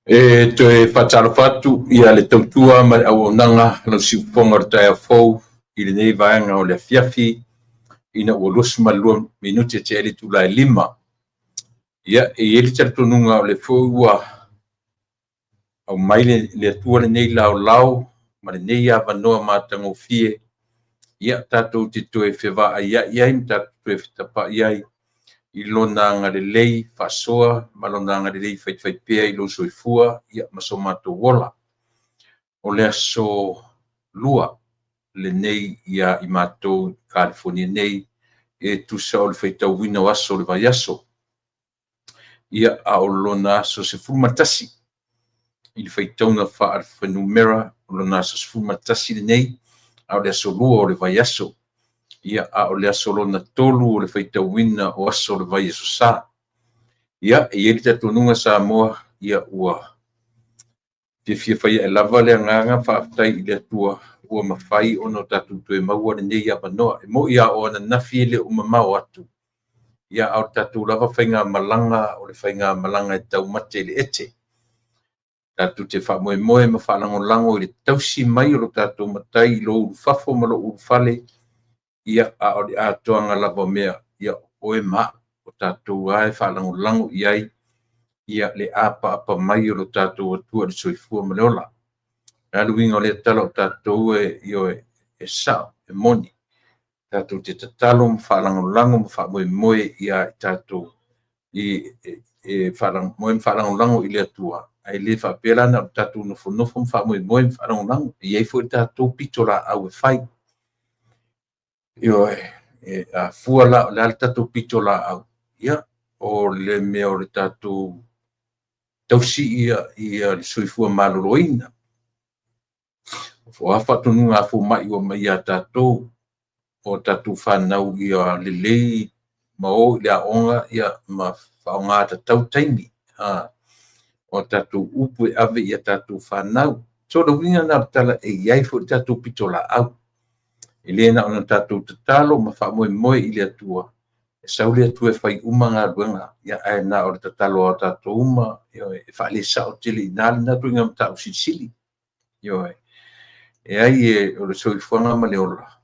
E toe faatalofa atu ia le tautua ma le auaunaga lau siufofoga o le taeao fou i lenei vaega o le afiafi ina ua 22 minute tea le itula e 5. Ia, e i ai le talitonuga o lea foi ua aumai le Atua lenei laolao ma lenei avanoa matagofie, ia tatou te toe fevaaiai ai ma tatou toe fetapai ai i Lona agalelei faasoa ma Lona agalelei faifaipea i lou soifua ma so matou ola. O le aso 2 lenei ia i matou i Kalifonia nei e tusa o le faitauina o aso o le vaiaso. Ia, a o lona aso 11 i le faitauga faale-fuainumera, o lona aso 11 lenei, a o le aso 2 o le vaiaso. Ia, a o le aso lona 3 o le faitauina o aso o le vaiaso sa. Ia, e i ai le talitonuga Samoa, ia ua fiafia fai ae lava le agaga faafetai i le Atua ua mafai ona tatou toe maua lenei avanoa. E moni lava o ananafi e le o mamao atu, ia a o le tatou lava faigamalaga o le faigamalaga e taumate i le ete. Tatou te faamoemoe ma faalagolago i le tausi mai o lo tatou Matai i lou ulufafo ma lou ulufale, ia a o le atoaga lava o mea, ia o oe ma au, o tatou lava e faalagolago i ai ia le apaapa mai o lo tatou Atua i le soifua ma le ola. O le a le uiga o lea tala o tatou e, ioe, e sao, e moni. Tatou te tatalo ma faalagolago ma faamoemoe ia i tatou e faamoemoe ma faalagolago i le Atua, ae le faapea la na o tatou nofonofo ma faamoemoe ma faalagolago. E i ai foi le tatou pitolaau e fai. Ioe, a fua la o le a le tatou pitolaau, ia, o le mea o le tatou tausi ia le soifua maloloina. O a faatonuga a fomai ua aumai ia tatou, o tatou fanau ia lelei ma o i le aoga ma faaaoga tatau taimi. O tatou upu e ave i a tatou fanau. So o le uiga lena o le tala, e i ai foi le tatou pitolaau. E le na ona tatou tatalo ma faamoemoe i le Atua, e sau le Atua e fai uma galuega, ia, ae na o le tatalo a tatou uma, e faalesao tele i ina lena ituaiga mataupu silisili. Ioe. E ai o le soifuaga ma le ola,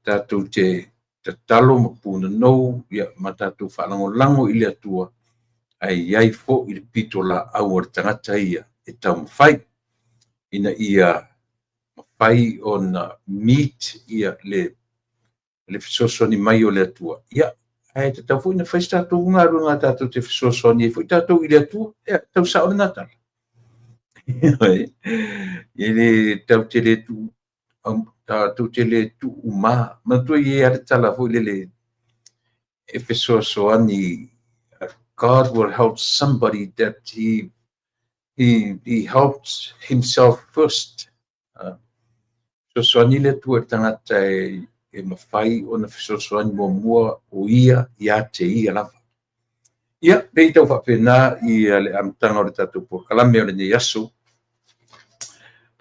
tatou te tatalo ma punonou ma tatou faalagolago i le Atua, ae i ai foi le pitolaau a le tagata ia e taumafai ina ia mafai ona meet ia le fesoasoani mai o le Atua. Ia, ae tatau foi ona fai se tatou galuega tatou te fesoasoani ai foi tatou i le Atua. Ia, tau sao lena tala. E le tatou te le tuu, tatou te le tuuma. Manatua e i ai lava le tala foi lele e fesoasoani, God will help somebody that he helps himself first. Fesoasoani le Atua i le tagata e mafai ona fesoasoani muamua o ia ia te ia lava. Ia, pei tau faapena ia le amataga o le tatou polokalame o lenei aso,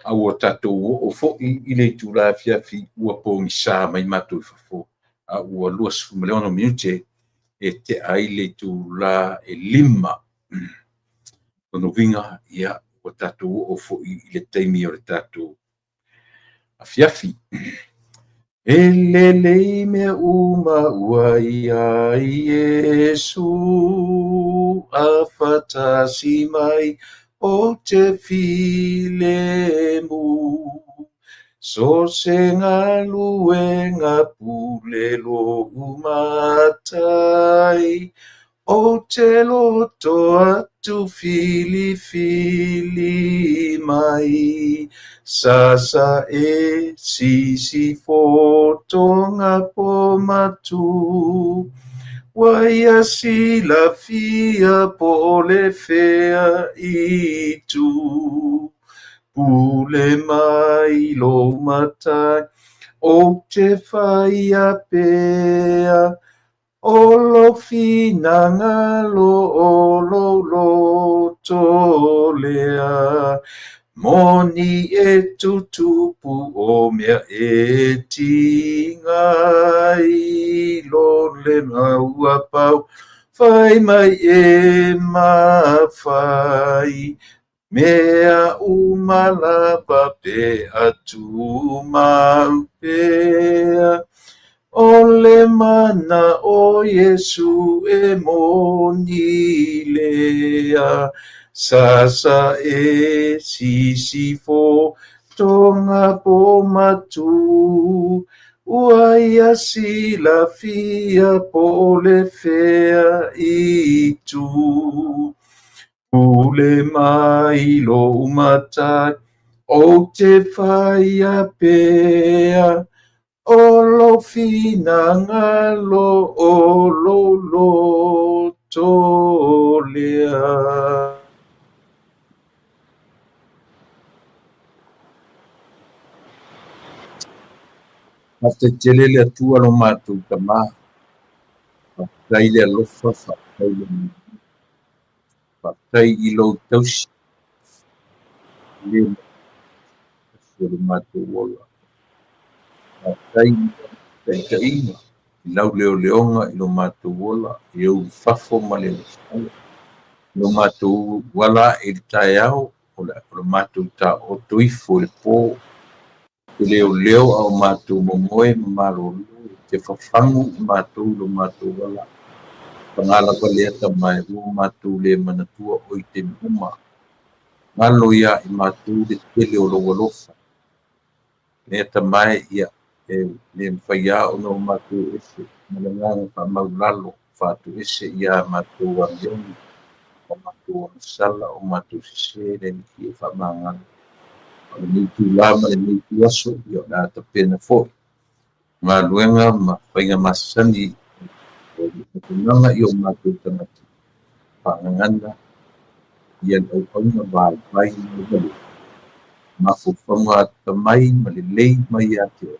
a ua tatou oo foi i le itula afiafi ua pogisa mai matou i fafo, a ua 26 minute e tea ai le itula e 5. Lona uiga, ia, ua tatou oo foi i le taimi o le tatou afiafi. E lelei mea uma ua ia Iesu, a faatasi mai o te filemu. So se galuega pule lou matai, o te loto atu filifili mai. Sasa e sisifo tonga po matu, ua ia silafia po o le fea itu. Pule mai lou matai, o te whaia pea, o lo finagalo o lou loto. loto lea. Moni e tutupu o mea e tiga i lo le maua pau, fai mai e mafai. Mea uma lava pe atumau pea, o le mana o Iesu e moni lea. Sasa e sisifo tonga po matu, ua ia silafia po o le fea itu. Pule mai lou matai, ou te faia pea, o lou finagalo o lou loto lea. Faafetai tele le Atua lo matou Tama, faafetai le alofa, faafetai le agalelei, faafetai i lou tausi le o le matou ola. Faafetai i lau taitaiga, i lau leoleoga i lo matou ola, i le ulufafo ma le ulufale. I lo matou ala ae i le taeao, o le matou taooto ifo i le po, te leoleo a o matou momoe ma malolo, te fafagu i matou i lo matou ala. Paga lava lea Tama e ua matou le manatua oe i taimi uma. Galo ia i matou le tele o lou alofa. Lea Tama e, ia, e le mafai lava ona o matou ese ma le agaga faamaualalo, faatoese ia matou amioga, o matou agasala, o matou sese, le Alii e faamagalo. O lenei itula ma lenei ituaso, ia o le a tapena foi galuega ma faiga masani o le auaunaga i o matou tagata faagagana ia le auauna vaivai ma le valea, mafaufauga atamai ma lelei mai ia te oe,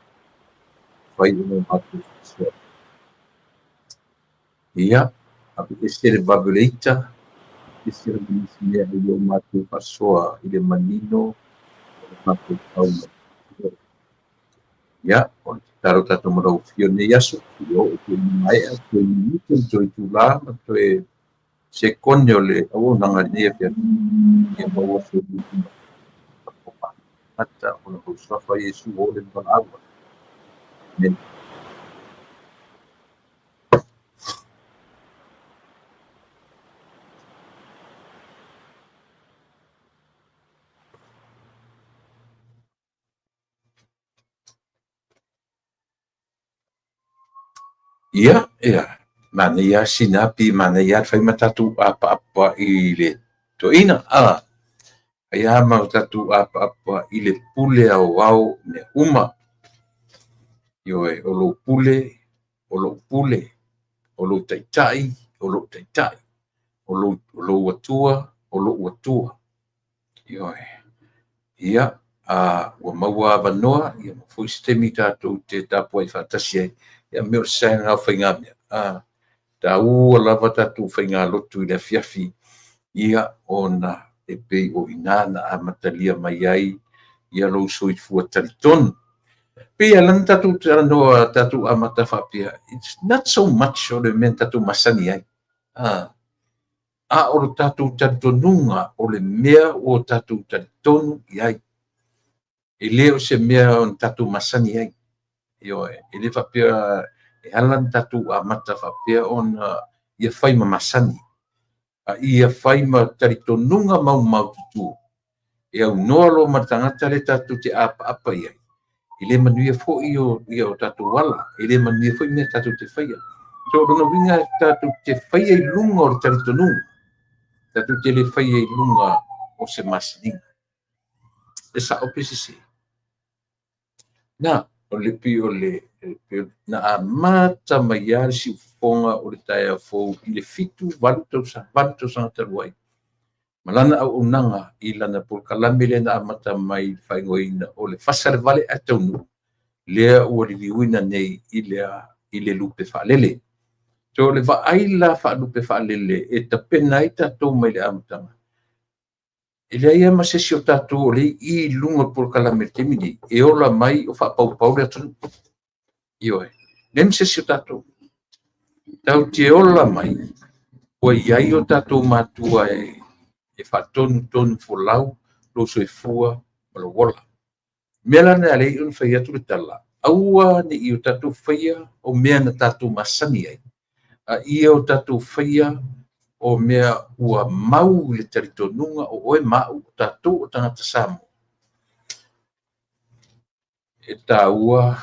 fai ona o matou faasoa. Ia, aveese le vave o le ita, aveese lava nisi mea i o matou faasoa i le manino o le mafaufau mai. Ia, o le tatalo tatou ma lau afio i lenei aso, seia oo foi ina maea toe minute ma toe itula ma toe sekone o le auaunaga i lenei afiafi, ia maua se tagata o le suafa o Iesu o le valaau. Amen. Ia, ia, manaia sina pi, manaia le fai ma tatou apaapa i le toeaina. Ai lava ma tatou apaapa i le pule aoao mea uma. Ioe, o lou pule, o lou pule, o lou taitai, o lou taitai, o lou Atua, o lou Atua. Ioe. Ia, ua maua avanoa, ia maua foi se taimi tatou te tapuai faatasi ai. Ia, mea o le saega o faigamea. Taua lava tatou faigalotu i le afiafi, ia, ona e pei o i ina na amatalia mai ai ia lou soifua talitonu. Pei e ala ona tatou talanoa, tatou amata faapea, it's not so much o le mea na tatou masani ai, a o le tatou talitonuga o le mea ua tatou talitonu i ai. E le o se mea na tatou masani ai. Ioe, e le faapea e ala ona tatou amata faapea ona ia fai ma masani, a ia fai ma talitonuga maumaututu e aunoa loa ma le tagata lea tatou te apaapa i ai, e le manuia foi o tatou ala, e le manuia foi mea tatou te faia. So, o lona uiga tatou te faia i luga o le talitonuga, tatou te le faia i luga o se masaniga. E sao pe sese? Na, o le pei o le na amata mai lava le siufofoga o le taeao fou i le 7, 8 tausaga, 8 tausaga talu ai, ma lana auaunaga i lana polokalame lea na amata mai i le faaigoaina o le fasa le vale ae taunuu, lea ua liliuina nei i le lupe faalele. So, o le vaai la faalupe faalele e tapena ai tatou mai le amataga, E leai lava ma se isi o tatou o lea e i i luga o le polokalame i le taimi lenei e ola mai o faapaupau le atunuu. Ioe. Leai ma se isi o tatou. Tatou te ola mai ua i ai o tatou matua e faatonutonufolau lou soifua ma lou ola. O le mea la lena e ala ai ona fai atu le tala, aua ne i o tatou faia o mea na tatou masani ai, a ia o tatou faia o mea ua mau i le talitonuga o oe ma au, o tatou o tagata Samoa. E taua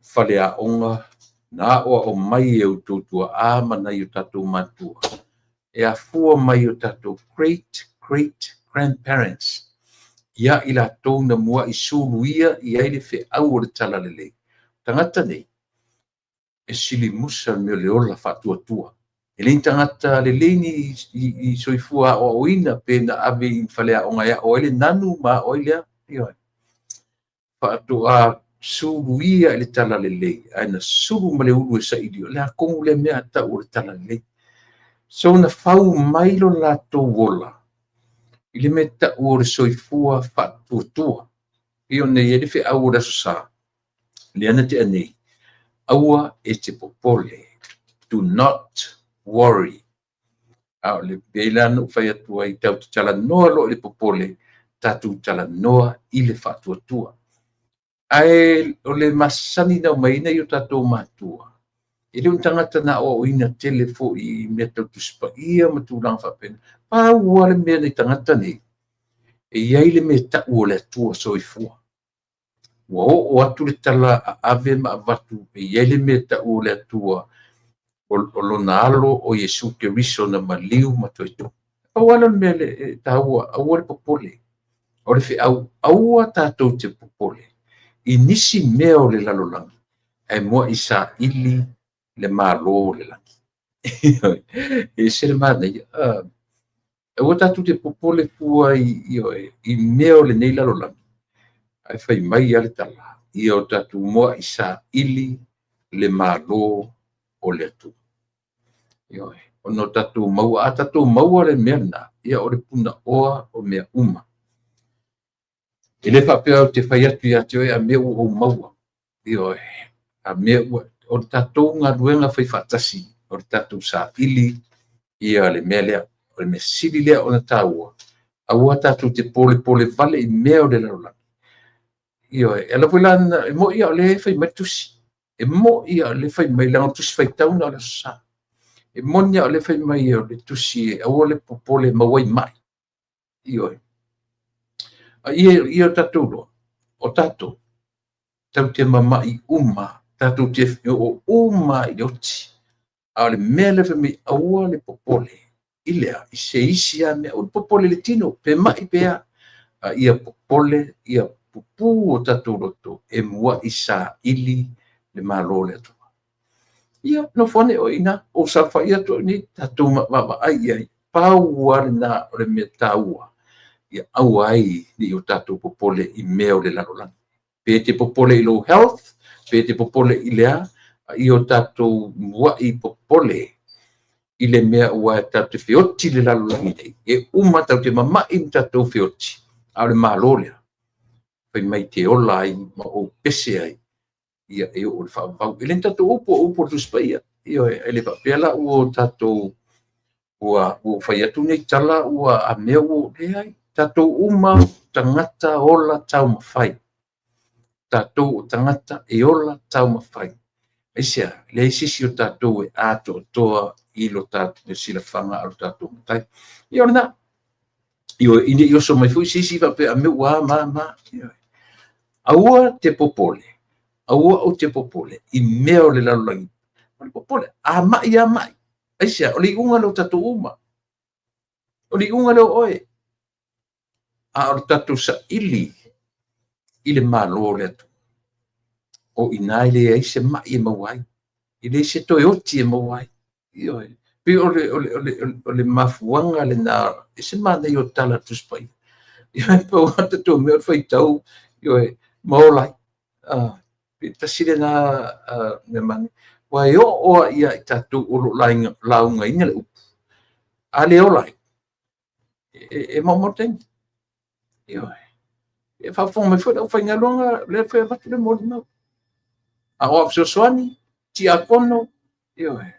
faleaoga na aoao mai e outou tuaa ma nai o tatou matua, e afua mai i o tatou great great grandparents, ia i latou na muai suluia i ai le feau o le talalelei. Tagata nei, e silimusa le mea o le ola faatuatua. E le ni tagata lelei ni i soifua aoaoina pe na ave i faleaoga e ao ai le nanu ma ao ai le a. Ioe. Faatoa suluia i le talalelei, ae na sulu ma le ulu e saili, o le a tonu lea mea tau o le talalelei. So na fau mai lo latou ola i le mea tau o le soifua faatuatua. E pei ona i ai le feau o le Aso Sa, lea na tea nei, aua e te popole, do not worry. A o le pei la na ou fai atu ai, tatou te talanoa loa i le popole, tatou talanoa i le faatuatua. Ae o le masani na aumai ai nai o tatou matua, e le o ni tagata na aoaoina tele foi i mea tau Tusi Paia ma tulaga faapena. Pau lava le mea na i tagata nei, e i ai le mea e tau o le Atua Soifua. Ua oo atu le tala a ave ma avatu, e i ai le mea e tau o le Atua, o lona alo o Iesu Keriso na maliu ma toe tofi. Pau lava lea o le mea e taua, aua le popole. O le feau, aua tatou te popole i nisi mea o le lalolagi, ae muai saili le Malo o le lagi. E ese le manaia. Aua tatou te popole fua i mea o lenei lalolagi, ae fai mai lava le tala, ia o tatou muai saili le Malo o le Atua. Ioe. Ona o tatou maua, a tatou maua le mea lena, ia o le punaoa o mea uma. E le faapea ou te fai atu ia te oe a mea ua ou maua. Ioe. A mea ua, o le tatou galuega fai faatasi, o le tatou saili ia le mea lea. O le mea sili lea ona taua, aua tatou te polepole vale i mea o le lalolagi. Ioe. E ala foi la, e moni lava o lea e fai mai le tusi. E moni lava o lea e fai mai, leaga o le tusi faitau na o le Aso Sa. E moni lava o lea e fai mai o le tusi e aua le popole e maua ai mai. Ioe. A ia tatou loa, o tatou, tatou te mamai uma, tatou te oo uma i le oti. A o le mea lea fai mai, aua le popole i le a, i se isi lava mea, aua le popole i le tino, pe mai pe a. A ia popole, ia pupū o tatou loto e muai saili le Malo o le Atua. Ia, nofo ane oe i ina, ou saofai atu au nei, tatou vaavaai i ai. Pau lava lena o le mea taua, ia aua ai ne i o tatou popole i mea o le lalolagi. Pe te popole i lou health, pe te popole i le a, a ia o tatou muai popole i le mea ua tatou te feoti i le lalolagi nei, e uma tatou te mamai ma tatou feoti, a o le Malo lea, fai mai te ola ai ma ou pese ai, ia e oo i le faavavau. E le ni tatou upu, o upu o le Tusi Paia. Ioe, e le faapea la ua tatou ua fai atu nei tala ua a mea ua leai. Tatou uma tagata ola taumafai. Tatou o tagata e ola taumafai. Aisea? Leai se isi o tatou e atoatoa i lo tatou silafaga a lo tatou Matai. Ia o lena. Ioe, ina i oso mai foi se isi faapea a mea ua a ma ma. Ioe. Aua te popole, aua ou te popole i mea o le lalolagi. O le popole, a mai a mai. Aisea? O le iuga lea o tatou uma. O le iuga lea o oe. A o le tatou saili i le Malo o le Atua, o i ina e leai se mai e maua ai, e leai se toe oti e maua ai. Ioe. Pei o le mafuaaga lena, e ese le manaia o tala a le Tusi Paia. Ioe, pau lava le tatou mea o le faitau, ioe, ma ola ai. Pe tasi lena mea manaia. Ua e oo lava ia i tatou o lo o laugaina le upu, a le ola ai, E maumau taimi. Ioe. E faafofoga mai foi le aufaigaluega, o lea foi e avatu le molimau. A o au fesoasoani, tiakono, ioe.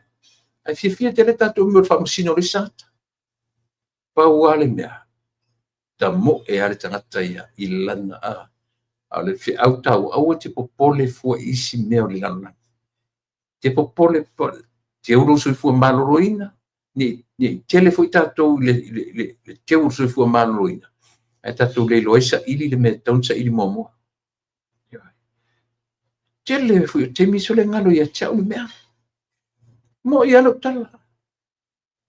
Ae fiafia tele tatou i mea o le faamasino o le isi tagata. Pau lava le mea, tamoe lava le tagata ia i lana a. A o le feau taua, aua e te popole fua i isi mea o le lalolagi. Te popole, teu lou soifua maloloina, ne i tele foi tatou i le teu o le soifua maloloina, ae tatou le iloa ai saili le mea e tatau ona saili muamua. Tele foi o taimi sole galo ia te au le mea. Mo'i lava lau tala.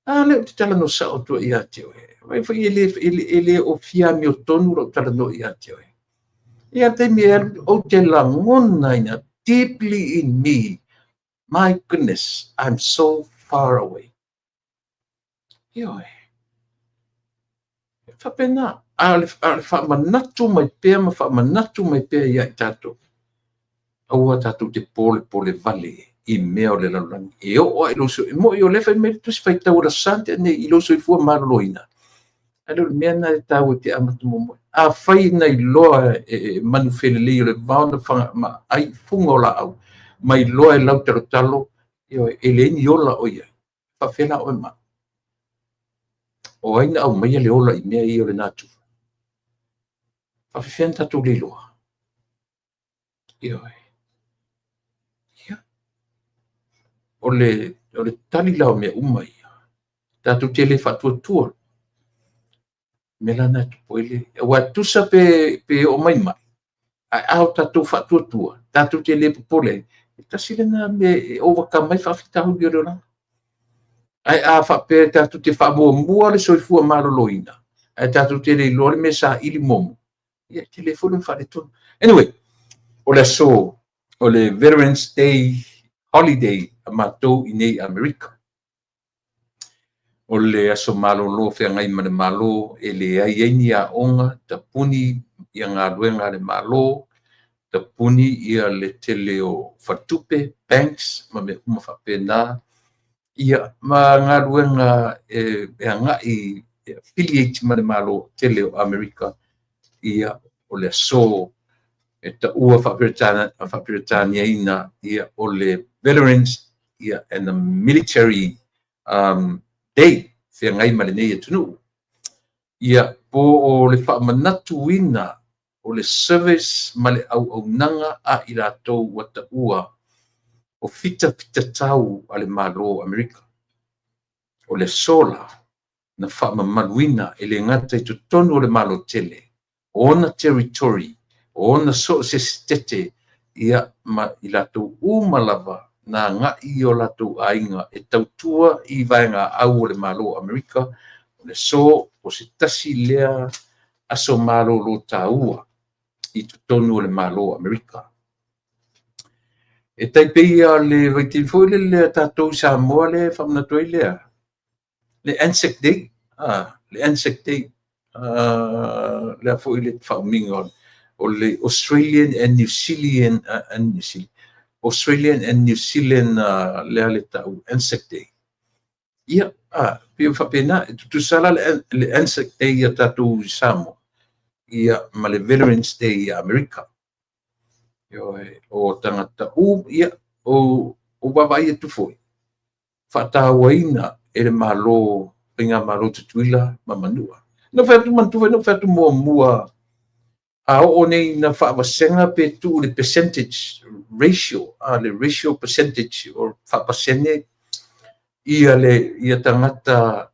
A lea ou te talanoa sao atu ai ia te oe. Vai foi e le o fia amiotonu lau talanoa ia te oe. Ia taimi e alu, ou te lagonaina deeply in me, my goodness, I'm so far away. Ioe. E faapena. A o le faamanatu mai pea ma faamanatu mai pea ia i tatou, aua tatou te polepole vale i mea o le lalolagi. E oo lava i lou soifua, mo'i o lea fai mai le Tusi Faitau o le Aso Sa nei i lou soifua maloloina, ae le o le mea lena e taua e te amata muamua. Afai na iloa e manufelelei o le vao na ma ai fuga o laau, ma iloa e lautalotalo, ioe, e leai ni ola o i ai. Faapefea la oe ma au? O ai na aumaia le ola i mea ia o le natura? Faapefea na tatou le iloa? Ioe. Ia. O le tali la o mea uma ia, tatou te le faatuatua. Mea la na tupu ai le... Aua tusa pe oo mai mai, ae a o tatou faatuatua, tatou te le popole ai, e tasi lena mea e overcome ai faafitauli o le olaga. Ae a faapea tatou te faamuamua le soifua maloloina, ae tatou te le iloa le mea saili muamua, ia e tele foi lona faaletonu. Anyway, o le aso, o le Veterans Day holiday a matou i nei Amerika. O le aso malolo feagai ma le Malo e leai ai ni aoga, tapuni ia galuega a le Malo, tapuni ia le tele o faletupe, banks ma mea uma faapena, ia ma galuega e agai e affiliate ma le Malo tele o Amerika. Ia o le aso e taua faaperetaniaina ia o le Veterans ia and the Military Day feagai ma lenei atunuu. Ia po o le faamanatuina o le service ma le auaunaga a i latou ua taua o fitafitatau a le Malo o Amerika. O le aso la na faamamaluina e le gata i totonu o le Malo tele, o ona territory, o ona so o se setete, ia ma i latou uma lava na agai i o latou aiga e tautua i vaega au o le Malo o Amerika. O le aso o se tasi lea aso malolo taua i totonu o le Malo o Amerika. E tai pei o le vaitaimi foi lele a tatou i Samoa lea e faamanatu ai lea, le Anzac Day, le Anzac Day, lea foi le faaumiga o le Australian and New Zealand, Australian and New Zealand, lea le tau Anzac Day. Ia, pei faapena, e tutusa la le Anzac Day ia tatou i Samoa, ia ma le Veterans Day i Amerika. Ioe, o tagata ia, o vaavaai atu foi, faatauaina e le Malo, Faigamalo Tutuila ma Manua. Na fai atu manatua foi, na fai atu muamua, a oo nei na faavasega pe tuu le percentage ratio, le ratio percentage o faapasene ia le ia tagata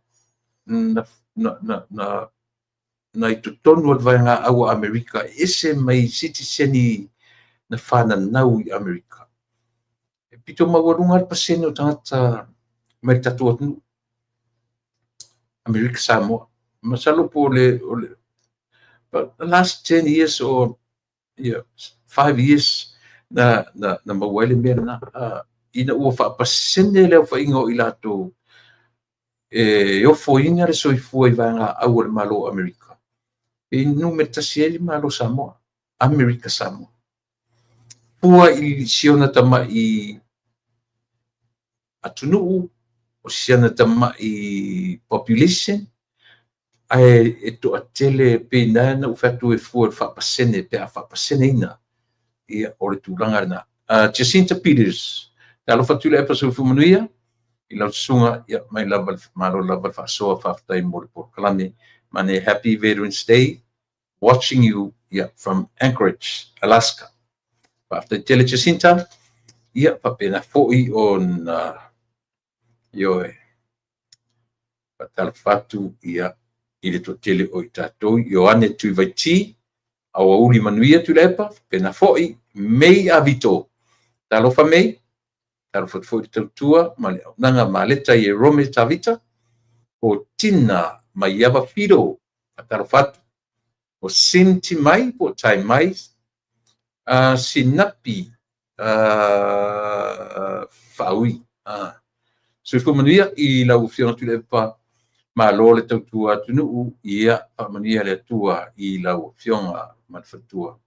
na i totonu o le vaega au a Amerika, ese mai sitiseni na whananau i Amerika. E pito maualuga le pasene o tagata mai le tatou atunuu, Amerika Samoa. Masalo po o le the last 10 years or 5 years na maua ai le mea lena. Ina ua faapasene le aofaiga o i latou e ofoina le soifua i vaega au o le Malo o Amerika, e numera tasi ai le Malo Samoa, Amerika Samoa. Fua i si ona tamai atunuu, o si ona tamai population, Ae e toatele pei na na ou fai atu e fua i le faapasene pe a faapaseneina, ia, o le tulaga lena. Jacinta Peters, talofa Tuilaepa, soifua manuia i lau susuga, ia, mai lava le malo lava le faasoa, faafetai mo le polokalame. Mane Happy Veterans Day, watching you, yeah, from Anchorage, Alaska. Faafetai tele Jacinta, ia, faapena foi ona ioe faatalofa atu, ia, i le toatele o i tatou. Ioane Tuivaiti, aoauli manuia Tuilaepa, faapena foi Mei Avito. Talofa Mei, talofa atu foi i le tautua ma le auaunaga Maleta Ierome Tavita, o Tina Maiava Fido, faatalofa atu. O Sin Timai po o Tai Mai, Sinapi Faaui. Soifua manuia i lau Afioga Tuilaepa, malo le tautua atunuu, ia faamanuia le Atua i lau Afioga ma le faletua.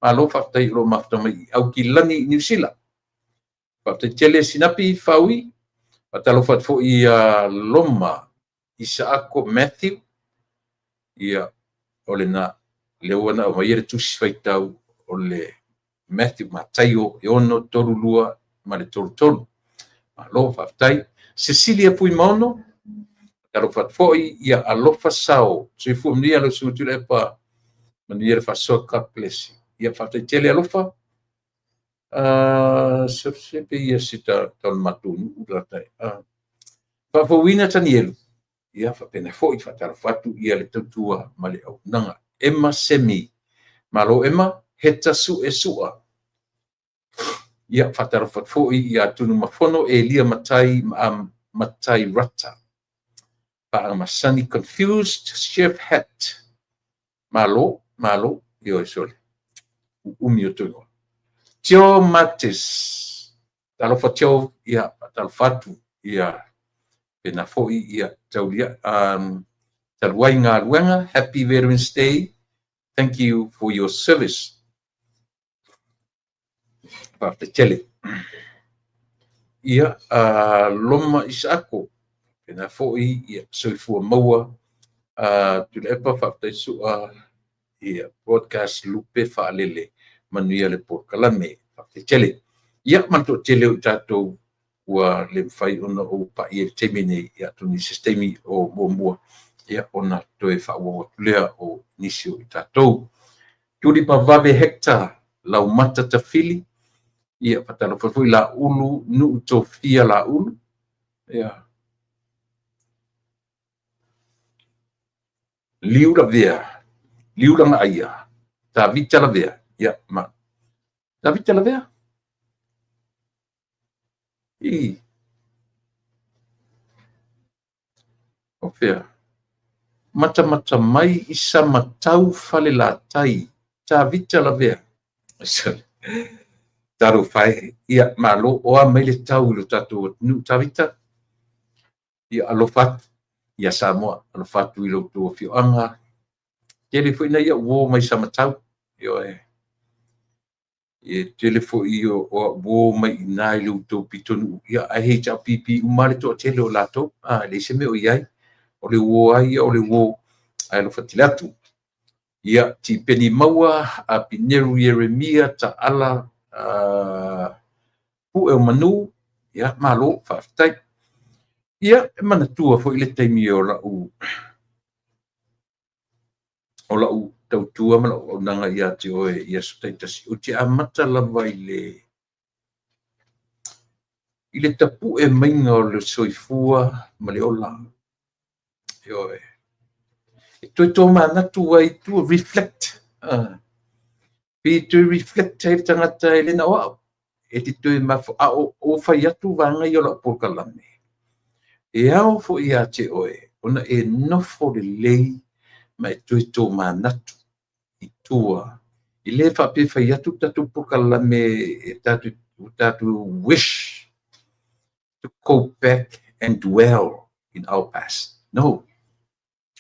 Malo faafetai o lo o mafuta mai i Aukilani i Niu Sila. Faafetai tele Sinapi Faaui, faatalofa atu foi ia Loma Isaako Matthew, ia, o lena, lea ua na aumaia le tusi faitau o le Matthew Mataio e 6, 3, 2 ma le 3, 3. Malo faafetai. Cecilia Fuimaono, talofa atu foi ia Alofa Sao, soifua manuia lau susuga Tuilaepa, manuia le faasoa, God bless you. Ia faafetai tele Alofa. Se pe ia se ta matou nuu la tai. Faafouina Tanielu, ia faapena foi faatalofa atu ia le tautua ma le auaunaga. Emma Semi, malo Emma, Heta Sue Sua. Ia faatalofa atu foi ia Tunumafono Elia Matai Matai Rata. Paamasani Confused Chef Hat. Malo, malo, ioe sole. Umi o toigoa. Tio Matis. Talofa Tio, ia faatalofa atu ia pena foi ia taulia taluai galuega. Happy Veterans Day. Thank you for your service. Faafetai tele. Ia, Loma Isaako, pena foi ia soifua maua Tuilaepa, faafetai sua ia broadcast lupe faalele, manuia le polokalame. Faafetai tele. Ia, ma le toatele o i tatou ua le mafai ona ou paia i le taimi nei, ia atonu i se taimi o muamua, ia ona toe faaauau atu lea o nisi o i tatou. Tuli Mavave Hector Laumata Tafili, ia faatalofa foi Laulu Nuu Tofia Laulu, ia Liu Lavea, Liu Lagaia, Tavita Lavea, ia ma Tavita Lavea. I o fea? Matamata mai i Samatau Falelatai, Tavita Lavea. Talofa e, ia malo, o a mai le tau i lo tatou atunuu Tavita. Ia alofa atu ia Samoa, alofa atu i lo outou afioaga. Tele foi nai au uo mai Samatau. Ioe. E tele foi o au uo mai i ina i lo outou pitonuu. Ia, ae HRPP uma le toatele o latou. Leai se mea o i ai. O le uo ai ia o le uo. Ae alofa tele atu. Ia, Tipeni Maua, Apineru Ieremia, Taala, Pue o Manu, ia, malo, faafetai. Ia, e manatua foi le taimi o lau tautua ma lau auaunaga ia te oe i aso taitasi. Ou te amata lava i le tapue maiga o le soifua ma le ola. Ioe. E toe tōmanatu ai to reflect. Pe toe reflect ai le tagata e le na o au. E te toe mafo, a o fai atu vaega ia o lau polokalame. E ao foi ia te oe, ona e nofo lelei ma e toe tōmanatu i tua. I le faapea fai atu tatou polokalame e tatou wish to go back and dwell in our past. No.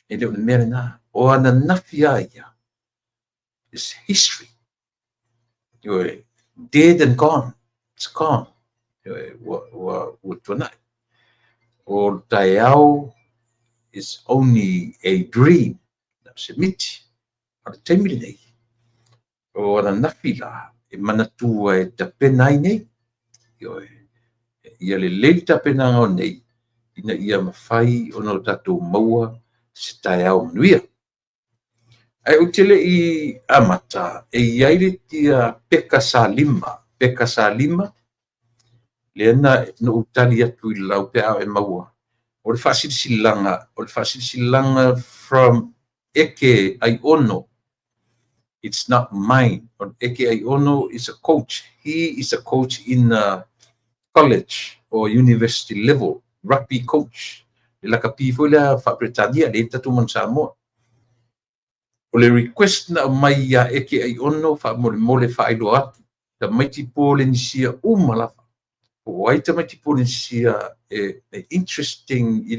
E le o le mea lena. O ananafi a ia is history. Ioe, dead and gone. It's gone. Ioe, ua tuanai. O taeao It's only a dream, na o se miti. A o le taimi lenei, o ananafi la, e manatua e tapena ai nei. Ioe, ia lelei le tapenaga o nei, ina ia mafai ona o tatou maua se taeao manuia. Ae ou te le i amata, e i ai le ia Peka Salima, Peka Salima, lea na ou tali atu i lau pe a e maua. O le faasilasilaga, o le faasilasilaga from Eke Aiono. It's not mine. Eke Aiono is a coach. He is a coach in a college or university level, rugby coach. Le lakapi foi lea faa-Peretania, le tatou manu Samoa. O le request na aumai ia Eke Aiono faamolemole faailoa atu, tamaiti Polenisia uma lava. Po o ai tamaiti Polenisia e interesting i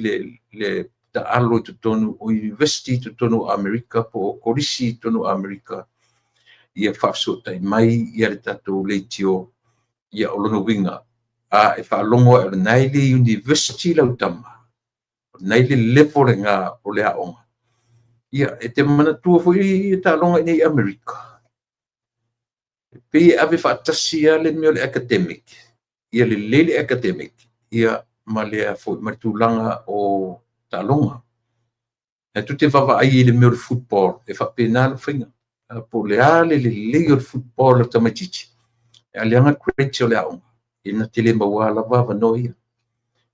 le taalo i totonu o university i totonu o Amerika po o kolisi i totonu o Amerika, ia faafesootai mai ia le tatou leitio, ia o lona uiga, a e faalogo ai o lena e i le university lau tama, o lena e i le level lena o le aoga, ia e te manatua foi ia taaloga i inei i Amerika, e pei e ave faatasi lava le mea o le academic, ia lelei le academic, ia ma le foi ma le tulaga o taaloga. E tu te vaavaai i le mea o le football, e faapena le faiga. Po o le a le lelei o le football o tamaitiiti, a leaga grades o le aoga, e na te le maua lava avanoa ia.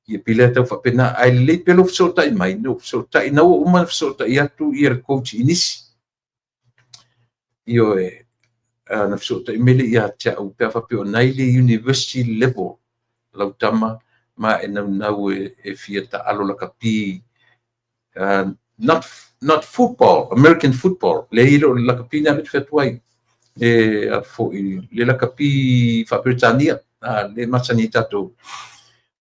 Ia pei lea tau faapena, ae lelei pea lou fesootai mai, no fesootai, na ua uma na fesootai atu ia le coach i nisi. Ioe, na fesootai mai lea ia te au, pe a faapea o na i le university level lau tama, ma e naunau e fia taalo lakapi, not football, American football, le i lo lakapi na le fatu ai, e a foi le lakapi faa-Peretania, le masani tatou,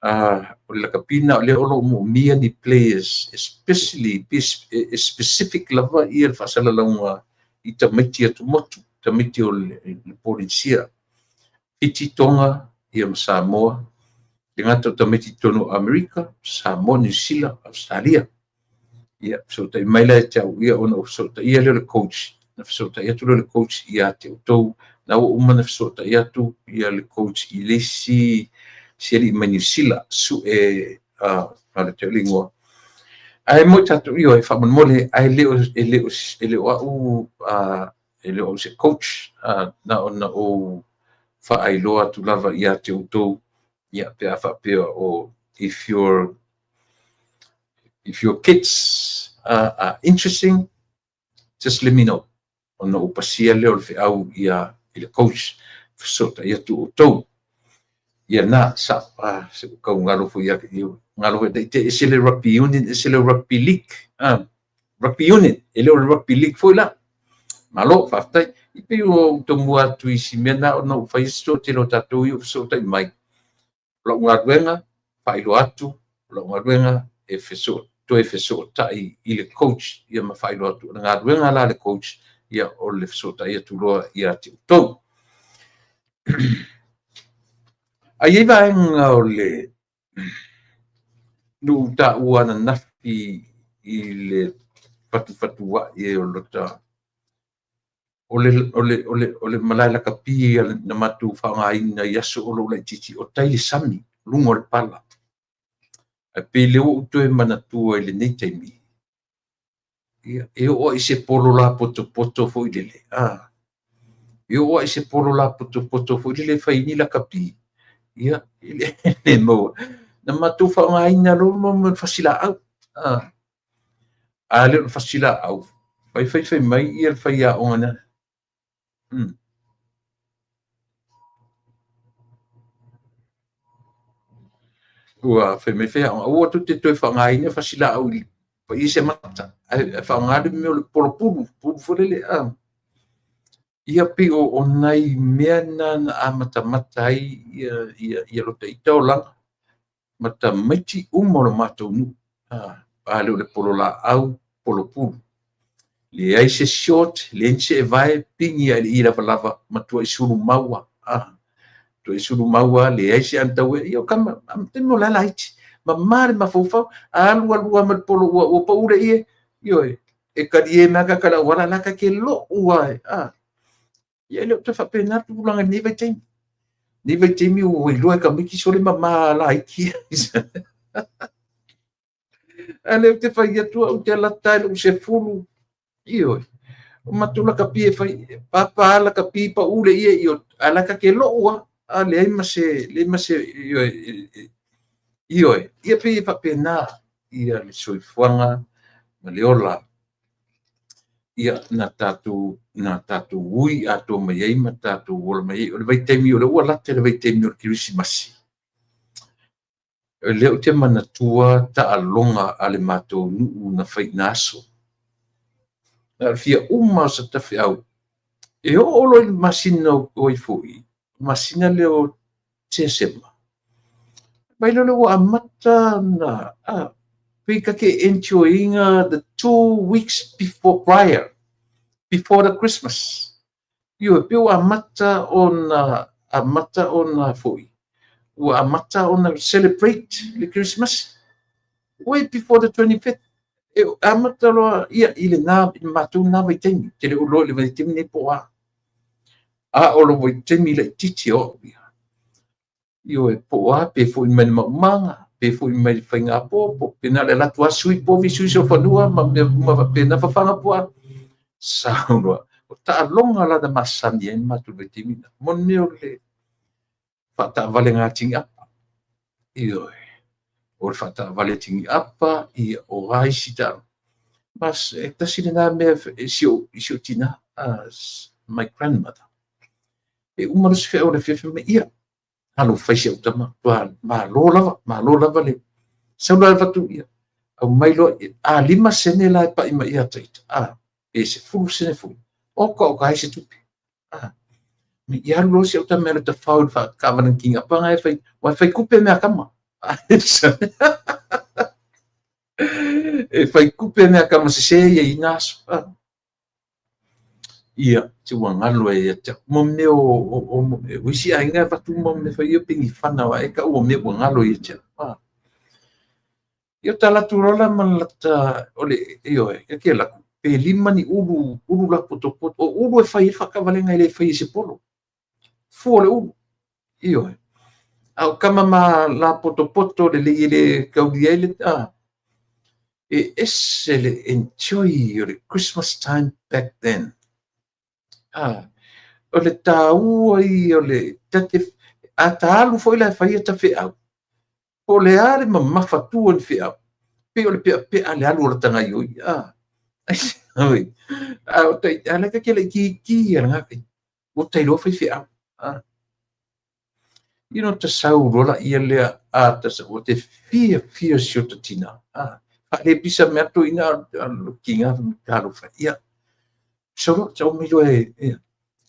o le lakapi na o le o lo o moomia ni players, especially specific lava ia le faasalalauga i tamaiti atumotu, tamaiti o le Polenisia, Fiti, Tonga, ia ma Samoa, le gata o tamaiti totonu o Amerika, Samoa, Niu Sila, Australia. Ia, fesootai mai la e te au ia ona o fesootaia lea o le coach, na fesootai atu lea o le coach ia te outou, na ua uma na fesootai atu ia le coach i le isi si alii mai Niu Sila, sue le te ingoa. Ae mo tatou ioe faamolemole, ae e le o au, e le o au se coach, na ona ou faailoa atu lava ia te outou, ia pe a faapea o if your kids are interesting, just let me know. Ona ou pasia lea o le feau ia i le coach, fesootai atu outou. Ia na, sa, se kau ngalo foi ia, ngalo foi, te ese le rugby union, ese le rugby league. Rugby union, e le o le rugby league foi la. Malo, faafetai. I pei o tomua atu i si mea na ona ou fai se toatele o tatou i o fesootai mai. O lau galuega, faailoa atu, o lau galuega e toe fesootai i le coach, ia ma faailoa atu. O le galuega la le coach, ia o le fesootai atu loa ia te outou. Ae i ai vaega o le nuu taua ananafi i le fatufatuai o lota o le malae lakapi na matou faaaogaina i aso o lou laitiiti, o tai le sami, luga o le pala. Ae pei lea ua ou toe manatua i lenei taimi, ia, e oo ai se polo lapotopoto foi lele. E oo ai se polo lapotopoto foi lele e fai ni lakapi, ia, e le maua. Na matou faaaogaina loa ma le fasilaau. A le o le fasilaau, fai fai fai mai ia le faiaoga na. Ua fai mai faiaoga, aua tou te toe faaaogaina fasilaau i paia se mata. Ae faaaoga le mea o le polo pulu, pulu foi lele. Ia pei o nai mea na na amatamata ai ia lota ita olaga ma tamaiti uma o le matou nuu. A le o le polo laau, polo pulu. Leai se short, leai se evae, pigi lava i le i lavalava, matuai sulu maua. Matuai sulu maua, leai se anataue. Ia o kama, taimi o la laiti. Mamā le mafaufau, a alu alu lava ma le polo ua pau le ie, ioe, e talie mai lava tagata i le auala la ta te lou lava, a. Ia e le o toe faapena le tulaga i lenei vaitaimi. Lenei vaitaimi ua iloa e tamaiti sole mama laiti ia. A o lea ou te fai atu au ou te lata lava i lou 10, ioe, o matou lakapi e fai, e papa lava lakapi pau le ie, ioe, ae la ta te lou lava, a leai ma se, leai ma se, ioe, ioe, ia pei e faapena ia le soifuaga ma le ola. Ia, na tatou ui atoa mai ai ma tatou ola mai ai. O le vaitaimi o lea ua lata i le vaitaimi o le Kerisimasi, o lea ou te manatua taaloga a le matou nuu na fai i na aso. Na o le fia uma o se taifeau, e oo loa i le masina o ai foi, masina lea o Tesema, vaai loa lea ua amata ona, pei ta te enjoy ina the 2 weeks before prior, before the Christmas. Ioe, pei ua amata ona foi, ua amata ona celebrate le Christmas way before the 25th. E amata loa ia i lena i le matou lena vaitaimi. Te le o iloa i le vaitaimi nei po o a. A o le vaitaimi laitiiti o au ia. Ioe, po o a, pe foi mai le maumaga, pe foi mai le faiga popo, pe na o le alu atu lava sui povi, sui sofanua ma mea uma faapena, fafaga puaa. Sau loa. O taaloga la na masani ai matou i le vaitaimi lena. Mo le mea o le faataavale tiniapa. Ioe. O le faataavale tiniapa, ia o a isi taaloga. Mas e tasi lena mea e si ou tina, my grandmother. E uma loa se feau o le afiafi mai, ia, alo fai si au tama, tua malo lava, malo lava le sau loa avatu ia, aumai loa, a 5 sene la e pai mai ia ita, a, pe 10 sene foi, oka o ka ai se tupe. A, ia alu loa si au tama e alu e tafao i le faataavale tiniapa na e fai, ua e fai tupe mea kama. E fai tupe mea kama sese ia i na aso. Ia, te ua galo e ia te au. Mo mea o isi aiga e avatu mo mea fai ia penifana wa e ka ua mea ua galo ia te au. Ia o ta alu atu loa la ma lata o le ioe, ka ke alu atu, pe 5 ni ulu, ulu la potopoto. O ulu e fai e faataavalega e le fai e se polo. Fua o le ulu. Ioe. A o kama ma la potopoto le lei e le kaulia ai le a. E ese le enjoy o le Christmas time back then. A, o le tāua ia o le tate, a ta alu foi la e fai ia ta feau. Po o le a le mamafa tu o ni feau. Pei o le peapea le alu o le tagaioi. A, a o tai, a le ka ke le ki ki a ngā kai. O tai loa fai feau. A. You know, ta sau loa la ia lea, a ta sau, o te fia fia si o ta tina. A, fa le pisa mea to ina a lo kinga talo fa. Ia. Sau loa, sau mai loa e, ia.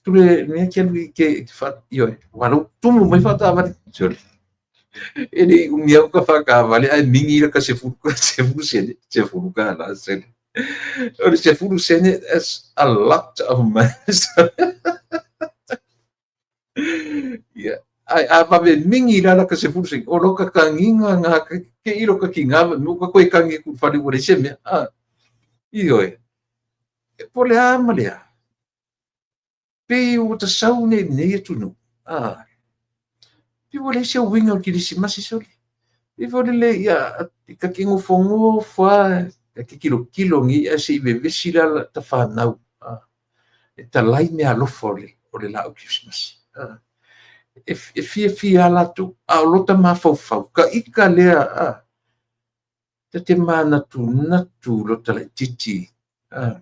Tule mea ke alu i ke fa, ioe, walau tumu mai faataavale. Sorry. E le i umi au ka faataavale ae mingi la ka 10 sene, 10 ka la sene. O le 10 sene, that's a lot of money. Ia, ai a vave mingi la la ka 10 sene. O lo ka kangiga ngā ke ilo ka ki ngā, mo ka koe kangi ku whare ua le se mea. A, ioe. E po le a ma le a. Pe ua ta sau nei nei atunu. A, pe ua le se uiga o le Kerisimasi sole. E fo le ia ka ke ngofongofo a, ka ke kilokilo ngi a se i vevesi la ta whanau. A, e talai mea alofa o le lau Kerisimasi. A, e fia fia latou, a o lota mafaufau, ka ika lea, a, ta te manatu natu lota laitiiti. A,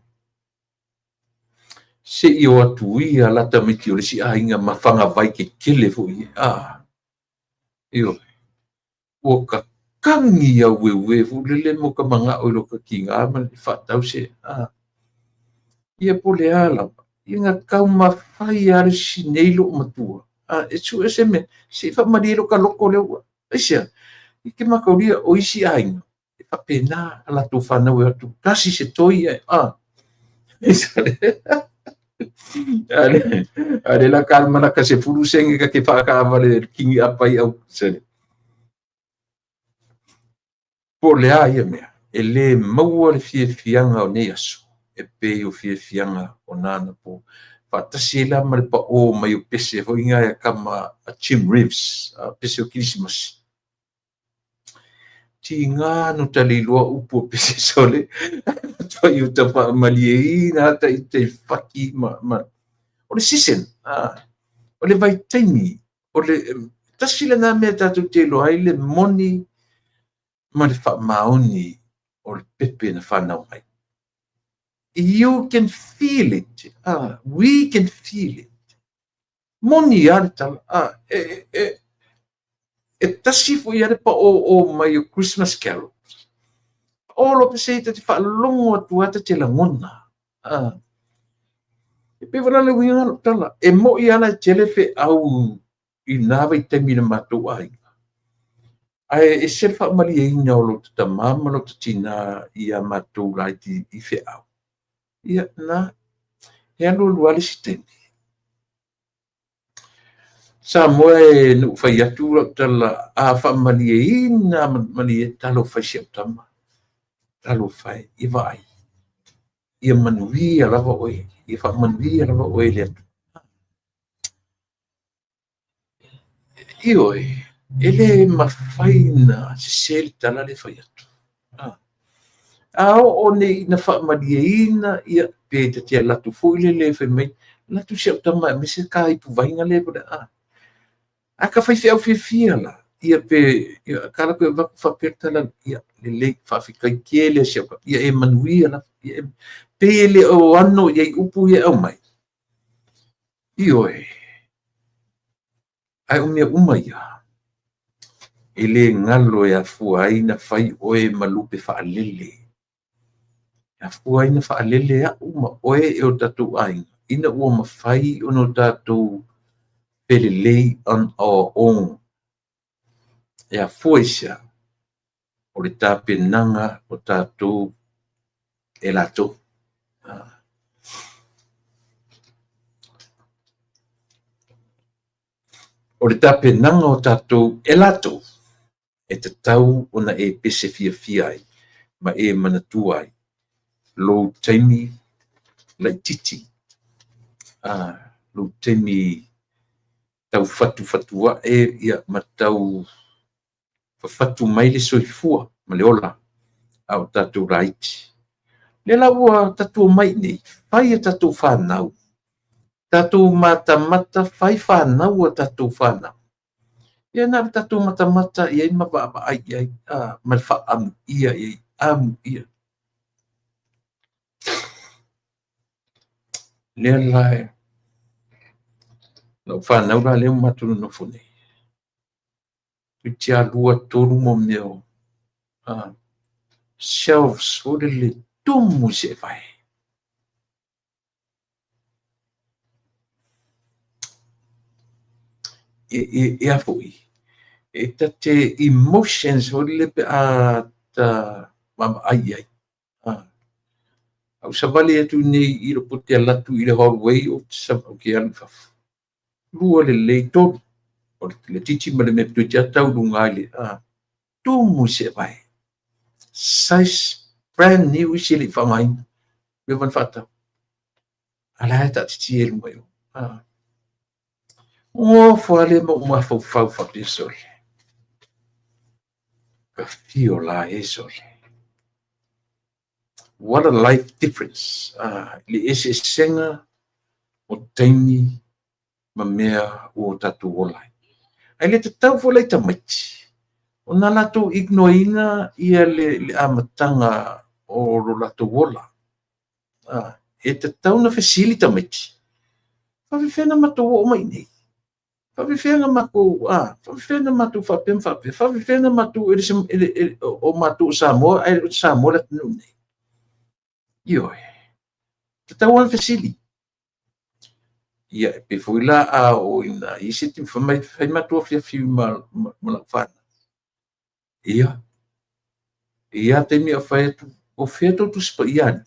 se i o atu ia la tamaiti o le isi aiga ma fagavai kekele foi. A, ioe. Ua kakangi au ueue foi lele mo ka manga'o i lo ka kiga ma le faatau se. A, ia po le a lava. Ia nga taumafai lava le sinei loo matua. A, e sue se mea, se i faamalie lo ka loko lea ua. Aisea, i ke makaulia o isi aiga, e faapena a latou fanau e atu tasi se toi e, a. A le la ka mana ka 10 sene ka ke whaakaavale kingi apa i au. Sele. Po o le a ia mea, e le maua le fiafiaga o nei aso e pei o fiafiaga o na anapo. Faatasi ai la ma le paʻō mai o pese foi na e kama a Jim Reeves, a pese o Kirisimasi. Tiga no ta le iloa upu o pese sole. Tuai o ta faamalieina ata i te faki ma o le season, o le vaitaimi, o le tasi lena mea tatou te iloa ai le moni ma le faamaoni o le pepe na fanau mai. You can feel it. We can feel it. Moni a le tala. E tasi foi a le paʻōʻō mai o Christmas carols. O lo pese ta te faalogo atu a ta te lagona. E pei wala le uiga lo tala. E mo i ala e tele feʻau i nā vaitaimi i le matou aiga. Ae e se le faamalieina o lo tamā ma lo tinā ia matou laiti i feʻau. Ia na, e alu alu a le isi taimi. Samoa e na ou fai atu lau tala a faamalieina malie talofa e si au tama. Talofa e, ia vaai. Ia manuia lava oe, ia faamanuia lava oe le Atua. Ioe, e le mafai na sese le tala le fai atu. A oo nei ina faamalieina, ia pe ta te alu atu foi le le fai mai, alu atu si au tama e aumai se ka ipu vaina le pule. A ka fai feau fiafia la, ia pe, ia, ka alu atu e avatu faapea le tala, ia, lelei, faafetai tele si au tama, ia e manuia lava. Ia e, pei e le o ano i ai upu ia e aumai. Ioe, ae o mea uma ia, e le galo e afua ai na fai oe ma lupe faalele. E afua ai na faalele au ma oe e o tatou aiga, ina ua mafai ona o tatou felelei on our own. E afua i sea, o le tapenaga o tatou e latou. O le tapenaga o tatou e latou, e tatau ona e pese fiafia ai ma e manatua ai lou taimi laitiiti, lou taimi tau fatufatuae ia ma tau fafatu mai le soifua ma le ola a o tatou laiti. Lea la ua tatou omai i nei, fai a tatou fanau, tatou matamata, fai fanau a tatou fanau. Ia na o le tatou matamata i ai ma vaavaai i ai, ma le faaamuia i ai, amuia. Lea la e, lau fanau la lea ua matou nonofo nei. Toeitiiti lava 2, 3 mo mea o shelves foi lele tumu i seevae. E a foi, e ta te emotions foi lele pe a ta vaavaai i ai. Au savali atu nei i lou te alu atu i le hallway o te alu i fafo. 2 lelei, 3. O le titi ma le mea toeitiiti lava tau i luga i le tumu i seevae. Size brand new isi e le i faaaogaina. Leva na faatau. A la e taatitia i luma i o. Nofo lava lea ma ou mafaufau faapea sole. Ka fio la e sole. What a life difference. Le eseesega o taimi ma mea ua o tatou ola ai. Ae le tatau foi la i tamaiti, ona latou ignoreina ia le amataga o lo latou ola. E tatau na fesili tamaiti. Faafefea na matou oo mai nei? Faafefea na matou, faafefea na matou faapea ma faapea? Faafefea na matou, e le, o matou o Samoa, ae o Samoa le atunuu nei. Ioe, tatau ona fesili. Ia, e pei foi la a oo ina i se taimi, fai mai, fai matou afiafi ma lau fanau. Ia, e i ai taimi a fai atu, o fea tou Tusi Paia alii?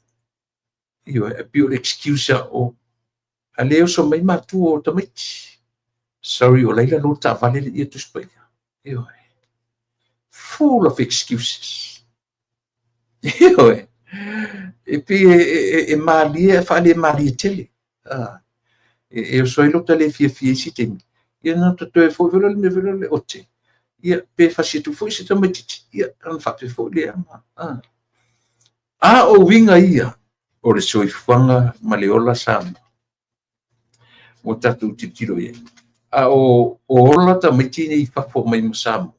Ioe, e pei o le excuse a o, a le oso mai matua o tamaiti. Sorry, o laila lo taavale le ia Tusi Paia. Ioe, full of excuses. Ioe. E pei e malie ae faale-malie tele. E oso ai lota le fiafia i isi taimi, ia ona ota toe foi foi lea o le mea foi lea o le ote, ia pe fasi atu foi se tamaitiiti, ia ona faapea foi lea. A o uiga ia o le soifuaga ma le ola Samoa ua tatou tilotilo i ai. A o ola tamaiti nei i fafo mai ma Samoa,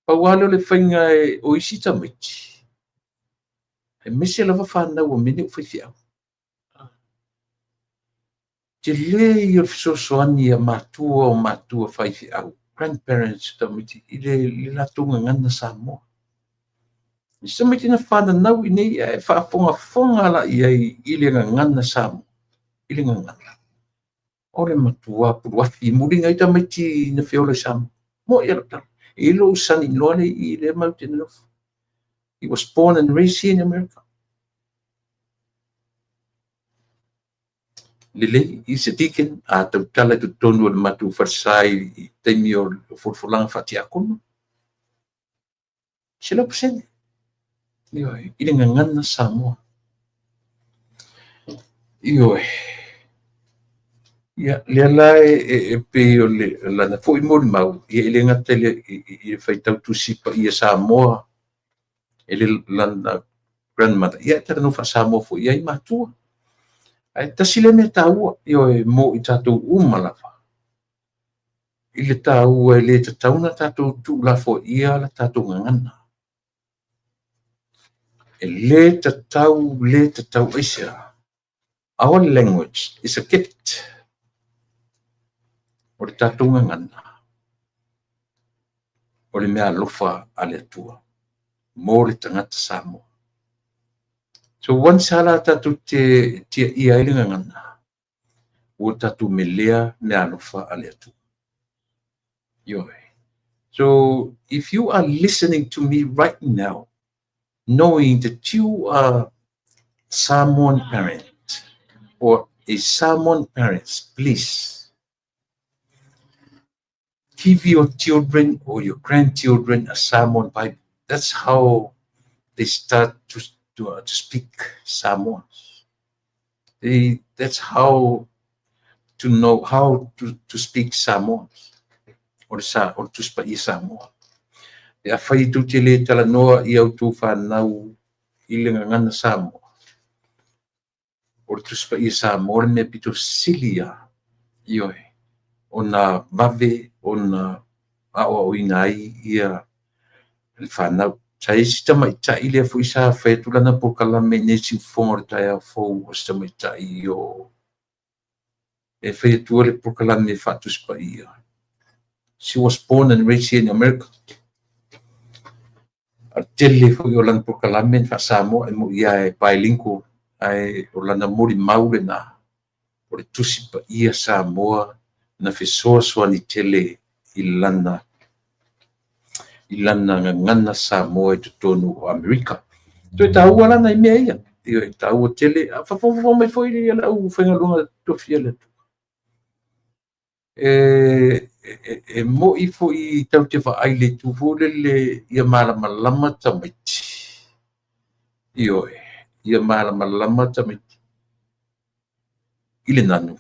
pau lava lea o le faiga o isi tamaiti, aemaise lava fanau a mea nei o faifeau. Tele ia o le fesoasoani a matua o matua faifeau, grandparents tamaiti i le latou gagana Samoa. Isi tamaiti na fananau i inei ae faafogafoga la i ai i le gagana Samoa, i le gagana. O le matua puluafi muliga ai tamaiti na feola i Samoa. Mo'i lava lau tala. E i ai lou son-in-law lea e i i lea matou te nonofo. He was born and raised here in America. Lelei, he's a deacon, a tautala i totonu o le matou falesa i taimi o folafolaga faatiakono. 100%. Ioe, i le gagana Samoa. Ioe. Ia, lea la e pei o le lana foi molimau, ia e le gata i le faitau Tusi Paia Samoa e le lana grandmother, ia e talanoa faa-Samoa foi i ai matua. Ae tasi lea mea taua, ioe, mo i tatou uma lava, i le taua e le tatau ona tatou tuulafoaia la tatou gagana. E le tatau, le tatau aisea. Our language is a gift. O le tatou gagana, o le mea alofa a le Atua mo le tagata Samoa. So once la tatou te tiaia ai le gagana, ua tatou melea mea alofa a le Atua. Ioe. So if you are listening to me right now, knowing that you are Samoan parent or a Samoan parents, please give your children or your grandchildren a Samoan Bible. That's how they start to speak Samoan. That's how to know how to speak Samoan. O le sa, o le Tusi Paia Samoa. E afai tou te le talanoa i a outou fanau i le gagana Samoa, o le Tusi Paia Samoa le mea pito sili ia, ioe, ona vave ona aoaoina ai ia le fanau. Sa i ai si tamaitai lea foi sa fai atu lana polokalame i nei siufofoga o le taeao fou, o se tamaitai o e fai atua le polokalame faatusi paia. She was born and raised here in America. A tele foi o lana polokalame na faa-Samoa, e moi lava e bilingual, ae o lana molimau lena, o le Tusi Paia Samoa na fesoasoani tele i lana gagana Samoa i totonu o Amerika. Toe taua la nai mea ia. Ioe, taua tele. A faafogafoga mai foi le aufaigaluega tofia le Atua. E moi foi tatou te vaai i le itu foi lele ia malamalama tamaiti. Ioe, ia malamalama tamaiti i le nanu.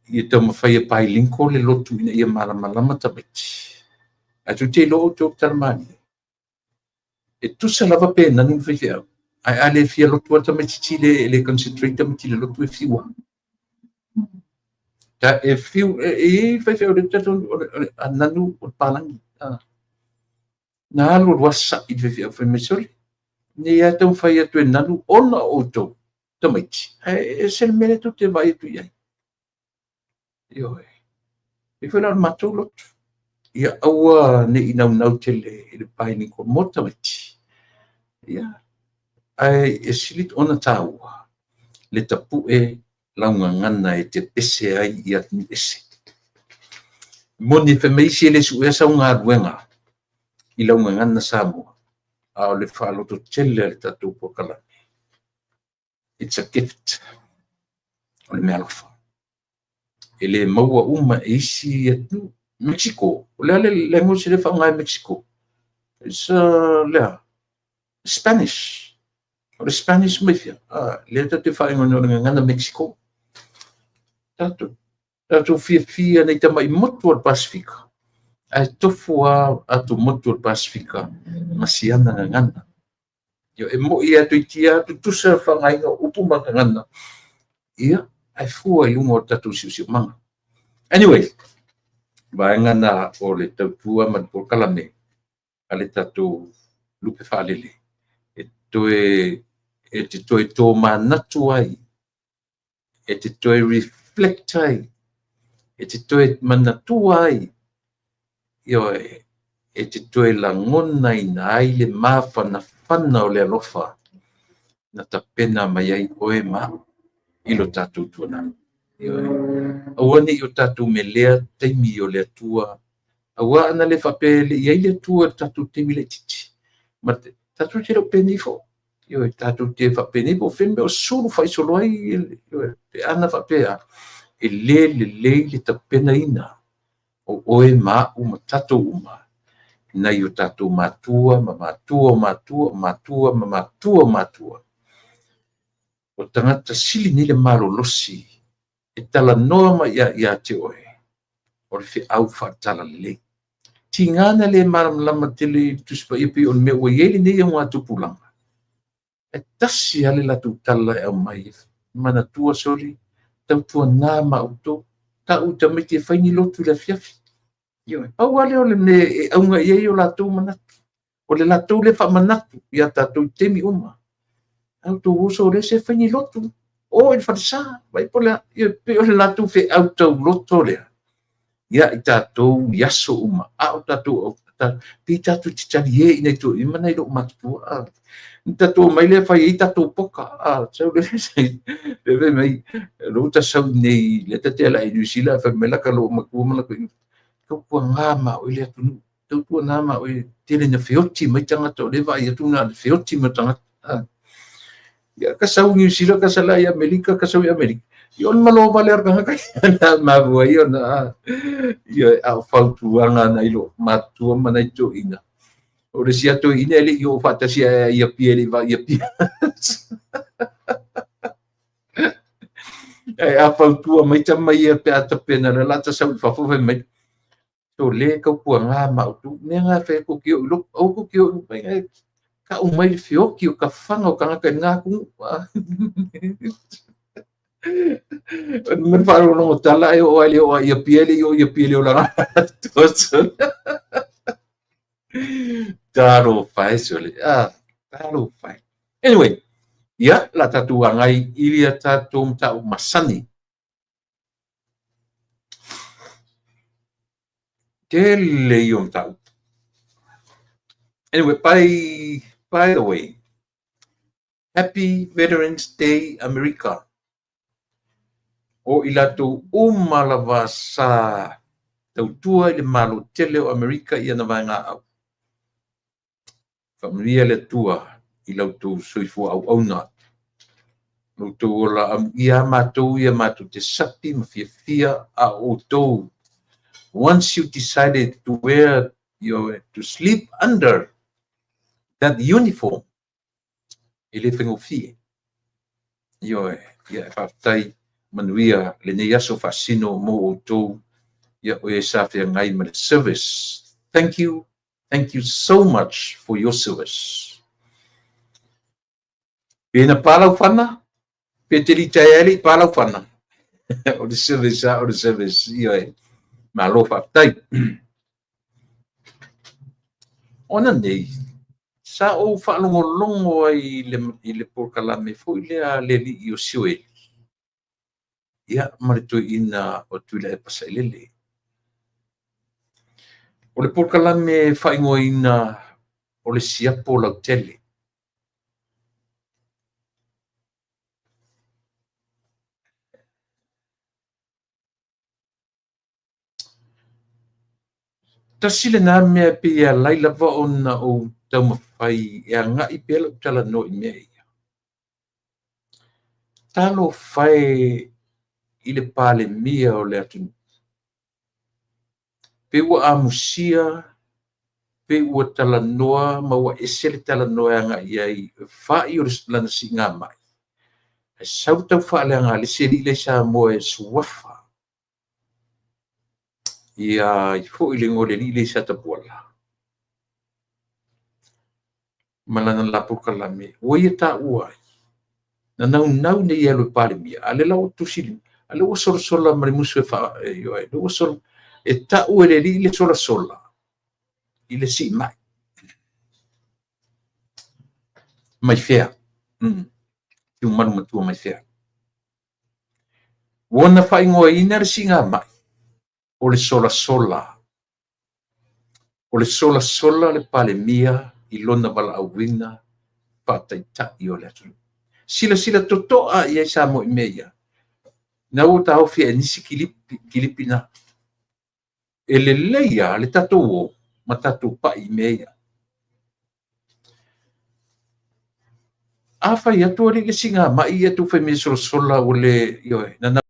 Ia taumafai e bilingual le lotu ina ia malamalama tamaiti. Ae tou te iloa outou le tala malie. E tusa lava pe nanu le faifeau. Ae a le fia lotu lava tamaitiiti e le concentrate tamaiti i le lotu e fiu lava. E fiu, e i ai faifeau le talitonu o le a nanu o le palagi. Na alu alu lava sa'i le faifeau fai mai, sole, nei lava taumafai atu e nanu ona o outou tamaiti. Ae ese le mea lea tou te vaai atu i ai. Ioe. E foi la o le matou lotu. Ia aua ne i naunau tele i le bilingual mo tamaiti. Ia, ae e sili ona taua le tapue lau gagana e te pese ai i atunuu ese. Moni fai mai isi e le suea sau galuega i lau gagana Samoa, a o le faalototele a le tatou polokalame. It's a gift. O le mea alofa. E le maua uma e isi atunuu. Mexico, o le a le language lea faaaoga e Mexico? It's lea, Spanish. O le Spanish mai fea? Lea tatou te faaigoaina o le gagana Mexico. Tatou fiafia nei tamai motu o le Pasefika, ae tofu lava atumotu o le Pasefika ma siana gagana. E moni lava toeitiiti lava tutusa le faaaogaina o upu ma gagana, ia, ae fua i luga o le tatou siosiomaga. Anyway, vaega na o le tautua ma le polokalame a le tatou lupe faalele e toe e te toe tomanatu ai, e te toe reflect ai, e te toe manatua ai, ioe, e te toe lagonaina ai le mafanafana o le alofa na tapena mai ai oe ma au i lo tatou tuanai. Ioe. Aua ne i o tatou melea taimi o le Atua, aua ana le faapea e le i i ai le Atua i le tatou taimi laitiiti, ma tatou te le o penei foi. Ioe, tatou te faapenei po o fea le mea o sulu faasolo ai, ioe, pe ana faapea e le lelei le tapenaina o oe ma au ma tatou uma nai o tatou matua ma matua o matua o matua ma matua o matua. O tagata sili nei le malolosi e talanoa mai ia te oe o le feau faatalalelei. Tiga na le malamalama tele i le Tusi Paia pei o le mea ua i ai lenei augatupulaga, e tasi lava le latou tala e aumai, manatua soli, tautuana ma outou, tau i tamaiti e fai ni lotu i le afiafi. Ioe, pau lava lea o le mea e auga i ai o latou manatu. O le latou lea faamanatu ia tatou i taimi uma. A outou oso lea se fai ni lotu, o i le falesa, vai po o le a, e pei o le latou feau tauloto lea ia i tatou i aso uma, a o tatou pei tatou te talie i nai toeaiina ma nai loomatutua. Na tatou omai lea fai ai tatou poka. Sau le fai mai, lou ta sau nei, lea ta te alai i Niu Sila, fai mai la ka loomatua ma la tautuana ma oe le atunuu, tautuana ma oe, tele na feoti mai tagata o lea e vaai atu na o le feoti mai o tagata. Ia ka sau i Niu Sila, ka sau i Amerika, ka sau i Amerika. Ia o le malo vale o le tagata na mafua ai ona ia a o fautuaga nai loomatutua ma nai toeaiina. O le isi lava toeaina e le i oo faatasi ae i Apia e le i vaai i Apia. Ae a fautua mai tama ia pe a tapena loa la ta sau i fafo fai mai, o le tautuana ma outou, mea na fai atu te o i lotu, aua tou te o i tau mai le feoti o tafaga o tagata i lena atunuu. O le mea faalogologo tala ae oo lava i le oo i Apia e le i oo i Apia i le olaga atoa. Talofa e sole. Talofa e. Anyway, ia, la tatou agai i ia tatou mataupu masani. Tele ia o mataupu. Anyway, by the way, Happy Veterans Day America. O i latou uma lava sa tautua i le Malo tele o Amerika i ana vaegaau. Faamanuia le Atua i la outou soifua auauna. Lo outou ola amuia matou ia matou te sapi ma fiafia a outou. Once you decided to wear your, to sleep under that uniform, e le faigofie. Ioe, ia e faafetai manuia lenei aso faasino mo outou, ia o e sa feagai ma le service. Thank you, thank you so much for your service. Pe na palau fana, pe te litaea le i palau fana. O le service a, o le service, ioe. Malo faafetai. Ona nei, sa ou faalogologo ai i le polokalame foi lea a le alii o Sioeli, ia ma le toeaina o Tuilaepa Sailele. O le polokalame faaigoaina o le siapo lautele. Tasi lena mea e pei e alai lava ona ou taumafai e agai pea lau talanoa i mea ia. Talofa e i le Palemia o le atunuu. Pe ua amusia Pei ua talanoa ma ua ese le talanoa e agai i ai i fa'i o lana siigamai, ae sau le taufaaleaga a le isi alii lea i Samoa e suafa ia ai foi le igoa o le alii lea i Satapuala ma lana la polokalame ua ia taua ai na naunau ina ia alu e Palemia, a o lea la ua tusi, a o lea ua solasola ma le musu e faa, ioe, lea ua sola, e tau e le alii le solasola i le siimai. Mai fea? Tiumalu matua mai fea? Ua na faaigoaina le siigamai o le solasola. O le solasola le Palemia i lona valaauina faataitai o le atunuu. Silasila totoa i ai Samoa i mea ia. Na ua taofi e nisi kilipi, kilipi na. E lelei lava le tatou o ma tatou pai i mea ia. A fai atu alii le siigamai ia tou fai mai e solasola ua le, ioe, na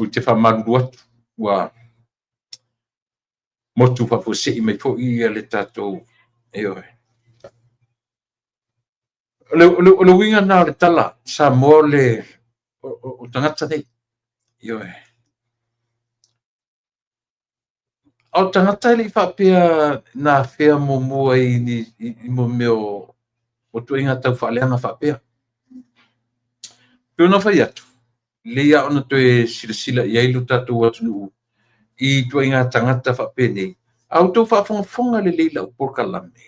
Ou te faamalulu atu, ua motu faafuasei mai foi le tatou, ioe. O le uiga lena o le tala, Samoa o le o tagata nei. Ioe. A o tagata e le i faapea na afea muamua i ni i mea o ituaiga taufaaleaga faapea. Pei ona fai atu, lelei lava ona toe silasila i ai lo tatou atunuu i ituaiga tagata faapenei. A outou faafogafoga lelei i lau polokalame,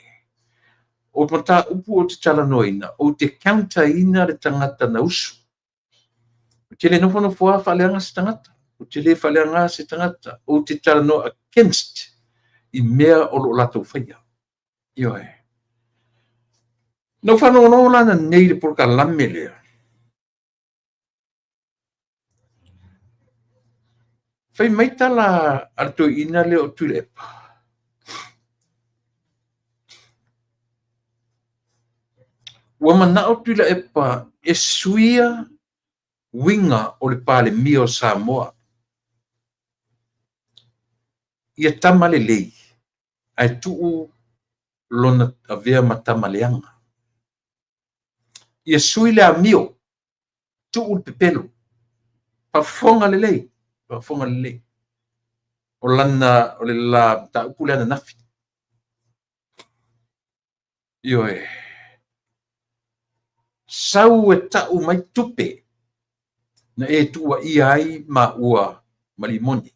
o mataupu ou te talanoaina, ou te counter ina le tagata na usu. Ou te le nofonofo lava faaleaga se tagata. Ou te le faaleaga se tagata. Ou te talanoa against i mea o lo o latou faia. Ioe. Na ou faalogologo la ananei i le polokalame lea. Fai mai tala a le toeaina lea o Tuilaepa. Ua manao Tuilaepa e suia uiga o le Palemia o Samoa. Ia tama lelei ae tuu lona avea ma tama leaga. Ia sui le amio, tuu le pepelo. Faafofoga lelei, faafofoga lelei. O lana, o le la mataupu lea ananafi. Ioe. Sau e tau mai tupe na e tuuaia ai maua ma Limone.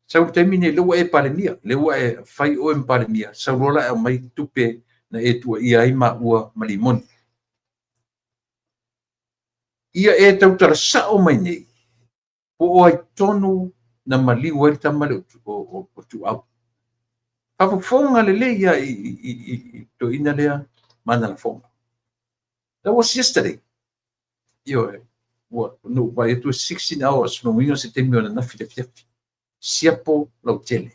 Sau le taimi nei, lea ua e Palemia, lea ua e fai oe ma Palemia, sau loa la e aumai tupe na e tuuaia ai maua ma Limone. Ia e tautala sao mai nei, po o ai tonu na maliu ai le tama lea o Tuuau. Faafofoga lelei ia i toeaina lea ma ana lafoga. That was yesterday. Ioe, ua na ou vaai atu e 16 hours, lona uiga o se taimi o ananafi i le afiafi. Siapo lautele.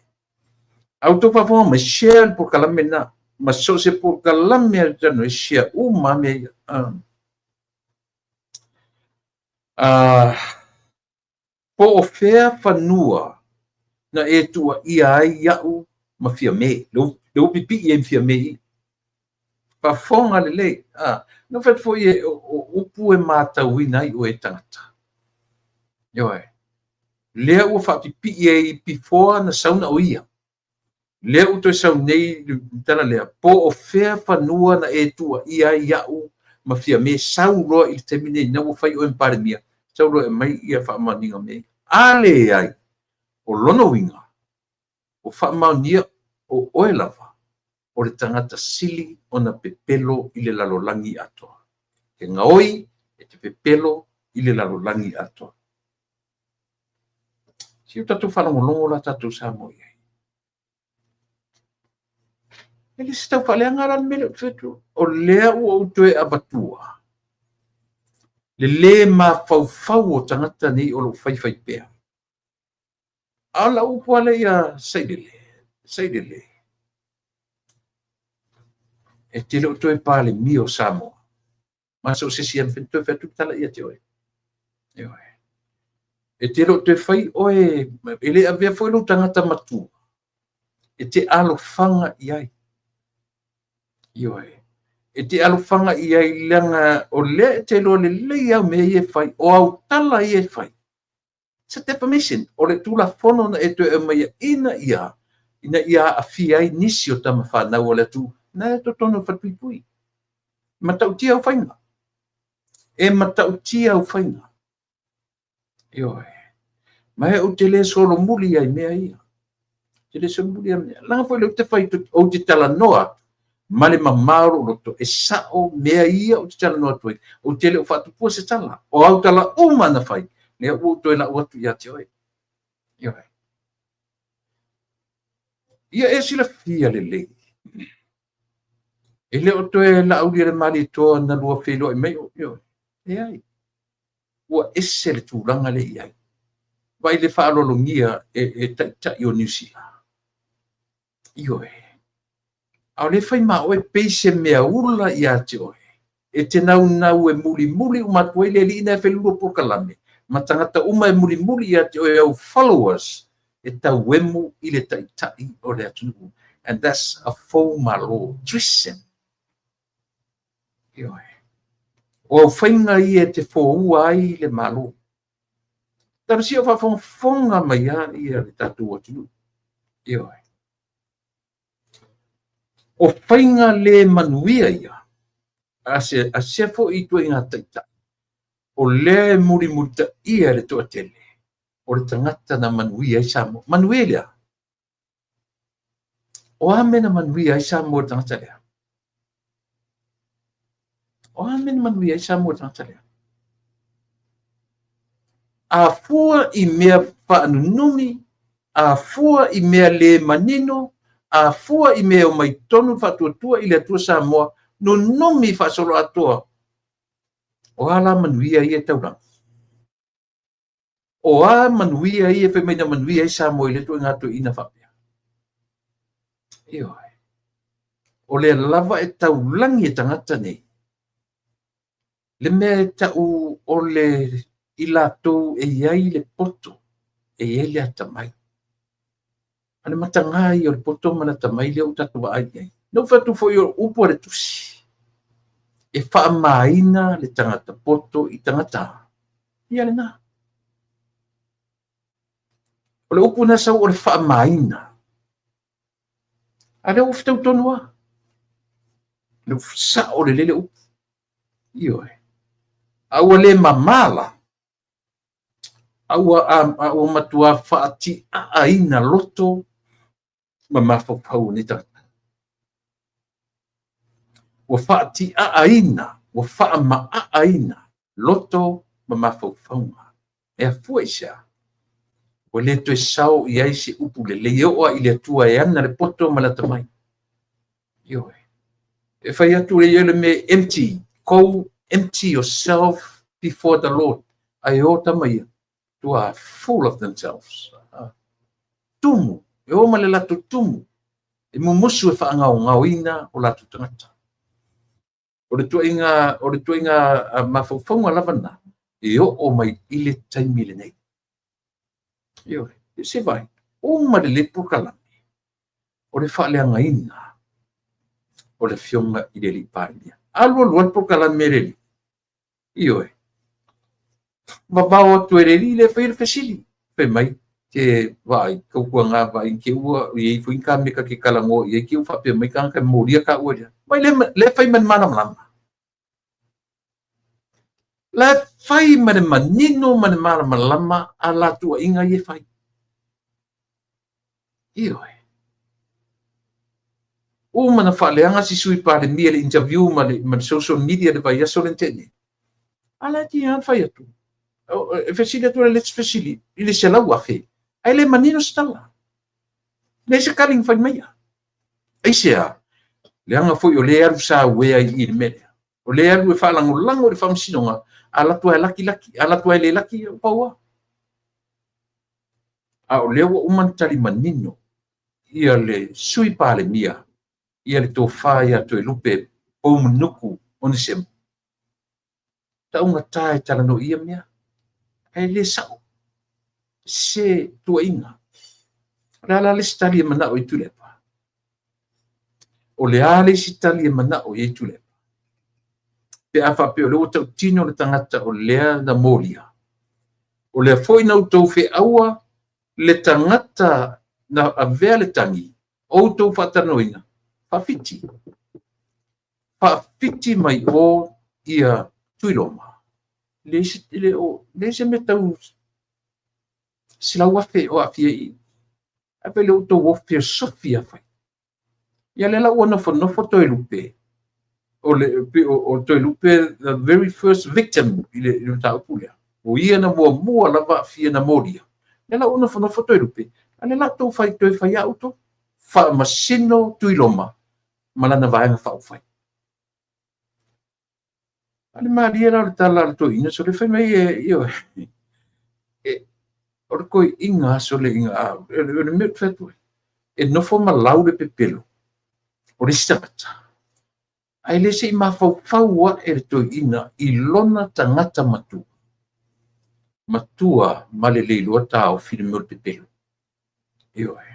A outou faafofoga mai, share le polokalame lena. Ma so o se polokalame a le e share uma lava mea ia. Po o fea fanua na e tuuaia ai au ma Fiame, le ua pipii ai ma Fiame i i. Faafofoga lelei. Na fai atu foi o upu e matauina ai oe e tagata. Ioe. Lea ua faapipii ai before na sau na o ia. Lea ua toe sau nei le tala lea, po o fea fanua na e tuuaia ai au ma Fiame, sau loa i le taimi nei na ua fai oe ma Palemia, sau loa e aumai ia faamaoniga o mea ia. A leai, o lona uiga, ua faamaonia o oe lava o le tagata sili ona pepelo i le lalolagi atoa. E gaoi e te pepelo i le lalolagi atoa. Se i o tatou faalogologo la tatou Samoa i ai. E le se taufaaleaga la le mea lea ou te fai atu. O lea ua ou toe avatua le lē mafaufau o tagata nei o lo o faifaipea. A o lau upu lava lea ia Sailele, Sailele, e te le o toe Palemia o Samoa. Ma so o se isi e mafai ona toe fai atu le tala ia te oe. Ioe. E te le o toe fai oe, e le avea foi lou tagata matua e te alofaga i ai. Ioe. E te alofaga i ai leaga o lea e te iloa lelei au mea ia e fai, o au tala ia e fai. It's a defamation. O le tulafono na e toe aumaia ina ia aafia ai nisi o tama fanau a le atunuu na e totonu o le falepuipui. E matautia au faiga. E matautia au faiga. Ioe. Ma e ou te le solomuli ai mea ia. Ou te le solomuli ai mea. Leaga foi lea ou te fai atu, ou te talanoa atu ma le mamao o lou loto, e sao mea ia ou te talanoa atu ai. Ou te le o faatupua se tala. O au tala uma na fai, lea ua ou toe lau atu ia te oe. Ioe. Ia e silafia lelei. E le o toe Laaulialemalietoa na lua feiloai mai o, ioe. Leai. Ua ese le tulaga lea e i ai. Vaai le faaaloalogia e taitai o Niu Sila. Ioe. A o lea e fai ma oe pei se mea ula ia te oe. E te naunau e mulimuli uma atu ai le alii na e fai lua polokalame ma tagata uma e mulimuli ia te oe au followers e tauemu i le taitai o le atunuu. And that's a faux malo. Treason. Ioe. O au faiga ia e te foua ai le Malo. Talosia o faafogafoga mai a ia le tatou atunuu. Ioe. O faiga le manuia ia, a sea foi ituaiga taitai, o lea e mulimulitaia e le toatele, o le tagata na manuia ai Samoa. Manuia lea? O a mea na manuia ai Samoa i le tagata lea? O a mea na manuia ai Samoa i le tagata lea? A fua i mea faanunumi, a fua i mea le manino, a fua i mea e omai tonu le faatuatua i le Atua Samoa, nunumi faasoloatoa. O a la manuia ia e taulagi? O a manuia ia e fai mai na manuia ai Samoa i le ituaiga toeaina faapea? Ioe. O lea lava e taulagi e tagata nei le mea e tau o le i latou e i ai le poto, e i ai le atamai. A le mataga ia o le poto ma le atamai lea ua tatou vaai i ai. Na ou fai atu foi o upu a le Tusi, e faamaina le tagata poto i tagata. Ia lena. O le upu na sau o le faamaina. A lea ua fetau tonu lava. Le sao lelei le upu. Ioe. A ua le mamā la, a ua matua faatiaaina loto ma mafaufau o nei tagata. Ua faatiaaina, ua faamaaaina loto ma mafaufauga. E afua i se a? Ua le toe sao i ai se upu lelei e oo lava i le Atua e ana le poto ma le atamai. Ioe. E fai atu e ia le mea empty, go empty yourself before the Lord. Ae o tama ia, tua full of themselves. Tumu, e o ma le latou tumu, e mumusu e faagaogaoina o latou tagata. O le tuaiga mafaufauga lava na, e oo mai i le taimi lenei. Ioe, se vai. Uma lelei polokalame o le faaleagaina o le Afioga i le alii Palemia. Alu alu lava le polokalame a le alii, ioe, vavao atu e le alii lea e faia le fesili, fai mai, te vaai, tautuana vaai i te i ua i ai foi ni ta mea ta te talanoa i ai, te i ua faapea mai tagata e molia taua e le. Vaai lea e fai ma le malamalama. La e fai ma le manino ma le malamalama a la tuuaiga ia e fai. Ioe. Uma na faaleaga si Sui Palemia i le interview ma le social media i le vaiaso lea na tea nei. A la e tiga ona fai atu. E fesili atu le isi fesili i le 100,000, ae le manino se tala. Leai se tali na fai maia. Aisea? Leaga foi o lea e alu sauea i i le mea lea. O lea e alu e faalagolago i le faamasinoga, a alu atu lava e laki, laki, a alu atu lava e le laki, pau lava. A o lea ua uma ona tali manino ia le Sui Palemia, ia le tofa ia Toelupe Poumunuku Onesemo, taugata e talanoa i ia mea, ae le sao se tuuaiga. O le a la le isi tali e manao i ai Tuilaepa? O le a le isi tali e manao i ai Tuilaepa? Pe a faapea o lea ua tautino le tagata o lea na molia, o lea foi na outou feaua le tagata na avea le tagi, outou faatalanoaina, faafiti. Faafiti mai o ia Tuiloma. Leai se mea tau 100,000 o aafia i i. Ae pei o lea ua outou o feosofi lava fai. Ia lea la ua nofonofo Toelupe, o le o Toelupe the very first victim i le mataupu lea. O ia na muamua lava aafia na molia. Lea la ua nofonofo Toelupe, a lea la tou fai toe fai lava outou. Faamasino Tuiloma ma lana Vaega Faaupufai. A le malie la o le tala a le toeaina sole fai mai e, ioe, e, o le toeaina sole ina, o le mea ou te fai atu ai, e nofo ma lau le pepelo o le isi tagata, ae le se i mafaufau ae le toeaina i lona tagata matua, matua ma le le iloa taofi le mea o le pepelo. Ioe.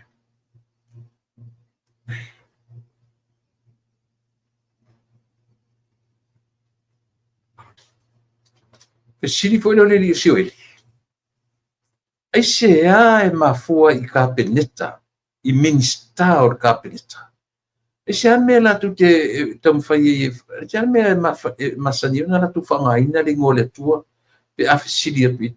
Fesili foi lea o le alii o Sioeli, aisea e mafua i Kapeneta, i Minisita o le Kapeneta? Aisea le mea latou te taumafai ai, aisea le mea e masani ai ona latou faaaogaina le igoa o le Atua pe a fesili atu i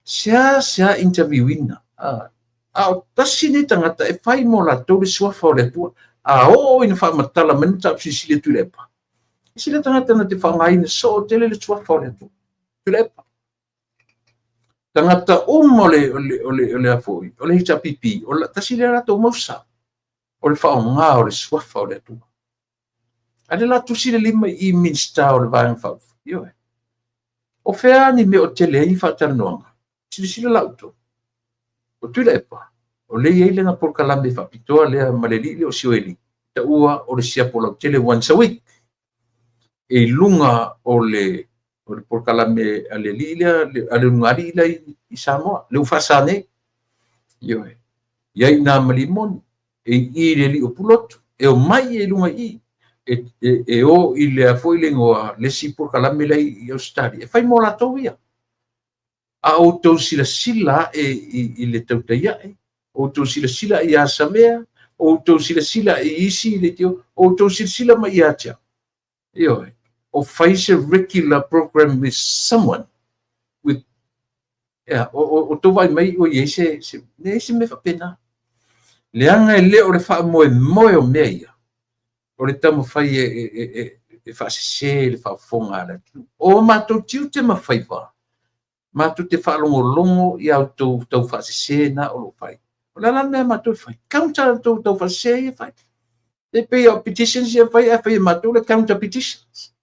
sea interview ina. A o tasi nei tagata e fai mo latou le suafa o le Atua, a oo ina faamatala mai le mataupu silisili a Tuilaepa, ese le tagata na te faaaogaina soo tele le suafa o le Atua, Tuilaepa. Tagata uma o le, o le, o le, o le, foi, o le HRPP, o la, tasi lea latou mausa, o le faaaoga o le suafa o le Atua. A lea la tusi le lima i Minisita o le Vaega Faaupufai. Ioe. O fea ni mea o tele ai ni faatalanoaga? Silasila la outou. O Tuilaepa, o lea e i ai lana polokalame faapitoa lea ma le alii lea o Sioeli, taua o le siapo lautele once a week. E i luga o le polokalame a le alii lea, a le ulugalii lea i Samoa, lea ua faasa nei. Ioe. I ai nā ma Limoni, e i i le alii o Pulotu, e omai i luga i i, e o i lea foi le igoa, le isi polokalame lea i Ausetalia, e fai mo latou ia. A outou silasila ae i le tautai ae, outou silasila ia Samea, outou silasila i isi leitio, outou silasila mai ia te au. Ioe, o fai se regular program with someone, with, yeah, o tou vaai mai ua i ai se, se, leai se mea faapena. Leaga e le o le faamoemoe o mea ia, o le taumafai e faasese le faafofoga a le atunuu. O matou tiute ma faiva, matou te faalogologo i a outou taufaasese na o lo o fai. O le a la le mea a matou e fai? Counter outou taufaasese ia fai. E pei o petitions ia fai, ae fai e matou le counter petitions.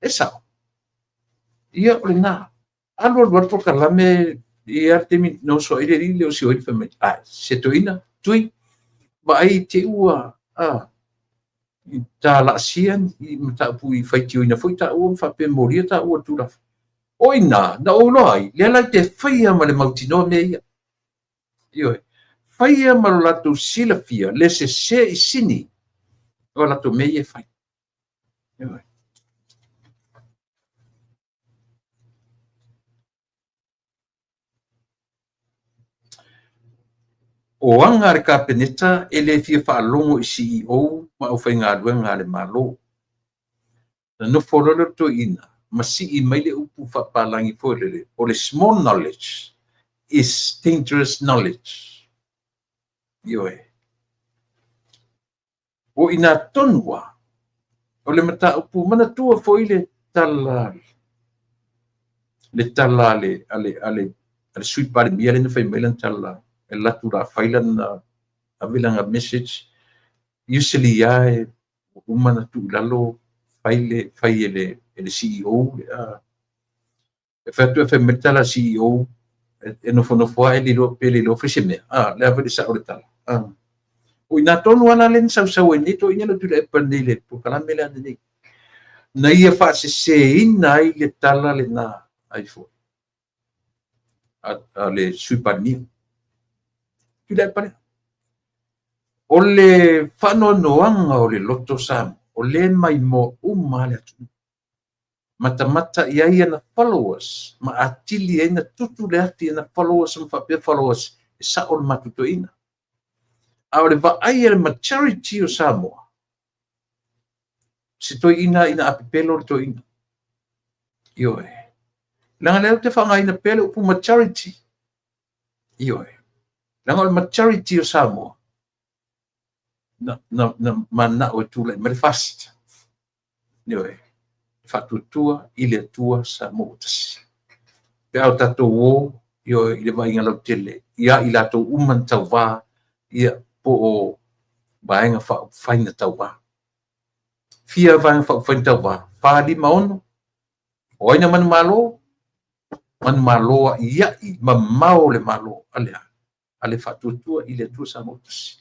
E sao. Ia o lena. Alu alu alu polokalame i a le taimi na oso ai le alii lea o Sioeli fai mai, ai, se toeaina, Tui, vaai te ua, i ta laasia i mataupu i faitioina foi taua ma faapea molia taua le Tulafono. O i ina, na ou iloa ai, lea la te faia ma le mautinoa mea ia. Ioe. Faia ma lo latou silafia le sese i sini o latou mea ia e fai. O aga a le Kapeneta e le fia faalogo i CEO ma aufaigaluega a le Malo. Na nofo loa le toeaina ma sii mai le upu faapalagi foi lele, o le small knowledge is dangerous knowledge. Ioe. O i ina tonu lava o le mataupu, manatua foi le tala le tala a le, a le, a le, a le Sui Palemia lea na fai mai lana tala, e alu atu la fai lana, ave lana message. Usually lava e uma ona tuu i lalo fai, le, fai e le, e le CEO. E fai atu e fai mai le tala a le CEO, e nofonofo lava e le iloa pe le iloa fai se mea. Ah, le a foi le sao o le tala. Ah. O i ina tonu lava la lea na sausau ai nei toeaiina le Tuilaepa nei i le polokalame lea nei, na ia faaseseina ai le tala lena ai foi a le Sui Palemia. Tuilaepa lea. O le faanoanoaga o le loto Samoa, o lea e maimoa uma lava le atunuu. Matamata i ai ana followers ma atili ai na tutu le afi i ana followers ma faapea followers e sao le matou toeaina. A o le vaai a le majority o Samoa, se toeaina ina a pepelo le toeaina. Ioe. Leaga lea ou te faaaogaina pea le upu majority. Ioe. Leaga o le majority o Samoa na mananao e tulai mai le FAST. Ioe. Faatuatua i le Atua Samoa ua tasi. Pe a o tatou o, ioe, i le vaaiga lautele ia i latou uma na tauva, ia, po o Vaega Faaupufai na tauva. Fia Vaega Faaupufai na tauva? 4, 5, 6. O ai na manumalo? Manumalo a'ia'i mamao le Malo a le a? A le Faatuatua i le Atua Samoa ua tasi.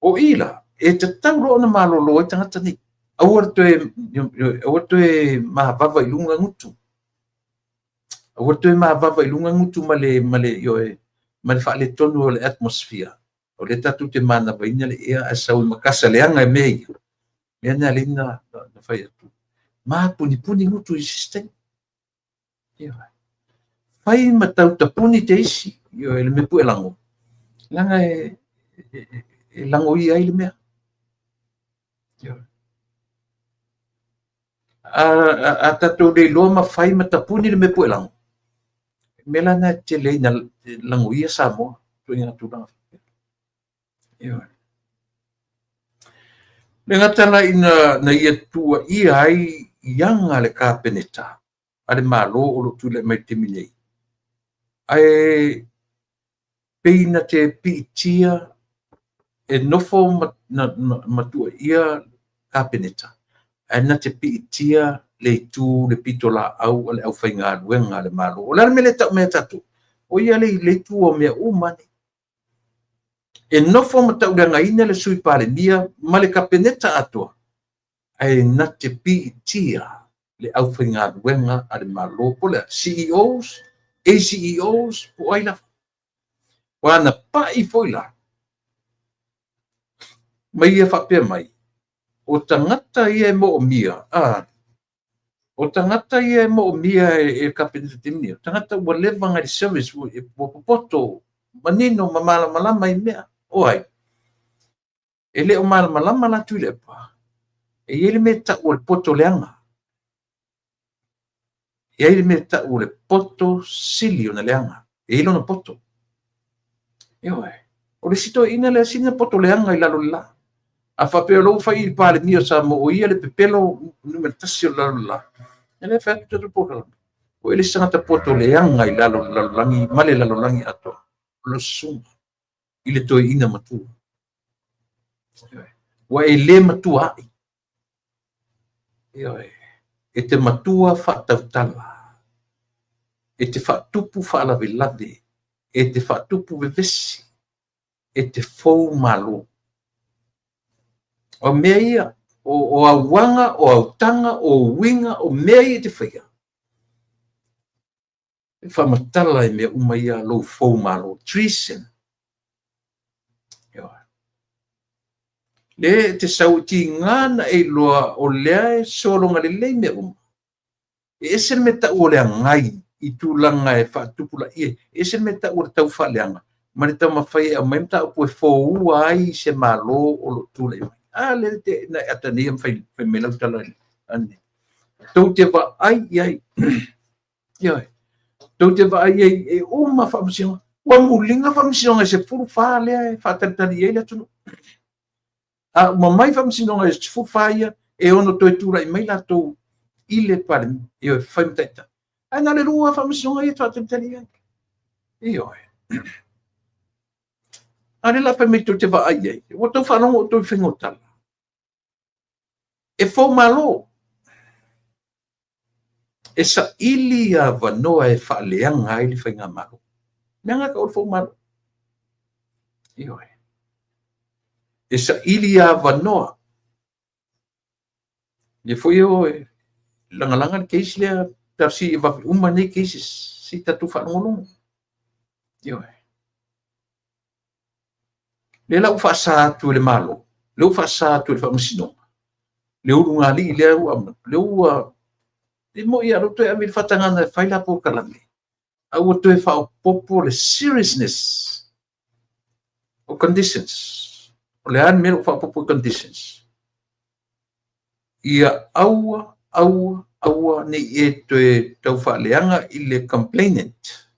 O i la, e tatau loa ona malolo ai tagata nei. Aua le toe, aua le toe mavava i luga gutu. Aua le toe mavava i luga gutu ma le, ma le, ioe, ma le faaletonu o le atmosphere. O lea tatou te manavaina le ea ae sau i makasa leaga e mea ia. Mea na alai na fai atu. Ma punipuni gutu i system. Ioe. Fai ma tau tapuni te isi, ioe, le mea pue lago. Leaga e lagoia ai le mea. Ioe. A tatou le iloa ma fai ma tapuni le mea pue lago, mea la na e tele ai na lagoia Samoa, ituaiga tulaga faapea. Ioe. Le gata la ina na ia tuuaia ai i aga le Kapeneta a le Malo o lo o tulai mai i le taimi nei, ae pei na te piitia e nofo ma tuuaia Kapeneta, ae na te piitia le itu le pitolaau a le aufaigaluega a le Malo. O le a le mea lea e tau mai ia tatou? O ia le itu o mea uma nei. E nofo ma tauleagaina le Sui Palemia ma le Kapeneta atoa, ae na te piitia le aufaigaluega a le Malo, po o le a, CEOs, ACEOs, po o ai lava. Ua na pai foi la, ma ia faapea mai, o tagata ia e moomia, a, o tagata ia e moomia e le Kapeneta taimi nei, o tagata ua leva ona i le service, ua popoto, manino ma malamalama i mea. O ai? E le o malamalama la Tuilaepa, e i ai le mea e tau o le poto leaga. E i ai le mea e tau o le poto sili ona leaga. E i ai lona poto. Ioe. O le isi toeaina lea sili ona poto leaga i lalo o le la. A faapea o lea ua fai i le Palemia o Samoa o ia le pepelo numera tasi o le lalo o le la, ia lea e fai atu tatou polokalame. O le isi tagata poto leaga i lalo o le lalolagi ma le lalolagi atoa, o lau susuga i le toeaina matua. Ua e le matua ai. Ioe. E te matua faatautala. E te faatupu faalavelave. E te faatupu vevesi. E te fou malo. O mea ia, o auaga, o autaga, o uiga, o mea ia e te faia, e faamatala i mea uma ia lou fou malo. Treason. Lea e te sau e tiga ona e iloa o lea e sologa lelei mea uma. E ese le mea tau o le agai i tulaga e faatupulaia, e ese le mea tau o le taufaaleaga ma le taumafai e aumai mataupu e foua ai se Malo o lo o tulai mai. A lea te na e atagia ma fai mai lau tala i tou te vaai i ai. Ioe. Tou te vaai i ai e uma faamasinoga. Ua muliga faamasinoga e 14 lea e faatalitali i ai le atunuu. A uma mai faamasinoga e 14 ia, e ono toe tulai mai latou i le Palemene, ioe, fai ma taitai. Ae na o le 2 faamasinoga ia e faatalitali i ai. Ioe. A o lea la fai mai tou te vaai i ai, ua outou faalogo outou i le faiga o tala. E fou malo. E saili avanoa e faaleaga ai le faigamalo. Leaga ka o le fou malo. Ioe. E saili avanoa. Ia foi o e lagalaga le case lea, talosia ia vave uma nei cases, se i tatou faalogologo. Ioe. Lea la ua faasa atu e le Malo, lea ua faasa atu e le Faamasinoga, le ulugalii lea ua, lea ua, e moni lava o lea ua toe ave i le faatagaga e fai la polokalame, a ua toe faaopoopo le seriousness o conditions. O le a le mea ua faaopoopo i conditions? Ia aua, aua, aua ne i e toe taufaaleaga i le complainant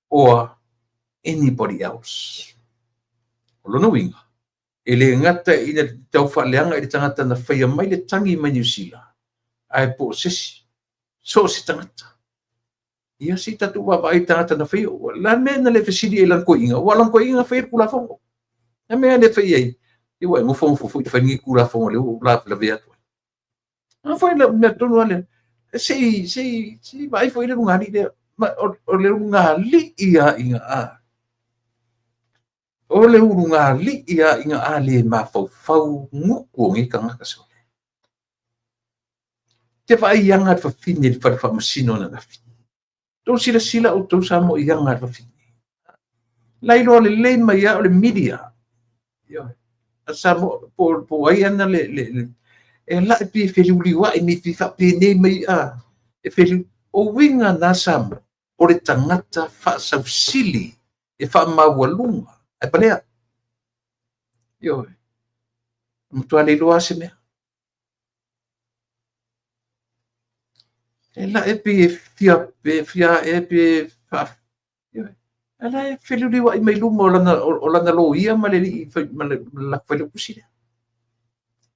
or anybody else. O lona uiga, e le gata ina taufaaleaga i le tagata na faia mai le tagi mai Niu Sila, ae po o se isi, so o se tagata. Ia se i tatou vaavaai i tagata na faia. O le a le mea na le fesili ai i lana toeaina? Aua o lana toeaina na faia le Tulafono. Le mea lea fai ai, ia ua e nofonofo foi e fai lenei Tulafono lea ua ou lavelavea atu ai. A foi le mea tonu lava lea, se i, se i, se i vaai foi le ulugalii lea. O le ulugalii lava ina a. O le ulugalii lava ina a le mafaufau gutu o nei tagata sole. Te vaai i aga a le fafine i le fale faamasino ananafi. Tou silasila outou Samoa i aga a le fafine. La iloa lelei mai lava o le media. Ioe. A Samoa po ai ana le e lae pi feliuliuai mai pi faapenei mai a e feliu. O uiga na Samoa o le tagata faasausili e faamaualuga ae palea. Ioe. Matua le iloa se mea. E lae pei e fia, pe fia e pe fa, ae la e feliuliuai mai luma o lana loia ma le alii ma le latou failautusi lea.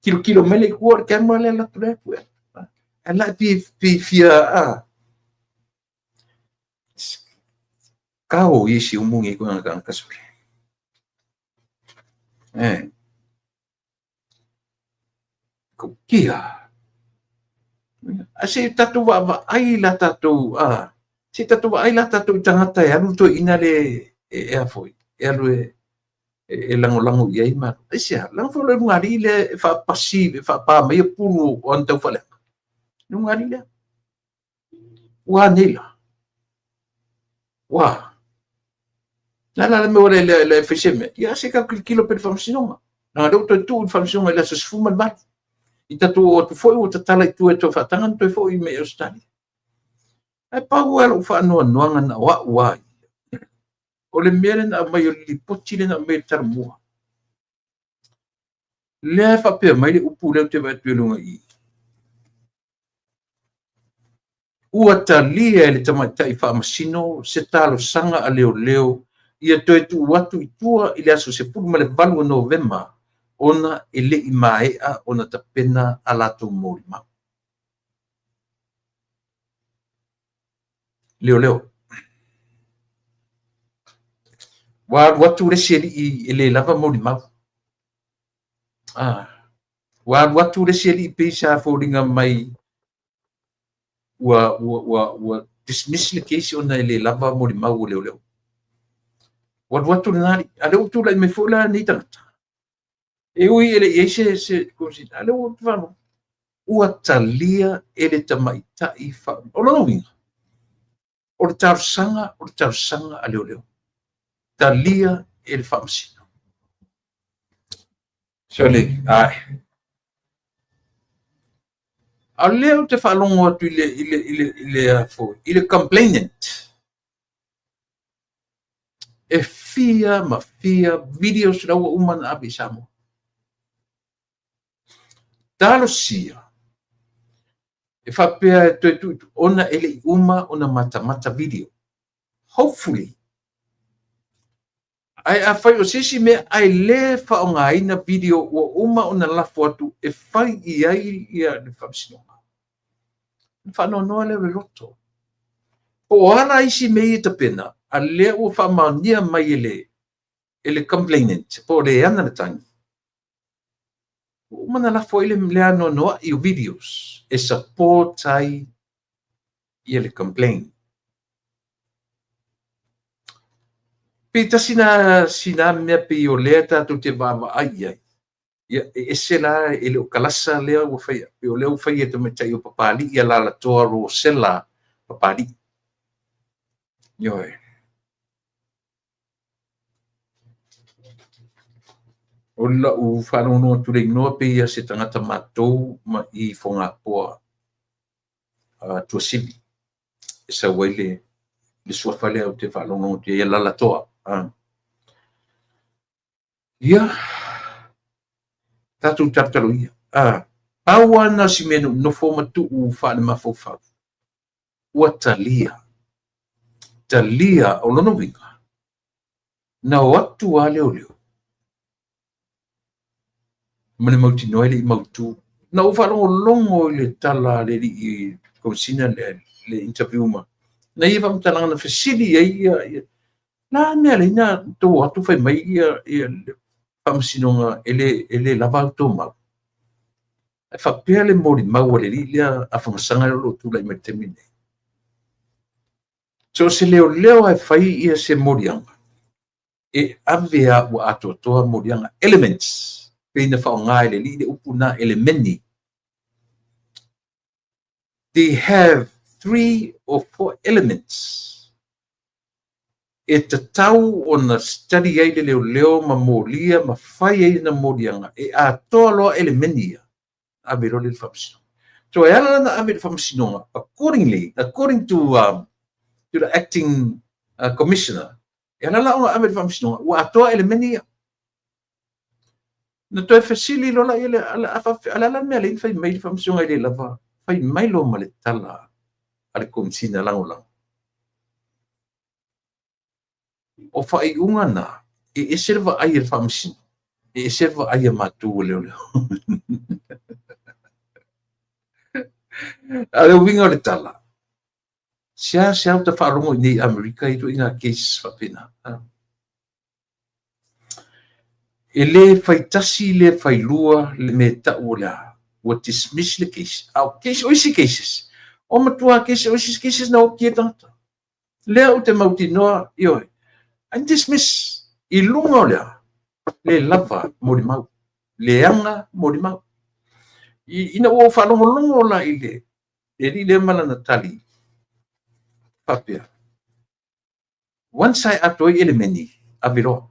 Tilotilo mai le i tua o le camera lea alu atu lea pue. Ae la e pei fia a. Kao i si umu nei koe tagata sole. E. Kia. A se i tatou vaavaai la tatou, a, se i tatou vaai la tatou i tagata e alu toeaina le e a foi, e alu e lagolago i ai ma aisea, leaga foi o le ulugalii lea e faapasi, e faapa mai pulu o ana taufaaleaga. Le ulugalii lea. Ua a nei la? Ua. Le a la le mea ua le le fai se mea? Ia se i tatou tilotilo pea i le faamasinoga. Leaga o lea ua toe tuu i le faamasinoga i le aso 18. I tatou oo atu foi ua tatala i tua e toe faataga ona toe foi mai i Ausetalia. Ae pau lava lou faanoanoaga na o au lava ia, o le mea lea na aumai, o le lipoti lea na aumai e le Talomua. Lea e faapea mai le upu lea ou te vaai atu i luga i i. Ua talia e le tamaitai faamasino se talosaga a leoleo ia toe tuu atu i tua i le aso 18 o Novema ona e le i maea ona tapena a latou molimau. Leoleo. Ua alu atu le isi alii e le lava molimau. Ah. Ua alu atu le isi alii pei sa foliga mai ua dismiss le case ona e le lava molimau o leoleo. Ua alu atu lena alii, a lea ua tulai mai foi la lenei tagata. E ui e le i ai se a lea ua faalogo ua talia e le tamaitai fa. O lona uiga, o le talosaga a leoleo, talia e le faamasino. Sorry, ai. A o lea ou te faalogo atu i le, i le, i le, i le, foi, i le complainant. E fia ma fia videos la ua uma ona ave i Samoa. Talosia e faapea e toe tuu ona e le i uma ona matamata video. Hopefully. Ae afai o se isi mea ae le faaaogaina video ua uma ona lafo atu e fai i ai ia le faamasinoga, ona faanoanoa lea o le loto. Po o a la isi mea ia e tapena, a lea ua faamaonia mai e le complainant po o le ana le tagi, ua uma ona lafo ai le anoanoai o videos e support ai ia le complaint. Pe tasi na sina mea pei o lea tatou te vaavaai i ai. Ia, e ese la, e le o kalasa lea ua faia, pei o lea ua faia e tamaitai o Papalii ia Lalatoa Rosella Papalii. Ioe. O lau faalogologo atu i le igoa pei ia se tagata matou ma i Fogapoa Tuasivi e sau ai le suafa lea ou te faalogologo atu i ai Lalatoa. Ia, tatou talotalo ia. Pau lava na o si mea na ou nofo ma tuu faale-mafaufau, ua talia. Talia, o lona uiga, na o atu lava leoleo ma le mautinoa e le i mautu. Na ou faalogologo i le tala a le alii Komesina lea, le interview ma na ia faamatalaga na fesili ai ia la mea lea na outou o atu fai mai ia le faamasinoga e le lava a outou mau. Ae faapea le molimau a le alii lea afamasaga lea o lo o tulai mai i le taimi lenei. So o se leoleo e fai ia se moliaga, e ave a ua atoatoa moliaga, elements, pei na faaaoga e le alii le upu na elemeni. They have 3 or 4 elements e tatau ona study ai le leoleo ma molia ma fai ai na moliaga e atoa loa elemeni ia, ave loa le faamasinoga. So e ala la na ave i le faamasinoga accordingly, according to the acting commissioner, e ala la ona ave i le faamasinoga ua atoa elemeni ia. Na toe fesili loa la ia le ala la mea lea fai mai le faamasinoga e le lava, fai mai loa ma le tala a le Komesina Lagolago. O faaiuga na, e ese le vaai a le faamasino, e ese le vaai a matou o leoleo. A le uiga o le tala, sea sea o ta faalogo i nei Amerika i ituaiga cases faapena. E le faitasi, le failua le mea tau o le a, ua dismiss le case. A o case, o isi cases, o matua case, o isi cases na oti e tagata. Lea ou te mautinoa, ioe, and dismiss i luga o lea, le lava molimau, leaga molimau. Ina ua ou faalogologo la i le alii lea ma lana tali, faapea, once ai atoa ai elemeni, ave loa.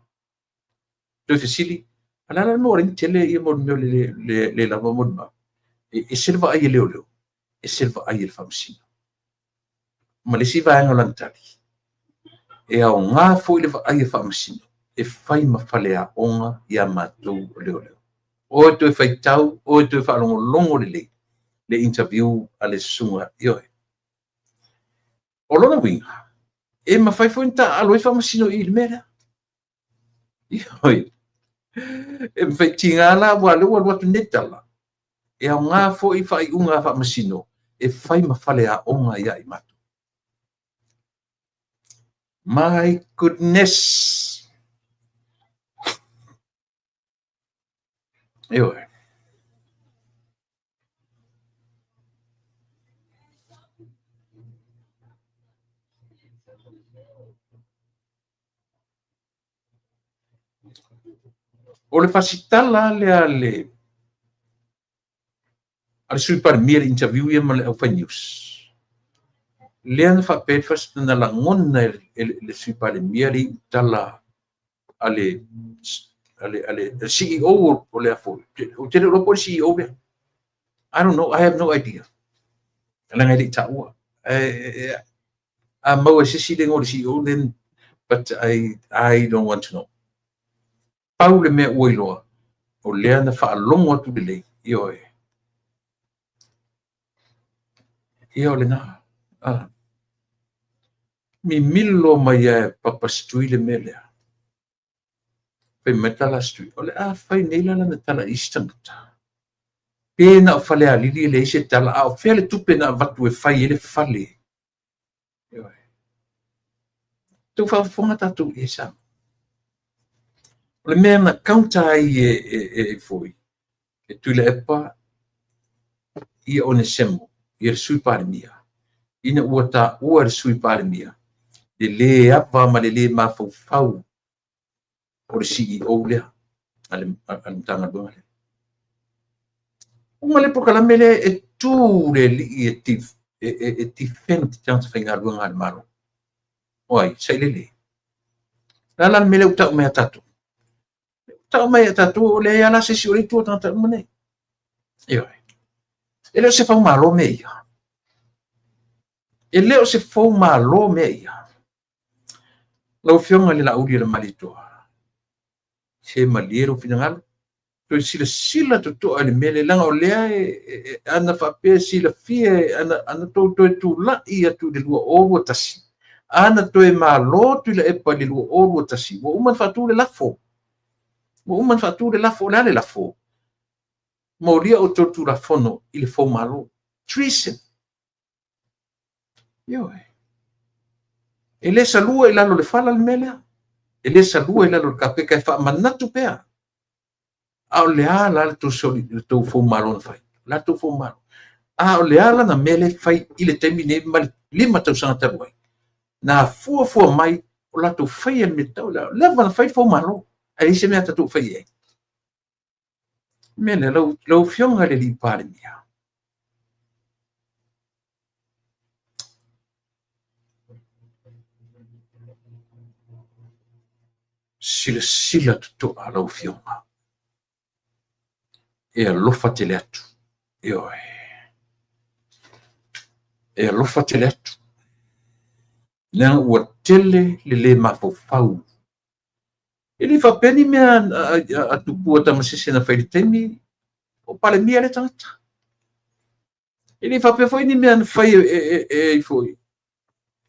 Toe fesili, a le ala le mea ua tele ia mo le mea le lava molimau. E ese le vaai e leoleo, ese le vaai e le faamasino. Ma le isi vaega o lana tali, e aoga foi le vaai e faamasino, e fai ma faleaoga ia matou o leoleo. O e toe faitau, o e toe faalogologo lelei, le interview a le susuga, ioe. O lona uiga, e mafai foi ona taaalo ai faamasino i le mea lea. Ioe. E mafai tiga la ua lea ua alu atu nei tala, e aoga foi faaiuga a faamasino e fai ma faleaoga ia i matou. My goodness. Ioe. O le fasitala lea a le Sui Palemia le interview ia ma le aufai news. Lea na faapea le na lagona e le Sui Palemia le iutala a le a le, a le CEO o le afo, ou te le iloa po o le CEO lea. I don't know, I have no idea. Leaga e le i taua. A maua e se isi le igoa o le CEO, then, but I don't want to know. Pau le mea ua iloa, o lea na faalogo atu lelei, ioe. Ia o lena. Ah. Mimilo mai lava e Papa Setui le mea lea. Fai mai tala a Setui, o le a fai nei la lana tala i isi tagata. Pe na o Falealili e leai se tala, a o fea le tupe na avatu e fai ai le fale. Ioe. Tou faafofoga tatou i ai Samoa. O le mea na counter ai e foi, e Tuilaepa ia Onesemo, ia le Sui Palemia, ina ua taua e le Sui Palemia le lē ava ma le lē mafaufau o le CEO lea a le Matagaluega lea. Uma le polokalame lea e tu le alii e defend tagata faigaluega a le Malo. O ai? Sailele. O le a la le mea lea ua tau mai ia tatou? Tau mai ia tatou o leai lava la se isi o le itu o tagata uma nei. Ioe. E le o se faumalo mea ia. E le o se foumalo mea ia. Lau Afioga i le Laauli o le Malietoa, se malie lou finagalo, toe silasila totoa i le mea lea, leaga o lea ana faapea e silafia, ana tou toe tulai atu i le 2021, ana toe malo Tuilaepa i le 2021, ua uma ona faatu le lafo. Ua uma ona faatu le lafo. O le a le lafo? Molia outou le Tulafono i le foumalo. Treason. Ioe. E le salua i lalo o le fala le mea lea. E le salua i lalo o le kapeta e faamanatu pea. A o le a la le tou soli, le tou foumalo na fai? O le a le tou foumalo? A o le a lana mea lea e fai i le taimi nei ma le 5 tausaga talu ai? Na fuafua mai o latou faia le mea tatau. Leva na fai le foumalo. Ae leai se mea a tatou o fai i ai. Mea lea, lau Afioga i le Alii Palemia, silasila totoa lau Afioga, e alofa tele atu, ioe, e alofa tele atu, leaga ua tele le lē mafaufau. E le faapea ni mea a Tupua Tamasese na fai i le taimi o Palemia lea tagata. E le faapea foi ni mea na fai e foi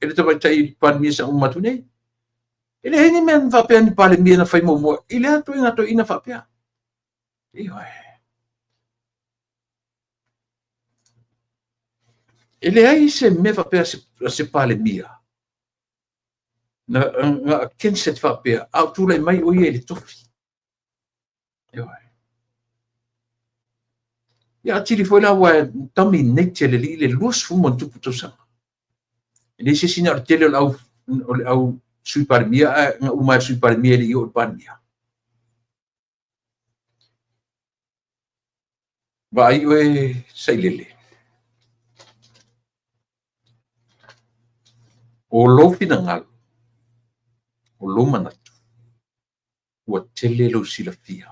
e le tamaitai Palemia sa uma atu nei. E leai ni mea na faapea ni Palemia na fai muamua i lea ituaiga toeaina faapea. Ioe. E leai se mea faapea a se Palemia na against faapea, a o tulai mai o ia i le tofi. Ioe. Ia atili foi la ua dominate e le alii le 20 ma ono tupu tausaga. E leai se isi na o le tele o le au Sui Palemia, ae na uma e le Sui Palemia e le i oo i le Palemia. Vaai oe Sailele. O lou finagalo, o lou manatu, ua tele lou silafia.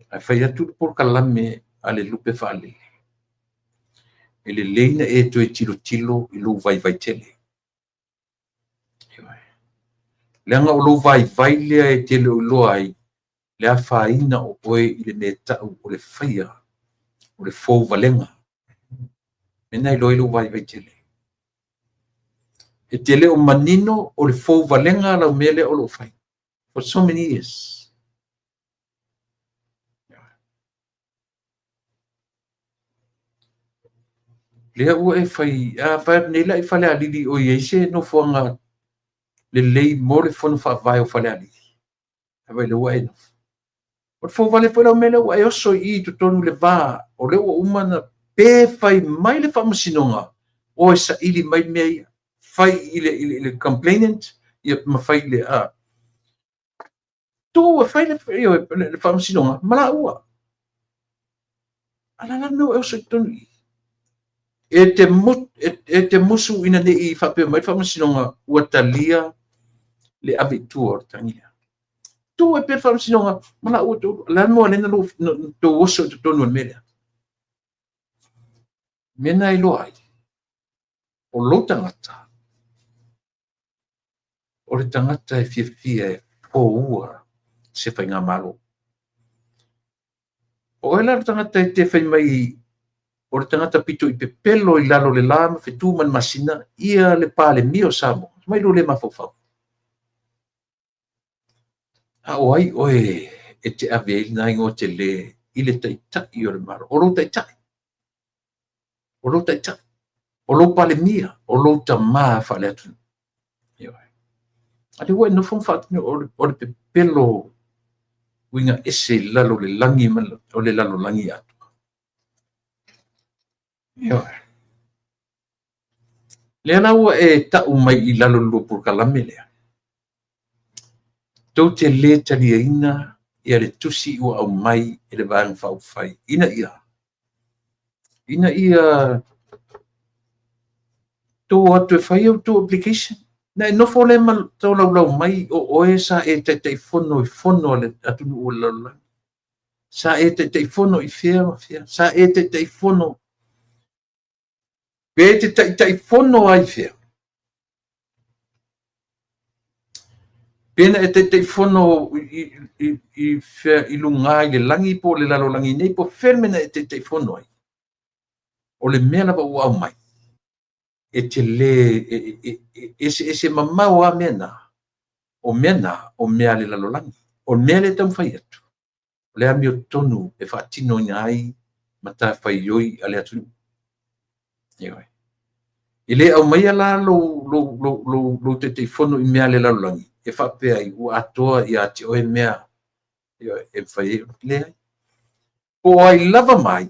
Ae fai atu le polokalame a le lupe faalele, e lelei na e toe tilotilo i lou vaivai tele. Leaga o lou vaivai lea e te le o iloa ai le afaina o oe i le mea tau o le faia o le fouvalega. Mea na iloa ai lou vaivai tele. E te le o manino o le fouvalega lau mea lea o lo o fai. For so many years. Lea ua e fai, a fai atu nei la i Falealili o i ai se nofoaga lelei mo le fono faavae o Falealili. Ae vaai lea ua e nofo. O le fouvale foi lau mea lea ua e oso i i totonu le va, o lea ua uma na pe fai mai le faamasinoga o e saili mai mea ia. Fai i le complainant, ia ma fai i le a. Tu e fai le faamasinoga ma laua. A la la mea ua e oso i totonu i. E te musu ina ne i faapea mai le faamasinoga ua talia le ave i tua o le tagi lea. Tuu ai pea le faamasinoga ma laua toalua. O le a le mea ua ala ai ona outou oso i totonu o le mea lea? O le mea lena e iloa ai, o lou tagata, o le tagata e fiafia e foua se faigamalo. O oe la le tagata e te fai mai o le tagata pito i pepelo i lalo o le la ma fetu ma le masina ia le Palemia o Samoa, mai lou le mafaufau. A o ai oe e te ave ai lena igoa tele i le Taitai o le Malo? O lou Taitai, o lou Taitai, o lou Palemia, o lou tama faale-atunuu. Ioe. A lea ua e nofo ma faatino o le pepelo uiga ese i lalo o le lagi ma o le lalolagi atoa. Ioe. Lea la ua e tau mai i lalo o le lua polokalame lea, tou te le taliaina ia le tusi ua aumai e le Vaega Faaupufai ina ia tou o atu e fai a outou application. Na e nofo lea ma tolaulau mai o oe sa e Taitaifono i fono a le atunuu o le lalolagi. Sa e Taitaifono i fea ma fea. Sa e Taitaifono. Pe te Taitaifono ai fea? Pe na e Taitaifono i fea i luga i le lagi po o le lalolagi nei, po o fea le mea na e Taitaifono ai? O le mea lava ua aumai, e te le eseese mamao lava mea na. O mea na, o mea a le lalolagi. O le mea lea e taumafai atu, o le amiotonu e faatinoina ai matafaioi a le atunuu. Ioe. E le aumaia la lou Taitaifono i mea a le lalolagi e faapea ai ua atoa ia te oe mea, ioe, e mafai ai. Leai. Po o ai lava mai,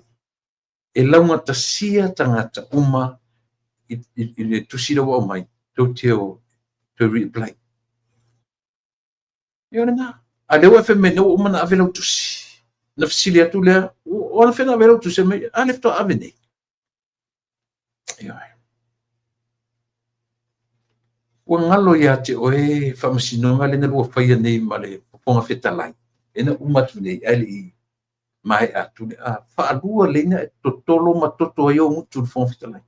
e laugatasia tagata uma i le tusi lea ua aumai, tou te o toe reapply. Ia o lena. A lea ua e fai mai nei ua uma ona ave lau tusi. Na fesili atu lea, o anafea na ave ai lau tusi? Mai, a lea faatoa ave nei. Ioe. Ua galo ia te oe faamasinoga lea na lua faia nei ma le Fofoga Fetalai, lea na uma atu nei ae le i maea atu le a faalua lelei na e totolo ma toto ai ou gutu i le Fofoga Fetalai.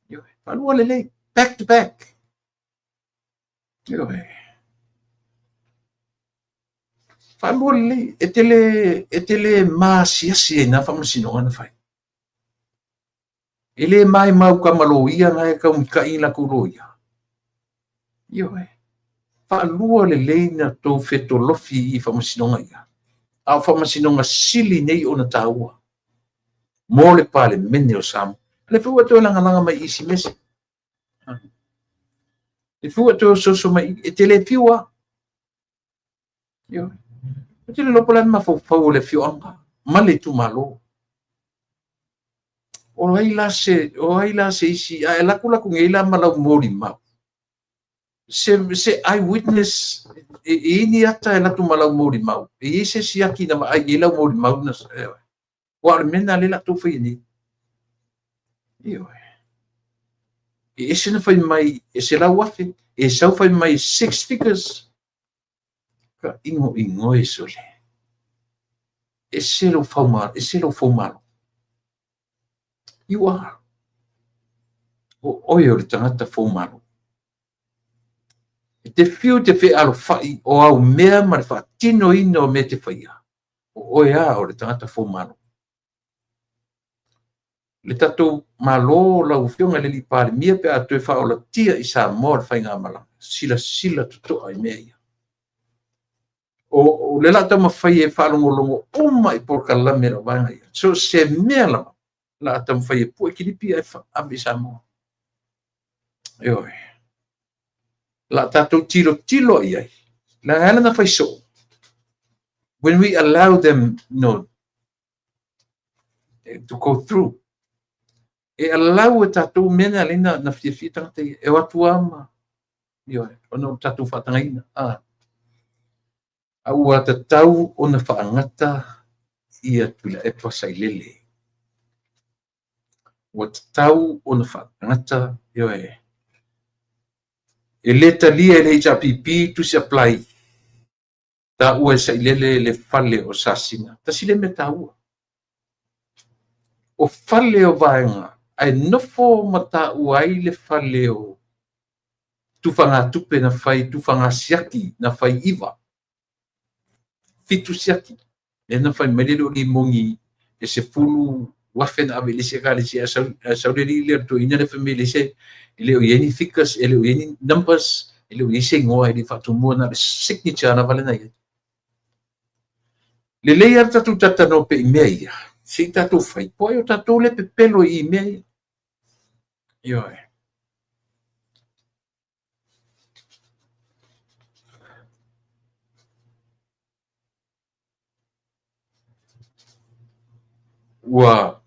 Ioe, faalua lelei, back to back. Ioe. Faalua lelei, e te le maasiasi ai i na faamasinoga na fai. E le maimau ka ma loia na e taumita'i i latou loia. Ioe. Faalua lelei na tou fetolofi i faamasinoga ia. A o faamasinoga sili nei ona taua mo le Palemene o Samoa. O lea foi ua toe lagalaga mai i isi mea. Le foi ua toe ososo mai i, e te le fiu lava. Ioe. Ou te le iloa po o le a le mafaufau o le afioaga ma le itumalo. O ai la se, o ai la se isi, a e alu atu la nei la ma lau molimau, se eyewitness, e i ai ni ata e alu atu ma lau molimau, e i ai se isi aki na vaai i ai lau molimau, na, aua o le mea lena lea o le a outou faia nei. Ioe. E ese na fai mai e 100,000, e sau fai mai six figures. Ka ingoingoe sole. Ese lou fauma, ese lou foumalo. You are. O oe o le tagata foumalo. E te fiu te fealofai o au mea ma le faatinoina o mea e te faia. O oe lava o le tagata foumalo. Le tatou Malo, lau Afioga i le alii Palemia, pe a toe faaolatia i Samoa le faigamalaga, silasila totoa i mea ia. O le la taumafai e faalogologo uma i polokalame a lau vaega ia. So se mea lava, la taumafai e pue kilipi ae ave i Samoa. Ioe. La tatou tilotilo i ai. La ala na fai soo. When we allow them, to go through. E allow e tatou mea na lena na fiafia tagata ia. E o atu lava ma, ioe, ona o tatou faatagaina. A ua tatau ona faagata ia Tuilaepa Sailele. Ua tatau ona faagata, ioe. E le talia e le HRPP tusi apply. Taua e Sailele le fale o Sasina. Tasi lea mea taua. O fale o vaega, ae nofo ma taua ai le fale o tufagatupe na fai, tufagasiaki na fai 9. 7 siaki. Lea na fai mai le o limoni e 10,000 na ave i le isi ekalesia, ae sau le alii lea le toeaina lea fai mai e leai se, e le o i ai ni figures, e le o i ai ni numbers, e le o i ai se igoa e le i faatumua, na o le signature lava lea na i ai. Lelei lava le tatou talatalanoa pea i mea ia, se i tatou fai, po ai o tatou lea e pepelo i mea ia. Ioe. Ua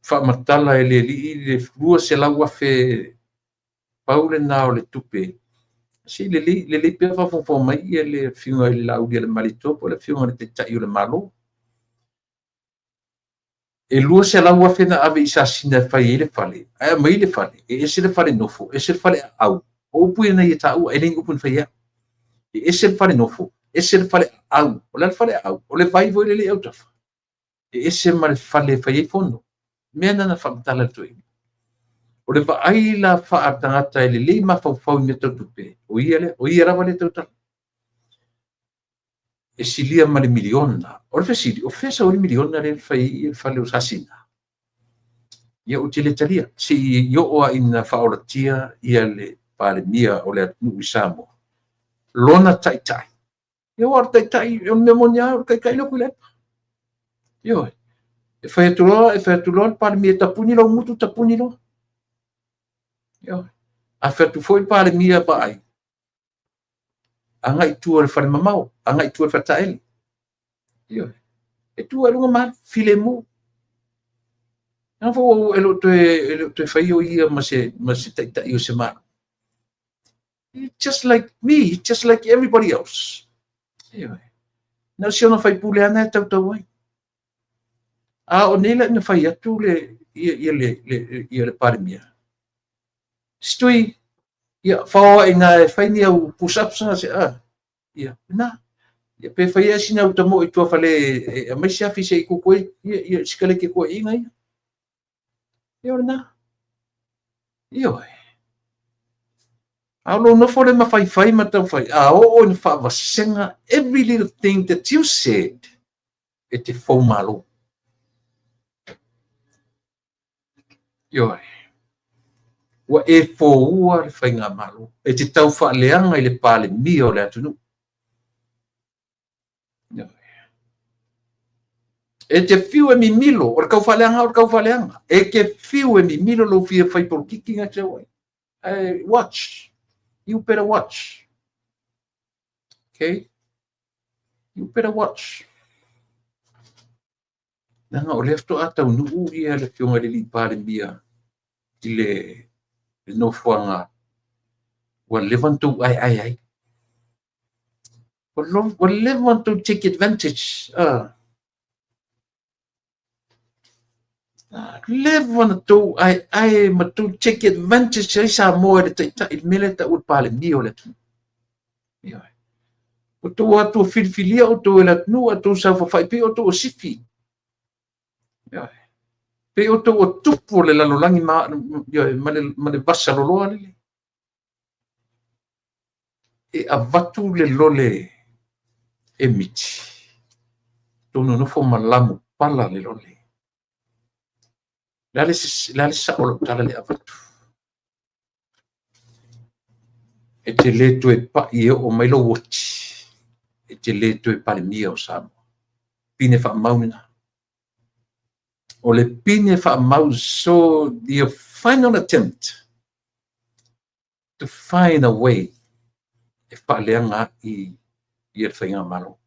faamatala e le alii le 200,000 pau lena o le tupe. Se i lelei, lelei pea faafogafoga mai ia le afioga i le Laaulialemalietoa po o le afioga i le Taitai o le Malo. E 200,000 na ave i Sasina e fai ai le fale, ae aumai le fale, e ese le fale nofo, ese le fale aau. O upu ia na ia taua, e le ni upu na fai e au. E ese le fale nofo, ese le fale aau. O le a le fale aau? O le vai foi lele i autafa. E ese ma le fale e fai ai fono. Mea na na faamatala e le toeaina. O le vaai la faatagata e lelei mafaufau i mea tau tupe, o ia lea, o ia lava lea tautala. E silia ma le miliona. O le fesili, o fea sau ai le miliona lea e fai ai le fale o Sasina? Ia ou te le talia. Se i oo lava ina faaolatia ia le Palemia o le atunuu i Samoa, lona taitai. Ia aua o le taitai, o le mea moni lava, o le taitai lea o Tuilaepa. Ioe. E fai atu loa, e fai atu loa le Palemia e tapuni lau gutu, tapuni loa. Ioe. A fai atu foi le Palemia vaai, agai i tua i le fale mamao, agai i tua i le faletaele. Ioe. E tu lava i luga ma alu, filemu. Leaga foi e le o toe fai o ia ma se taitai o se Malo. He's just like me, he's just like everybody else. Ioe. Na o si ona faipule lava na e tautau ai. A o nei la ina fai atu le, ia, le, le, ia le Palemia. Stui, ia, whaoa i ngā e whai ni au push-ups nga se, ia, na. Ia, pe fai e sina uta mo i tua fale e aumai se afi se i kuku ai, ia, ia, sikaleki koe i inga ia. Ia o lena. Ioe. A o lou nofo lea ma faifai ma taufai, a oo ina faavasega every little thing that you said e te fou malo. Ioe. Ua e foua le faigamalo. E te tau faaleaga i le Palemia o le atunuu. Ioe. E te fiu e mimilo, o le tau faaleaga o le tau faaleaga. E te fiu e mimilo lou fia fai polokiki na te au ai. Watch. You better watch. Okay? You better watch. Leaga o lea faatoa taunuu ia le afioga i le alii Palemia i le nofoaga ua leva ona tou aeae ai. Ua leva ona tou take advantage. Leva ona tou aeae ma tou take advantage ai Samoa i le taitai i le mea lea e taua le Palemia o le atunuu. Ioe. Ua tou o atu filifilia outou e le atunuu a outou saofafai pei outou o sifi. Ioe. Pei outou o tupu o le lalolagi ma, ioe, ma le vasa loloa lele. E avatu le lole e miti. Tou nonofo ma lamu pala le lole. Le a le sao o lau tala le avatu. E te le toe pai e oo mai lou oti. E te le toe Palemia o Samoa. Pine faamau lena. O le pine faamau, so your final attempt to find a way e faaleaga ai ia le faigamalo.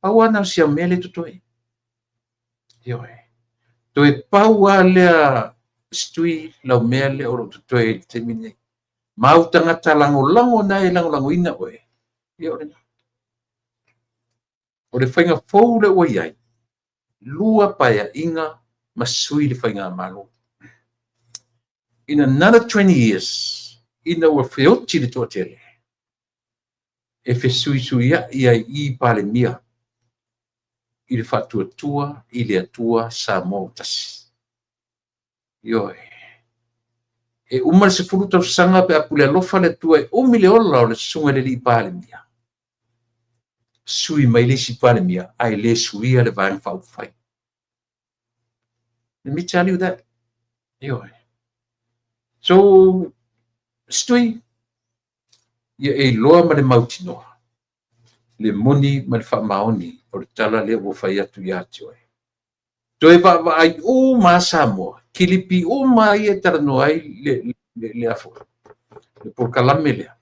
Pau lava na o si au mea le totoe. Ioe. Toe pau lava lea stui lau mea lea o lou totoe i le taimi nei. Ma au tagata lagolago na e lagolagoina oe. Ia o lena. O le faiga fou lea ua i ai, 2 paeaiga ma sui le faigamalo. In another 20 years, ina ua feoti le toatele, e fesuisuia'i ai i i Palemia i le Faatuatua i le Atua Samoa ua Tasi. Ioe. E uma le 10 tausaga pe a pule alofa le Atua e umi le ola o le susuga i le alii Palemia, sui mai le isi Palemia ae le suia le Vaega Faaupufai. Let me tell you that. Ioe. So, Stui, ia e iloa ma le mautinoa le moni ma le faamaoni o le tala lea ua fai atu ia te oe. Toe vaavaai uma a Samoa, kilipi uma ia e talanoa ai le polokalame lea.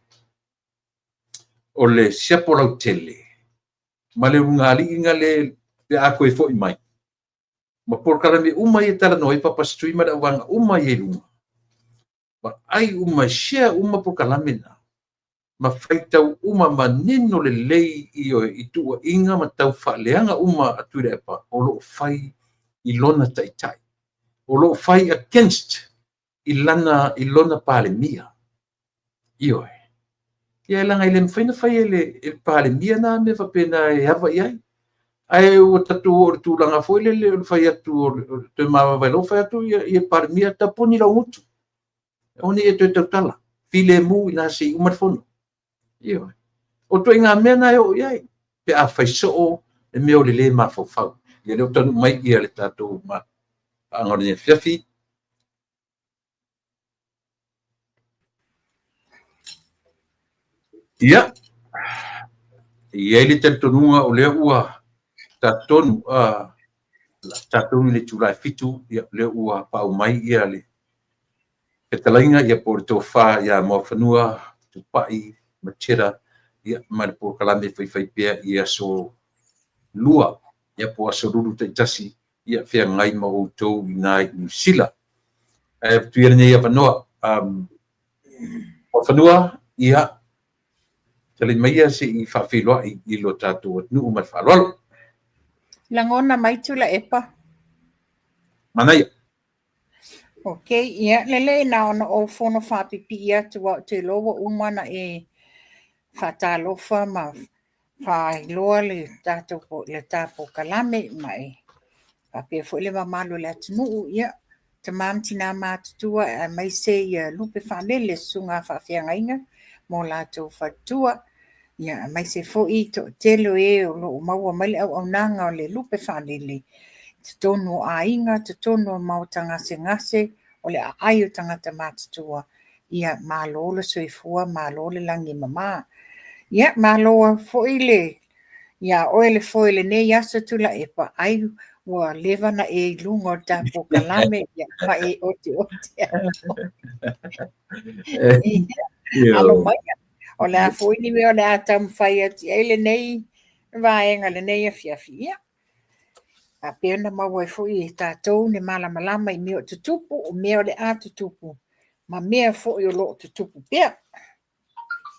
O le siapo lautele ma le ulugalii le pe a toe foi mai. Ma polokalame uma ia e talanoa ai Papa Stui ma le auvaega uma ia i luga. Vaai uma, share uma polokalame na. Ma faitau uma manino lelei i tuuaiga ma tau faaleaga uma a Tuilaepa o lo o fai i lona taitai. O lo o fai against i lona Palemia. Ioe. Ia e laga e le mafai ona fai e le Palemia na mea faapena e ava i ai. Ae ua tatou oo i le tulaga foi lele o le fai atu o le toe mavavae loa fai atu ia Palemia tapuni lau gutu. Aua ne i e toe tautala. Filemu ina se i uma le fono. Ioe. O ituaiga mea na e oo i ai pe a fai soo le mea o le lē mafaufau. Ia lea ua taunuu mai ia le tatou paaga o lenei afiafi. Ia, e i ai le talitonuga o lea ua tatonu tatou i le itula e 7, ia lea ua paau mai ia le fetalaiga ia po o le tofa ia Muafanua Tupai Matera, ia ma le polokalame faifai pea i aso lua, ia po o aso lulu taitasi, ia feagai ma outou i ina i Niu Sila. Ae avatu ia lenei avanoa. Muafanua, ia, talai maia se i faafeiloai i lo tatou atunuu ma le faaaloalo. Lagona mai Tuilaepa. Manaia. Ok, ia, lelei na ona ou fono faapipii atu aua ou te iloa ua uma ona e faatalofa ma faailoa le tatou le ta polokalame ma e faapea foi le mamalu o le atunuu. Ia, tama ma tina matutua aemaise ia lupe faalele susuga a faafeagaiga mo latou faletua. Ia, aemaise foi toatele o e o lo o maua mai le auaunaga o le lupe faalele i totonu o aiga, totonu o maota gasegase, o le aai o tagata matutua. Ia, malo le soifua, malo le lagi e mama. Ia, malo foi le ia oe le foe i lenei aso Tuilaepa, ai ua leva na e i luga o le ta polokalame, ia, ma e oteote atu. Ia, alo maia. O le a foi ni mea o le a taumafai atu i ai lenei vaega lenei afiafi. Ia, faapea ona maua ai foi e tatou le malamalama i mea o tutupu, o mea o le a tutupu, ma mea foi o lo o tutupu pea.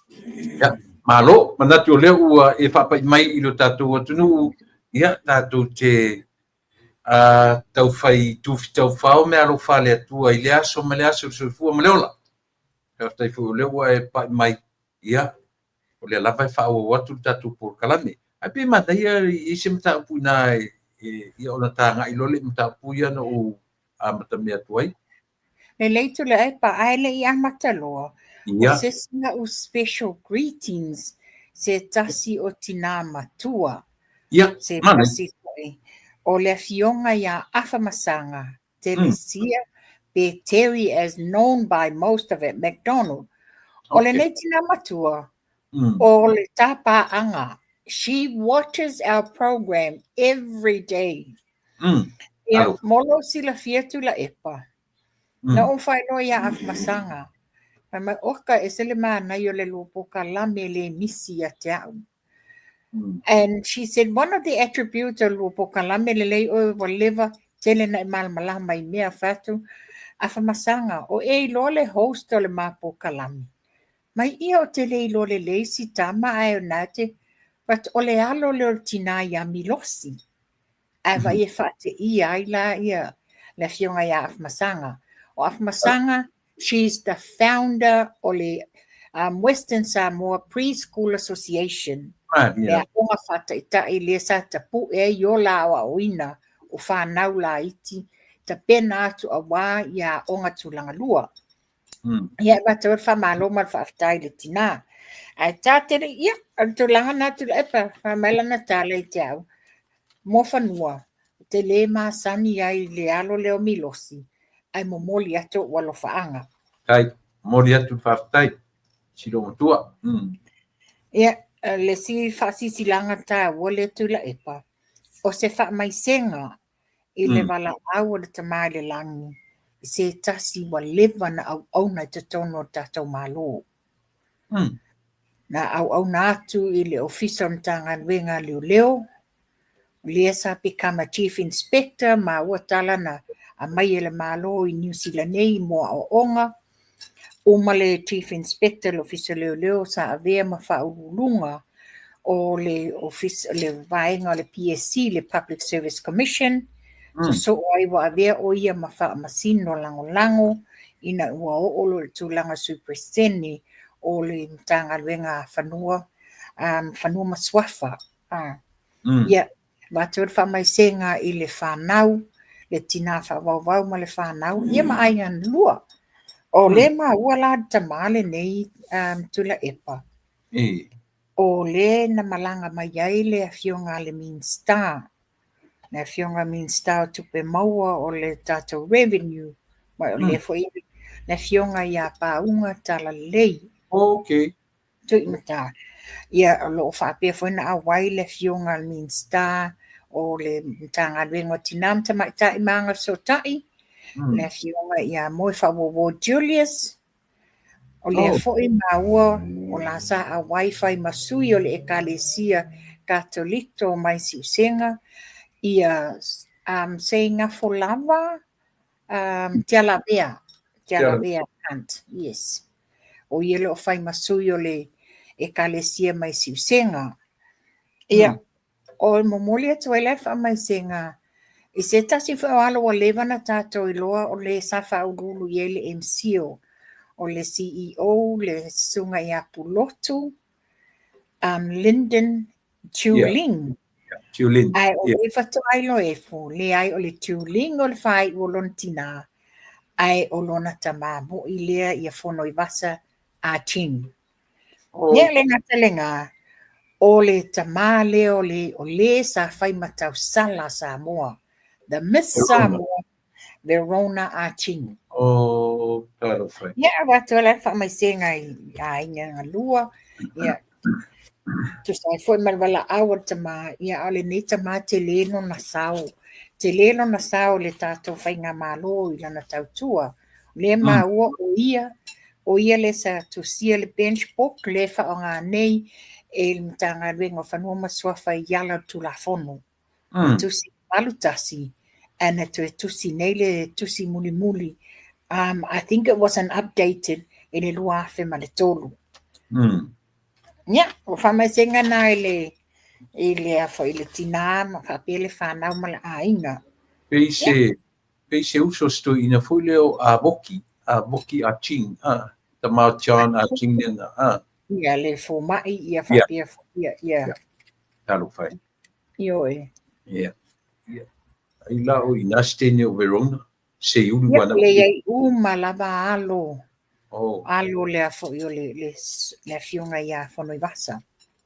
Ia, malo, manatu o lea ua e faapai mai i lo tatou atunuu, ia, tatou te taufai tufitaufao meaalofa a le Atua i le aso ma le aso, le soifua ma le ola. Faafetai foi o lea ua e pai mai, ia, o lea lava e faaauau atu le tatou polokalame. Ae pei e manaia e i ai se mataupu i ina ia ona tagai loa lea i mataupu ia na ou amatamea atu ai. Lelei Tuilaepa, ae le i amata loa, o se isi au special greetings se tasi o tina matua. Se tasi foi o le afioga ia Afamasaga Telesia pe Terry as known by most of it McDonald. O lenei tina matua, o le tāpāanga. She watches our program every day. Ia, mo lou silafia Tuilaepa, na ou faailoa ia Afamasaga, fai mai, oka e ese le manaia o le lua polokalame e le misi ia te au. And she said one of the attributes o le lua polokalame lelei oe ua leva tele na e malamalama i mea fai atu Afamasaga, o e iloa le host o le ma polokalame. Mai ia ou te le iloa lelei si tama ae o na te but o le alo lea o le tina ia Milosi. Ae vaai e faateia ai la ia le afioga ia Afamasaga. O Afamasaga, she's the founder o le Western Samoa Pre-School Association, le aoga faataitai lea sa tapu'e ai ola aoaoina o fanau laiti, tapena atu auā ia aoga tulaga lua. Ia, e avatu ai le faamalo ma le faafetai i le tinā. Ae ta te le i, ia, o le tulaga lena Tuilaepa, fai mai lana tala i te au, Muafanua, ou te le masani ai i le alo lea o Milosi, ae momoli atu ou alofaaga. Faafetai. Momoli atu le faafetai si loomatua. Ia, le isi faasilasilaga taua lea Tuilaepa, o se faamaisega i le valaau a le Tama i le Lagi i se tasi ua leva na auauna i totonu o le tatou Malo. Na auauna atu i le Ofisa o le Matagaluega a Leoleo, lea sa become a Chief Inspector, maua tala na aumai e le Malo i Niu Sila nei mo aoaoga. Uma le Chief Inspector i le Ofisa o Leoleo sa avea ma Faauluuluga o le Ofisa, le vaega o le PSC, le Public Service Commission, sosoo ai ua avea o ia ma Faamasino Lagolago ina ua oo loa i le tulaga Sui Peresetene o le Matagaluega Fanua, Fanua ma Suafa. Ia, avatu ai le faamaisega i le fanau, le tinā faavauvau ma le fanau, ia ma aiga na lua. O lea e maua la le tamā lenei Tuilaepa, o lea na malaga mai ai le afioga a le Minisita, le afioga Minisita o Tupe Maua o le tatou Revenue, ma o lea foi le afioga ia Pauga Talalelei. Okay. Tuimata. Ia, o lo o faapea foi ona auai le afioga a le Minisita o le Matagaluega o Tina ma Tamaitai ma Agafesootai, le afioga ia Moefaauouo Julius. O lea foi maua o la sa auai fai ma sui o le Ekalesia Katoliko mai Siusega, ia Seigafolava Tialavea, Tialavea Hunt, yes. O ia lea o fai ma sui o le Ekalesia mai Siusega. Ia, o momoli atu ai la le faamaisega i se tasi foi o alo ua leva na tatou iloa o le sa faauluulu i ai le MCIL, o le CEO le Susuga ia Pulotu Lyndon Chiu Ling. Chiu Ling. Ae o le faatoa iloa ifo, leai o le Chiu Ling o le faaiu o lona tinā, ae o lona tamā mo'i lea ia Fonoivasa Ah Ching. Ia le gata lena, o le tamā lea o le, o le sa fai ma tausala a Samoa, the Miss Samoa, Verona Ah Ching. Oh, talofa e. Ia, avatu ai la le faamaisega i aiga na lua, ia, tusa ai foi ma le valaau a le tamā, ia a o lenei tamā tele lona sao, tele lona sao i le tatou faigamalo i lana tautua. O lea e maua o ia, o ia lea sa tusia le bench book lea e faaaoga nei e le Matagaluega o Fanua ma Suafa i ala o le Tulafono. Le tusi 81, and na toe tusi nei le tusi mulimuli, I think it was an updated i le 2003. Ia, o faamaisega na i le i le a foi le tinā ma faapea le fanau ma le aiga. Pei se pei se uso se toeaina foi lea o Avoki, Avoki Ah Ching, ah, tama o John Ah Ching lena, ah. Ia, le fomai, ia faapea foi, ia, ia. Talofa e. Ioe. Ia. Ia. Ai la o i nā se teine o Verona, se ulu Ia, ana. le iai uma lava alo. Oh. Alo lea foi o le, le, le afioga ia Fonoivasa.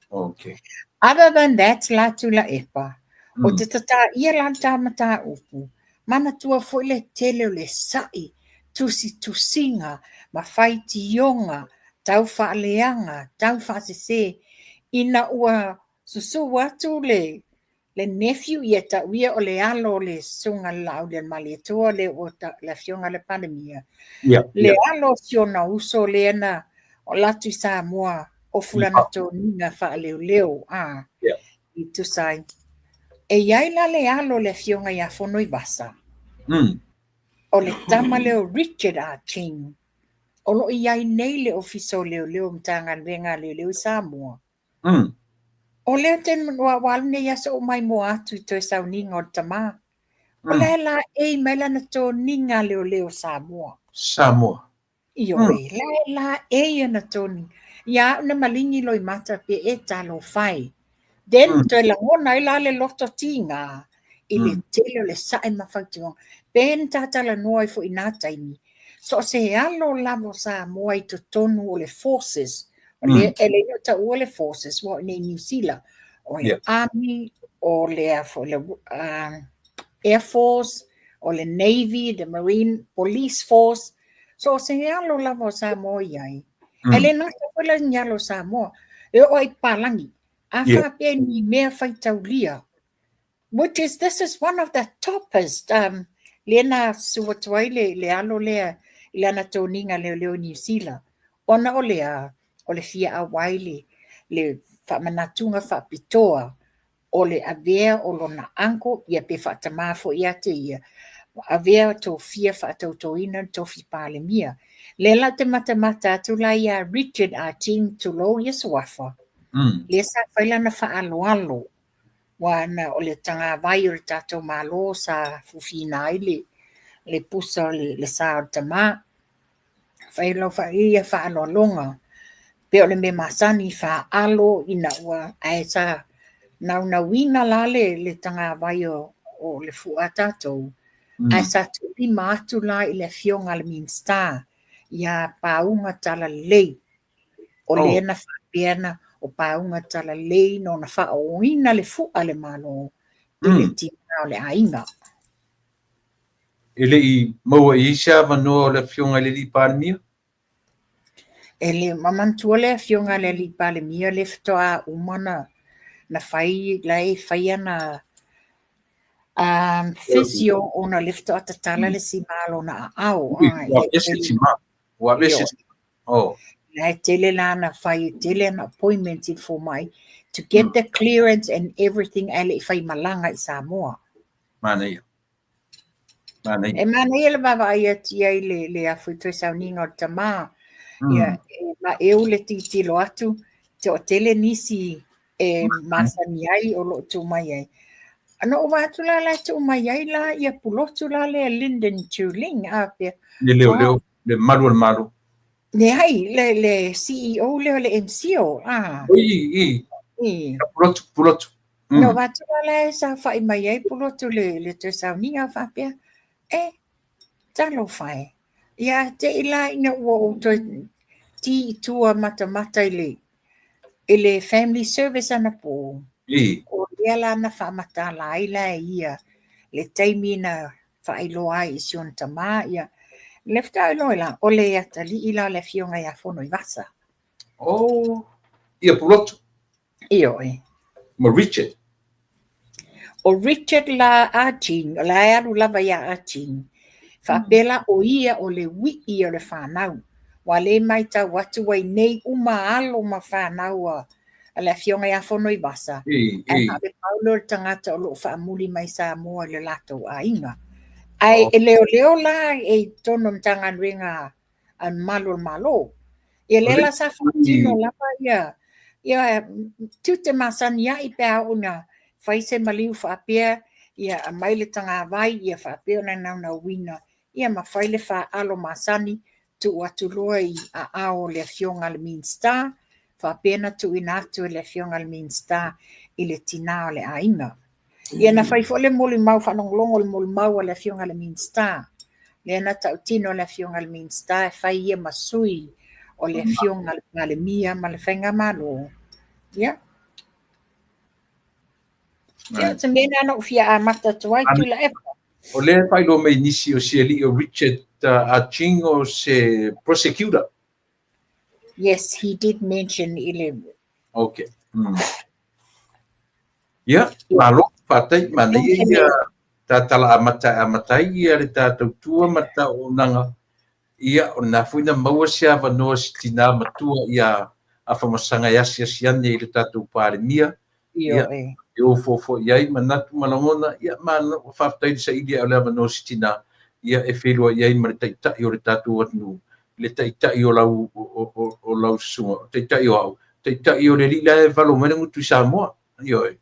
Okay. Other than that, la Tuilaepa, o te tatā ia la le tā mataupu, manatua foi le tele o le sa'i, tusitusiga, ma faitioga, tau faaleaga, tau faasese, ina ua Susu atu le le nephew ia tau ia o le alo o le Susuga i le Laaulialemalietoa le ua le Afioga i le Palemia. Le alo o si ona uso lea na o atu i Samoa ofu lana toniga faaleoleo a i tusa ai. E i ai la le alo o le Afioga ia Fonoivasa. O le tama lea o Richard Ah Ching. O lo o i ai nei le Ofisa o Leoleo Matagaluega a Leoleo i Samoa. O lea te ua ua alu nei aso o maimoa atu i toe sauniga o le tamā. O la e laei mai lana toniga leoleo Samoa. Samoa. Ioe, la e laei ana toniga. Ia au na maligi loimata pe e talofa e. Then toe lagona ai la le loto tiga i le tele o le sae ma fautuaga. Pe na ta talanoa ai foi i na taimi, so o se alo lava o Samoa i totonu o le forces, o le, e le o taua le forces, ua o i inei i Niu Sila, o le Army, o le, a foi, le Air Force, o le Navy, the Marine Police Force, so o se alo lava o Samoa i ai. Ae le gata foi la ni alo o Samoa, e oo ai i papalagi. A faapea ni mea faitaulia, which is, this is one of the toppest, lea na susu atu ai le, le alo lea i lana toniga leoleo i Niu Sila, ona o le a, o le fia auai le, le faamanatuga faapitoa o le avea o lona uncle, ia pe faatamā foi ia te ia, avea tofia faatautoina le tofi Palemia. Lea la ou te matamata atu la ia Richard Ah Ching, tulou ia suafa, lea sa fai lana faaaloalo, ua na o le tagavai o le tatou Malo sa fufiina ai le, le pusa o le, le sa o le tamā. Fai lau ia faaaloaloga, pei o le mea masani faaalo ina ua ae sa naunauina la le le tagavai o o le fua a tatou, ae sa tuulima atu la i le afioga a le Minisita ia Pauga Talalelei. O lea na faapea na o Pauga Talalelei na ona faaooina le fua a le Malo i le tina o le aiga. E le i maua i ai se avanoa o le Afioga i le Alii Palemia? E le manatua le Afioga i le Alii Palemia lea faatoa uma na na fai la e fai ana physio ona lea faatoa tatala le sima a lona aao. Ua aveese le sima. Ua aveese le sima. Oh. La e tele la na fai, e tele ana appointments i le fomai to get the clearance and everything ae le i faimalaga i Samoa. Manaia. Manaia. E manaia le vaavaai atu i ai le, le afu i toe sauniga o le tamā. Ia, e maeu le tilotilo atu, toatele nisi e masani ai o lo o tuu mai ai. Na ou vaai atu la la e tuu mai ai la ia Pulotu la lea Lyndon Chuling a pea. Le leoleo, le malu o le Malo. Leai, le, le CEO lea o le MCIL. Ah. Oi, i, i. Pulotu, Pulotu. Na ou vaai atu la la e saofai mai ai Pulotu le, le toe sauniga faapea, e, talofa e. Ia te i la ina ua ou toe ti i tua matamata i le, i le family service anapo, I. o lea la na faamatala ai la e ia le taimi na faailoa ai i si ona tamā, ia, le faatoa iloa la, o le atalii la o le afioga ia Fonoivasa. Oh, ia Pulotu. Ioe. Ma Richard. O Richard la Ah Ching, o la e alu lava ia Ah Ching. Faapea la o ia o le ui'i o le fanau. Ua le maitau atu ua i nei uma alo ma fanau a a le afioga ia Fonoivasa, ae na o le pau lea o le tagata o lo o faamuli mai Samoa i le latou aiga. Ae e leoleo la e i totonu o Matagaluega a le Malu o le Malo. Ia lea la sa faatino lava ia ia tiute masani ai pe a oo ina fai se maliu faapea, ia aumai le tagavai, ia faapea ona naunauina, ia ma fai le faaalo masani, tuu atu loa i aao o le afioga a le Minisita, faapea ona tuuina atu e le afioga a le Minisita i le tinā o le aiga. Ia na fai foi le molimau faalogologo le molimau a le afioga i le Minisita. Lea na tautino le afioga i le Minisita e fai ia ma sui o le afioga i le Palemia ma le Faigamalo. Ia. Ia, o se mea lena na ou fia amata atu ai, Tuilaepa. O lea e faailoa mai nisi o si alii o Richard Ah Ching o se prosecutor. Yes, he did mention i le... Okay. Ia, malo, faafetai, manaia ia ta tala amata e amata ai ia le tatou tua ma le auaunaga. Ia, o lena foi na maua se avanoa si tinā matua ia Afamasaga e asiasi ane i le tatou Palemia. Ia, e ofo i ai manatu ma lagona, ia, malo, faafetai le saili ae o le avanoa si tinā, ia, e feiloai ai ma le taitai o le tatou atunuu, le taitai o lau, o lau susuga, o taitai o au, taitai o le alii la e valo mai le gutu i Samoa. Ioe.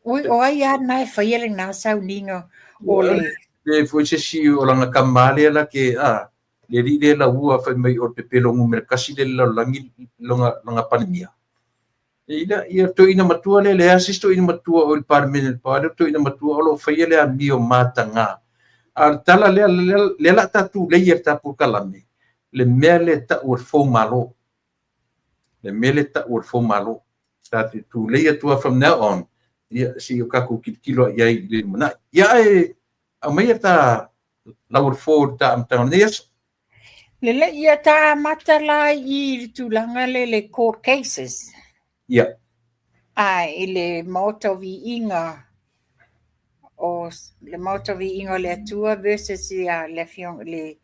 Ui, o ai a na e faia lena sauniga o le... Le foi se si o lana tama lea la ke, a, Le alii lea laua fai mai o le pepelo numera tasi lea i le lalolagi lona Palemia. Ia, ia toeaina matua lea, leai lava se isi toeaina matua o i le Palemene, pau lava lea o le toeaina matua o lo o faia le amio mataga. A o le tala lea, lea o le a ta tuleia i le ta polokalame, le mea lea e tau o le foumalo. Le mea lea e tau o le foumalo. Ta te tulei atu lava from now on, ia, se i o tatou tilotilo i ai i le lumanai. Ia, ae aumaia ta lau o le fo i le ta amataga o lenei aso. Lelei, ia ta amata la i le tulaga lea le court cases. Ia. A i le Maota o Viiga o le Maota o Viiga o le Atua versus ia le afioga le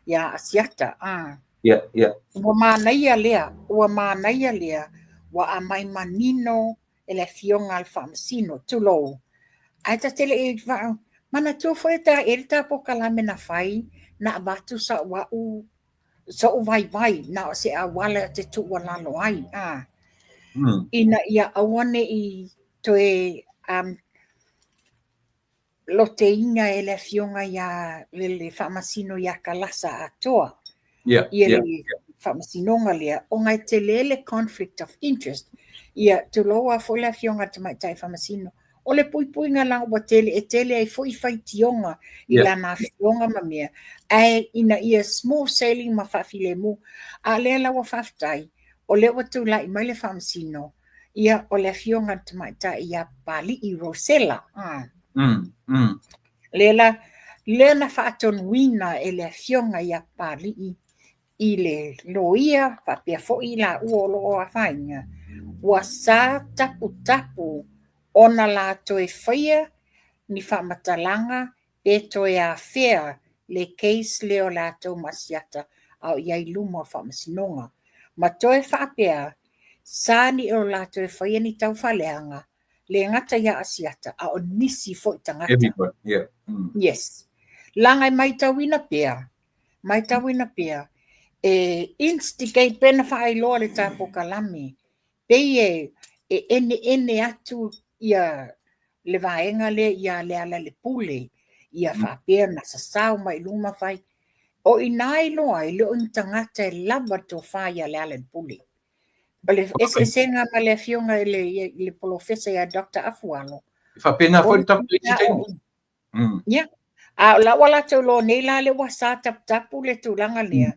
ia Asiata. A. Ia, ia. Ua manaia lea, ua manaia lea, ua aumai manino e le afioga a le Faamasino, tulou. Ae ta te le i manatua foi e ta e le ta polokalame na fai, na avatu sau au so'u vaivai na o se auala ou te tuualalo ai, a. Ina ia aua ne i toe loteina e le afioga ia le Faamasino ia Kalasa atoa ia le Faamasinoga lea, ona e tele le conflict of interest. Ia, tulou lava foi le afioga i le Tamaitai Faamasino, o le puipuiga la ua tele, e tele ai foi faitioga i lana afioga ma mea, ae ina ia smooth sailing ma faafilemu. A o lea la ua faafetai, o lea ua tulai mai le Faamasino, ia, o le afioga i le Tamaitai ia Papali'i Rosella. Lea la, lea na faatonuina e le afioga ia Papali'i i le loia faapea foi i laua o lo o afaina, ua sa taputapu ona la toe faia ni faamatalaga pe toe afea le case lea o latou ma Asiata a o i ai i luma o le Faamasinoga. Ma toe faapea, sa ni o la toe faia ni taufaaleaga, le gata ia Asiata, a o nisi foi tagata. Everybody, yeah. Yes. Laga e maitauina pea, maitauina pea, e instigate pe na faailoa le ta polokalame, pei e e eneene atu ia le vaega lea ia Lealailepule, ia faapea na sasao mai i luma fai. O i ina e iloa ai, e le o ni tagata e lava le tofa ia Lealailepule. O le eseesega ma le afioga i le polofesa ia Doctor Afualo. E faapena foi le tatou isi taimi. Ia. A o la ua latou iloa nei la lea ua sa taputapu le tulaga lea.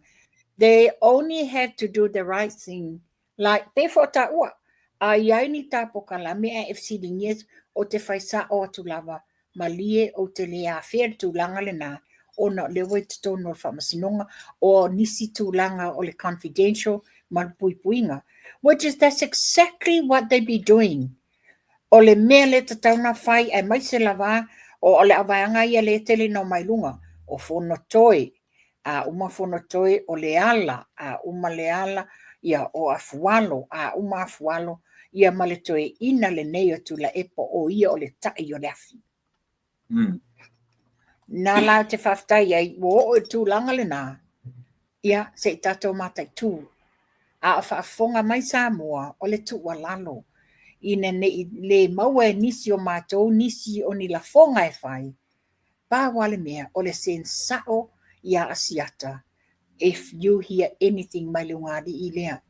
They only had to do the right thing. Like, pei foi o taua, a i ai ni ta polokalame ae e fesiligia ou te fai sa'o atu lava, malie ou te le afea le tulaga lena ona o lea ua i totonu o le faamasinoga o nisi tulaga o le confidential ma le puipuiga. Which is that's exactly what they be doing. O le mea lea e tatau ona fai aemaise lava o le vaega ia lea e tele ina omai i luga, o Fonotoe, a uma Fonotoe o Leala, a uma Leala, ia o Afualo, a uma Afualo, ia ma le toeaina lenei o Tuilaepa o ia o le tai o le afi. Na la ou te faafetai ai, ua oo i le tulaga lena, ia se i tatou mataitu. A o faafofoga mai Samoa, o le tuualalo, ina ne i le maua e nisi o matou nisi o ni lafoga e fai, pau lava le mea, o le send sao ia Asiata if you hear anything mai le ugaalii lea.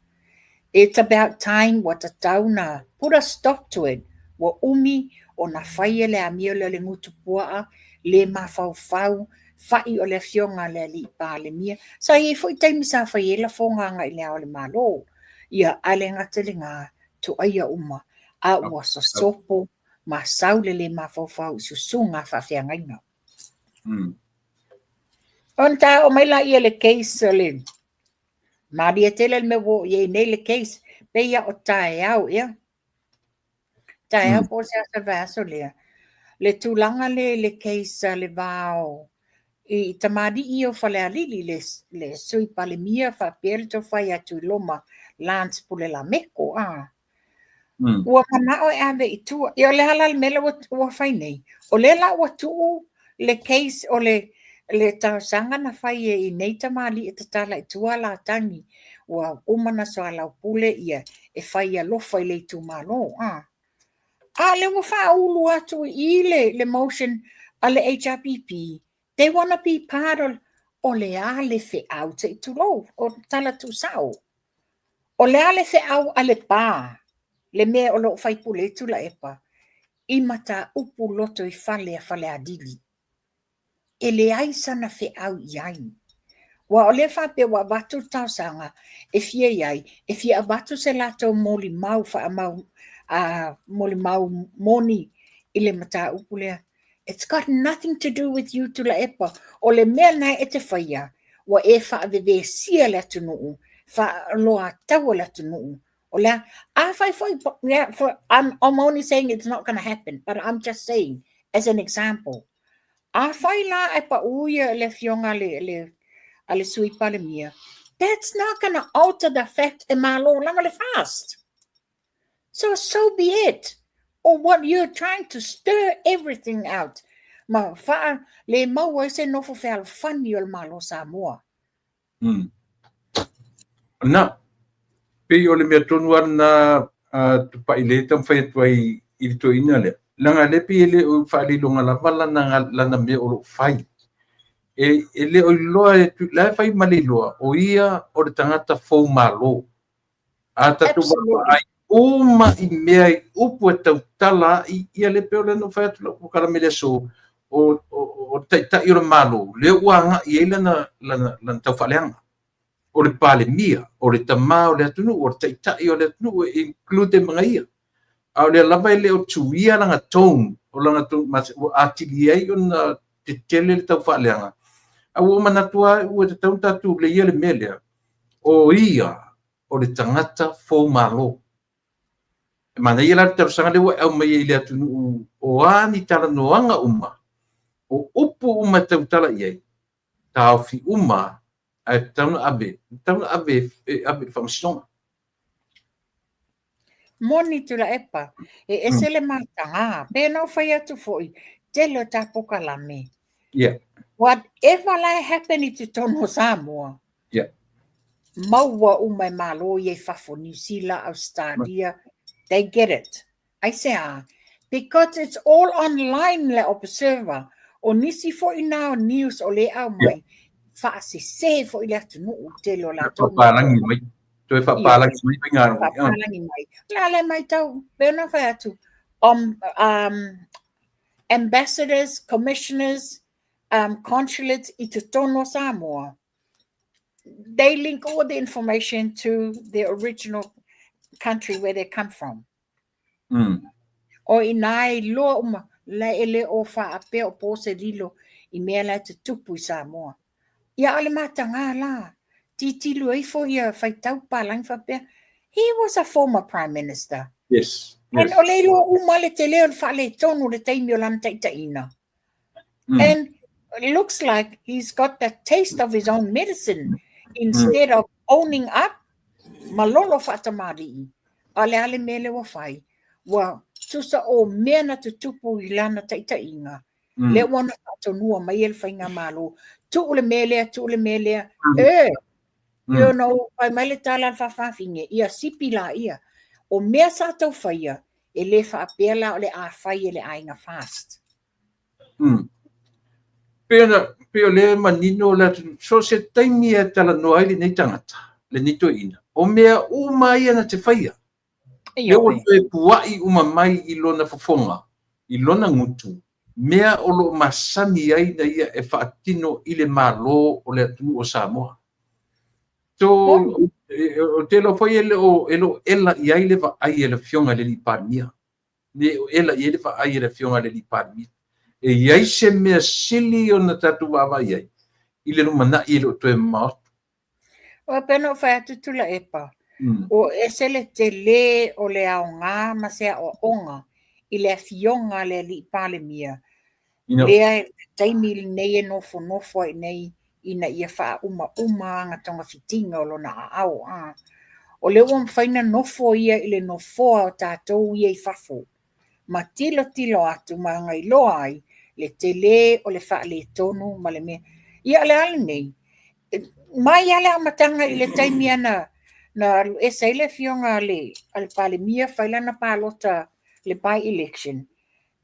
It's about time ua tatau na put a stop to it. Ua umi ona faia le amio lea o le gutu puaa, le mafaufau, fa'i o le afioga a le alii Palemia. Sa i ai foi taimi sa fai ai lafoga agai i le Ao o le Malo. Ia, ae le gata i lena, toaia uma, a ua sosopo ma sau le le mafaufau i susuga a faafeagaiga. Ona ta oo mai laia le case o le malie tele le mea ua oo i ai nei le case, pei lava o taeao ea. Taeao po o se aso o le vaiaso lea, le tulaga lea i le case a le va o i tamalii o Falealili, le Sui Palemia faapea le tofa ia Tuiloma Lance Pule Lameko. Ua manao e ave i tua. Ia o le a la le mea lea ua fai nei? O lea la ua tuu le case o le talosaga na fai e i nei tamalii e tatala i tua la tagi ua uma na soalaupule ia e fai alofa i le itumalo. A o lea ua faaulu atu i i le motion a le HRPP. They wanna be part of. O le a le feau, se i tulou, o tala tuusao. O le a le feau a Lepa, le mea o lo o faipule ai Tuilaepa, i mataupu lotoifale a Falealili? E leai sana feau i ai. Aua o lea faapea ua avatu le talosaga e fia i ai, e fia avatu se latou molimau faamau, molimau moni i le mataupu lea. It's got nothing to do with you Tuilaepa. O le mea lena e te faia, ua e faavevesia le atunuu, faaoloataua le atunuu. O le a, afai foi, yeah, for, I'm only saying it's not going to happen, but I'm just saying as an example. Afai la ae pau ia le afioga le, le, a le sui Palemia, that's not going to alter the fact e malo lava le FAST. So, so be it. Or what you're trying to stir everything out. Ma faa le maua ai se nofo fealofani o le Malo Samoa. Na, pei o le mea tonu lava lena a Tupai lea e taumafai atu ai i le toeaina lea. Leaga lea pei e le o faaliloga lava lana, lana mea o lo o fai. E, e le o iloa, e, la e fai ma le iloa, o ia o le tagata fou malo. A tatou vaavaai uma i mea i upu e tautala ai, ia le pei o lea na ou fai atu lau polokalame i le aso, o, o, o le taitai o le Malo, lea ua agai ai lana, lana, lana taufaaleaga. O le Palemia, o le tama o le atunuu, o le taitai o le atunuu, e include ma ia. A o lea lava e le o tuia lana tone, o lana tone, ua atili ai ona tetele le taufaaleaga. A ua ou manatu lava ua tatau ona tatou leia le mea lea, o ia o le tagata fou malo. E manaia la le talosaga lea ua e aumaia i le atunuu o a ni talanoaga uma, o upu uma e tautala i ai, taofi uma ae tatau ona ave, tatau ona ave e ave i le faamasinoga. Moni Tuilaepa, e ese le mataga. Pei ona ou fai atu foi, tele o ta polokalame. Yeah. Whatever la e happen i totonu o Samoa, yeah. Maua uma e Malo ia i fafo, New Zealand, Australia, they get it. Aisea? Because it's all online le Observer. O nisi foi na o news o le aumai, yeah. Faasese foi le atunuu tele o latou. Faapalagi mai. Toe faapalagi mai faiga. Faapalagi mai. La le mai tau, pe ona fai atu. Ambassadors, commissioners, consulates i totonu o Samoa, they link all the information to the original country where they come from. O inā e iloa uma, la e le o faapea o po se lilo i mea la e tutupu i Samoa. Ia a o le matagā la, tilotilo ifo ia faitau papalagi faapea, he was a former prime minister. Yes. And o le iloa uma le tele o le faaletonu o le taimi o lana taitaiga. And it looks like he's got the taste of his own medicine instead of owning up malolo faatamalii. A o le a le mea lea ua fai? Ua tusa o mea na tutupu i lana taitaiga, lea ua ona faatonua mai e le faigamalo, tuu le mea lea, tuu le mea lea. E, e ona ou fai mai le tala a le faafafine, ia sipi laia. O mea sa tau faia, e le faapea la o le a fai e le aiga FAST. Pei ona, pei o lea e manino le atunuu, so o se taimi e talanoa ai lenei tagata, lenei toeaina, o mea uma ia na te faia. Lea ua toe pua'i uma mai i lona fofoga, i lona gutu, mea o lo o masani ai na ia e faatino i le Malo o le atunuu o Samoa. So, ou te iloa foi e le o, e le o ela i ai le vaai a le Afioga i le Alii Palemia. Le o ela i ai le vaai a le Afioga i le Alii Palemia. E i ai se mea sili ona tatou vaavaai ai i le lumanai e le o toe mamao atu. Ua pei ona ou fai atu Tuilaepa, ua ese le tele o le aoga ma se aoaoga i le Afioga a le Alii Palemia, lea i le taimi lenei e nofonofo ai nei ina ia faaumauma ana togafitiga o lona aao. A o lea ua mafai ona nofo ia i le nofoa o tatou ia i fafo, ma tilotilo atu ma ana iloa ai le tele o le faaletonu ma le mea. Ia o le a lenei? Mai lava le amataga i le taimi ana na alu ese ai le afioga a le, a le Palemia fai lana palota le by-election.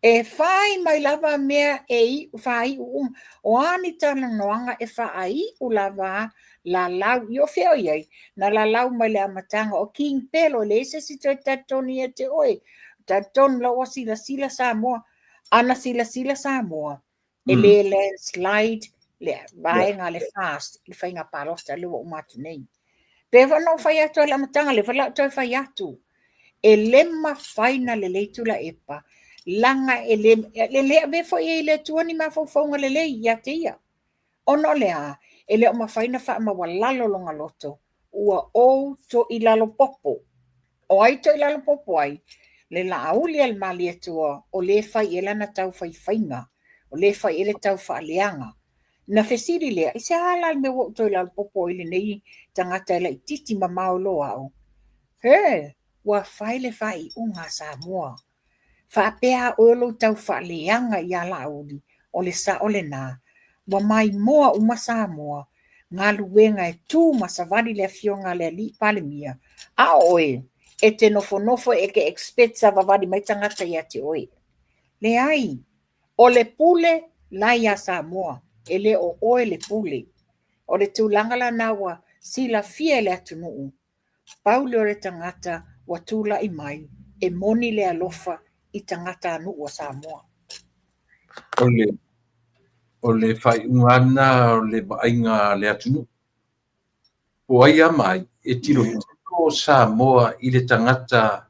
E fai mai lava mea e iu, faaiu uma. O a ni talanoaga e faaiu lava lalau. I o fea o i ai? Na lalau mai le amataga o King Pelo, e leai se isi toe talitonu ia te oe. Talitonu la ua silasila Samoa. Ana silasila Samoa, e le landslide le vaega a le FAST i le faiga palota lea ua uma atu nei. Pei foi ona ou fai atu i le amataga, lea foi o le a ou toe fai atu, e le mafai ona lelei Tuilaepa, leaga e le, e le avea foi i ai e le Atua ni mafaufauga lelei ia te ia. Ona o le a? E le o mafai ona faamaualalo lona loto, ua ou toilalo popo. O ai toilalo popo ai? Le Laauli a le Malietoa o lē fai i ai lana taufaifaiga, o lē fai i ai le taufaaleaga. Na fesili lea, I se a la le mea ua ou toilalo popo ai i lenei tagata e laitiiti mamao i lo au? He! Ua fai le faaiuga a Samoa. Faapea a oe o lou taufaaleaga iā Laauli, o le sao lenā. Ua maimoa uma Samoa, galuega e tu ma savali le afioga a le Alii Palemia, a o oe, e te nofonofo e te expect savavali mai tagata ia te oe. Leai, o le pule la iā Samoa, e le o oe le pule. O le tulaga lana ua silafia e le atunuu, Pau lea o le tagata ua tulai mai e moni le alofa i tagatanuu o Samoa. O le, o le faaiuga lena o le vaaiga a le atunuu. Po o ai lava ma ai, e tilotilo Samoa i le tagata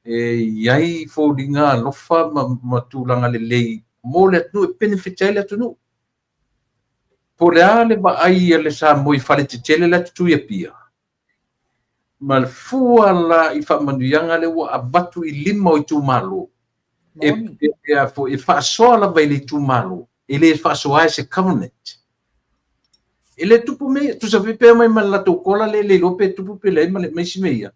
e i ai foliga alofa ma, ma tulaga lelei mo le atunuu, e benefit ai le atunuu. Po o le a le vaai a le Samoa i faletetele la e tutu i Apia, ma le fua la i faamanuiaga lea ua avatu i lima o itumalo, e, e, e, e faasoa lava i le itumalo, e le faasoa e se covenant. E le tupu mea ia, tusa foi pe omai ma le latou kola lea e le iloa pe tupu pe leai ma le ma isi mea ia,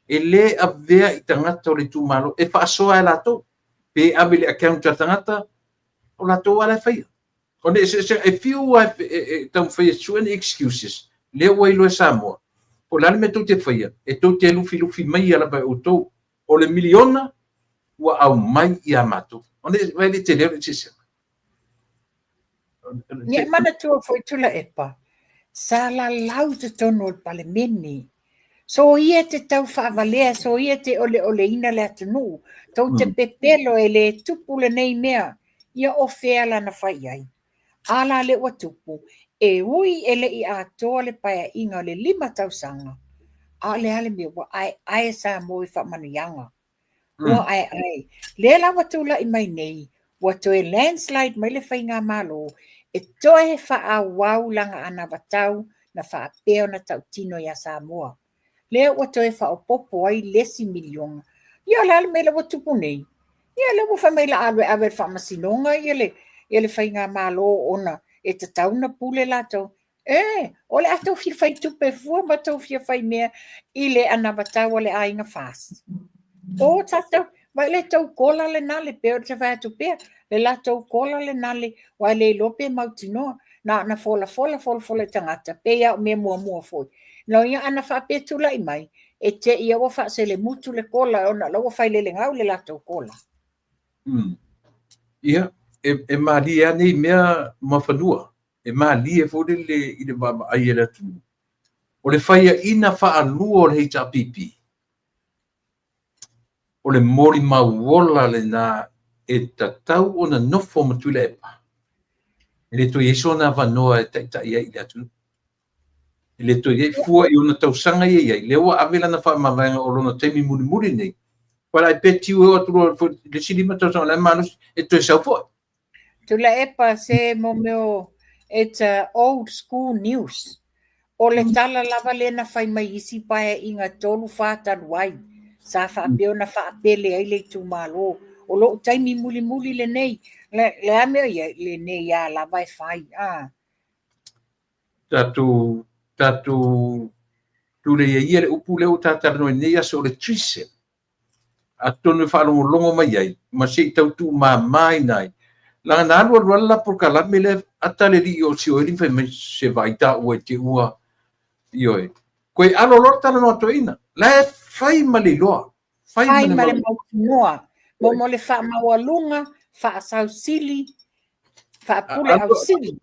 e le avea i tagata o le itumalo, e faasoa e latou. Pe ave i le account a le tagata, o latou lava la e faia. O le eseesega, e fiu lava e taumafai e sue ni excuses, lea ua iloa e Samoa, po o le a le mea tou te faia, e tou te lufilufi maia lava e outou. O le miliona ua aumai ia matou. O le, vai le tele o le eseesega. Ia manatua foi Tuilaepa, sa lalau i totonu o le Palemene. Soia te tau faavalea, soia te oleoleina le atunuu. Tou te pepelo e le tupu lenei mea. Ia o fea la na fai i ai? A la lea ua tupu, e ui e le i atoa le paeaiga o le 5 tausaga, a o le a le mea ua aeae Samoa i faamanuiaga. Ua aeae. Lea la ua tulai mai nei, ua toe landslide mai le faigamalo e toe faaauau lana anavatau na faapea ona tautino iā Samoa. Lea ua toe faaopoopo ai le isi miliona. Ia o le a le mea lea ua tupu nei? Ia lea ua fai mai la alu e ave i le faamasinoga ia le, ia le faigamalo ona e tatau ona pule latou. E, o le a tou fia fai tupe fua ma tou fia fai mea i le anavatau a le aiga FAST. O tatou, vai le tou kola lena le pei o te fai atu pea, le latou kola lena le, aua e le iloa pe mautinoa. Na ona folafola folafola i tagata, pei lava o mea muamua foi. No ia ana faapea tulai mai, e te i a ua faaselemutu le kola ona o la ua failelegau le latou kola. Ia, e malie lava nei mea ma fanua. E malie foi lele i le vaavaai a le atunuu. O le faiaina faalua o le HRPP, o le molimau ola lena e tatau ona nofo ma Tuilaepa. E le toe i ai sona avanoa e taitai ai i le atunuu. E le toe i ai fua i ona tausaga ia e i ai, lea ua ave lana faamavaega o lona taimi mulimuli lenei. But I bet you e oo atu loa i le isi 5 tausaga o la e malosi, e toe sau foi. Tuilaepa se mo mea o it's a old school news. O le tala lava lea na fai mai isi paeaiga 3, 4 talu ai, sa faapea ona faapele ai le itumalo. O lou taimi mulimuli lenei, le, le a mea o i ai, lenei a lava e fai. Ah. Tatou, tatou tulei ai ia le upu lea ua ta talanoa i lenei aso o le treason. Atonu e faalogologo mai ai ma se i tau tuumamaina ai. Leaga na alu alu lava le la polokalame lea ata le alii o Sioeli ma fai mai se vaai taua i te ua ioe. Koe alo loa le talanoa a toeaina. La e fai ma le iloa. Fai ma le mautinoa. Mo mo le faamaualuga Faasausili, faapule ausili.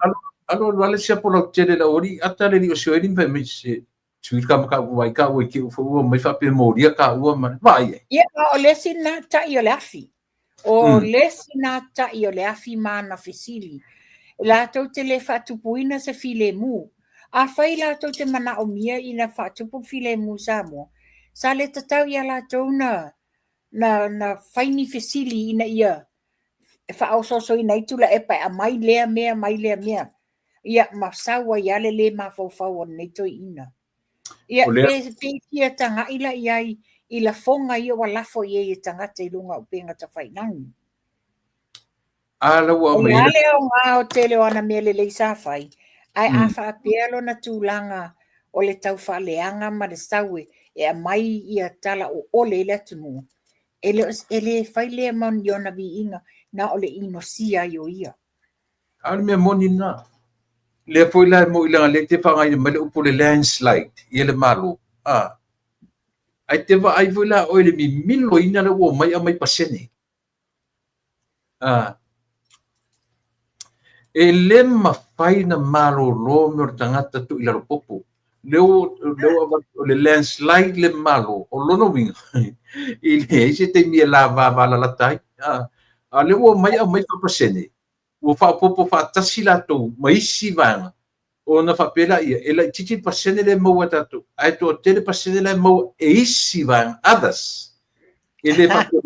Alu alu ale siapo lautele le aualii ata le alii o Sioeli ma fai mai, Se sui le ka mataupu vaai taua i te i ua omai faapea e molia taua ma le vaai ai. Ia, a o le isi lena ta'i o le afi. O le isi lena ta'i o le afi ma ana fesili. Latou te le faatupuina se filemu. Afai latou te manaomia ina faatupu le filemu i Samoa, sa le tatau ia latou na na na fai ni fesili ina ia faaosoosoina ai Tuilaepa e aumai lea mea aumai lea mea. Ia ma sau ai lava le le mafaufau o lenei toeaina. Ia, pe pe fia tagai la i ai i lafoga ia ua lafo i ai e tagata i luga o upega tafailagi. A la ua O le a le aoga o tele o ana mea lelei sa fai, ae a faapea lona tulaga o le tau faaleaga ma le sau e e aumai ia tala oole i le atunuu, e le e le fai lea ma ni ona viiga, na o le inosia ai o ia. A o le mea moni lena. Lea foi la e moi leaga lea e te faaaogaina mai le upu o le landslide ia le Malo. A. Ae te vaai foi la oe i le mimiloina lea ua omai aumai pasene. A. E le mafai na malolo mea o le tagata tuu i lalo popo. Lea ua lea ua avatu o le landslide le Malo, o lona uiga e leai se taimi e lavava lalata ai. A, a o lea ua omai aumai faapasene, ua faaopoopo faatasi latou ma isi vaega, ona faapea laia, e laitiiti le pasene lea e maua e tatou, ae toatele pasene la e maua e isi vaega, others. E le faapea,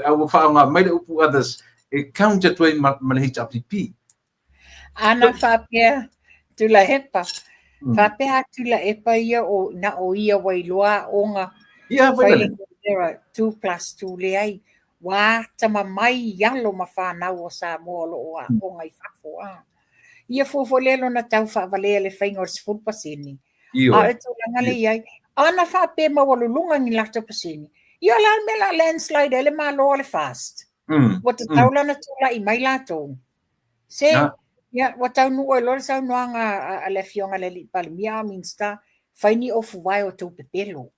a ua faaaoga mai le upu others e count atu ai ma le HRPP. Ana faapea Tuilaepa, faapea a Tuilaepa ia o na o ia ua iloa aoga Ia, fai le 2 plus 2 leai, ua atamamai i alo ma fanau o Samoa o lo o aoga i fafo. A. Ia fua foi lea lona tau faavalea le faiga o le 10%. A o le tulaga lea i ai, ana faapea maualuluga ni latou pasene, ia o le a le mea o le a landslide ai le Malo a le FAST? Ua tatau la ona tulai mai latou. Se, ia, ua taunuu ai loa le saunoaga a le Afioga i le Alii Palemia a o Minisita, fai ni ofuvae o tou pepelo.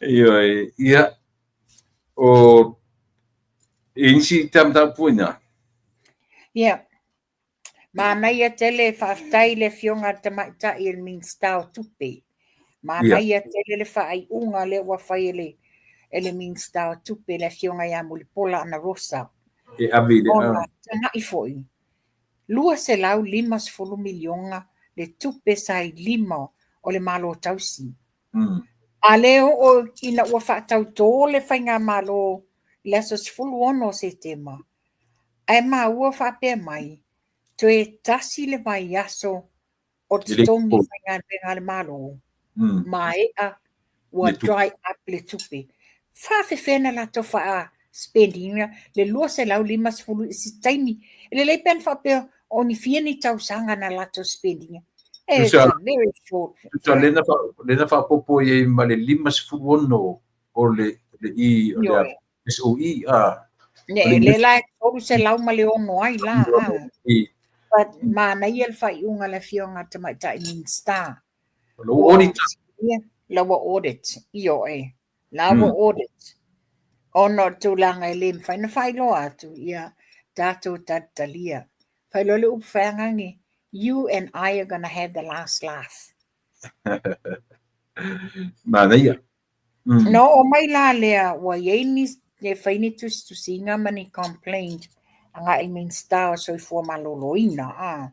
Ioe, ia, o e isi ta mataupu ina. Ia, manaia tele, faafetai i le Afioga a le Tamaitai i le Minisita o Tupe. Manaia tele le faaiuga lea ua fai e le e le Minisita o Tupe, le Afioga ia Mulipola Anarosa. E ave i le Ona tagai foi, $250 miliona le tupe sa i lima o le Malo tausi. A lea oo ina ua faatautō le faigamalo i le aso 16 o Setema, ae maua faapea mai, toe tasi le vaiaso o totogi faigaluega a le Malo, maea ua dry up le tupe. Faafefea na latou faa spend ina le 250 i se taimi. E lelei pe ana faapea o ni fia ni tausaga na latou spend ina. It's a very short time. Lea na faaopoopo i ai ma le 56 o le le i o le SOE a. Ne, le la e 306 ai la. But manaia le faaiuga a le Afioga a le Tamaitai Minisita. O lau audit. Lau audit, ioe. La ua audit. Ona o le tulaga e le mafai ona faailoa atu, ia tatou talitalia. Faailoa le upu faiagaga, you and I are gonna have the last laugh. Manaia. Na oo mai la lea ua i ai ni e fai ni tusitusiga ma ni complaint agai i Minisita o Soifua Maloloina a.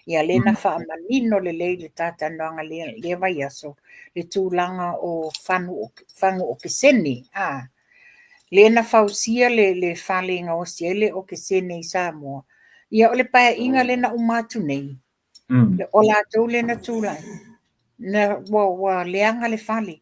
Ia lea na faamanino lelei le talatalanoaga lea lea vaiaso le tulaga o fanu fagu okesene a. Lea na fausia le le fale e gaosi ai le okesene i Samoa. Ia o le paeaiga lea na uma atu nei, O latou lea na tulai, na, ua, ua leaga le fale.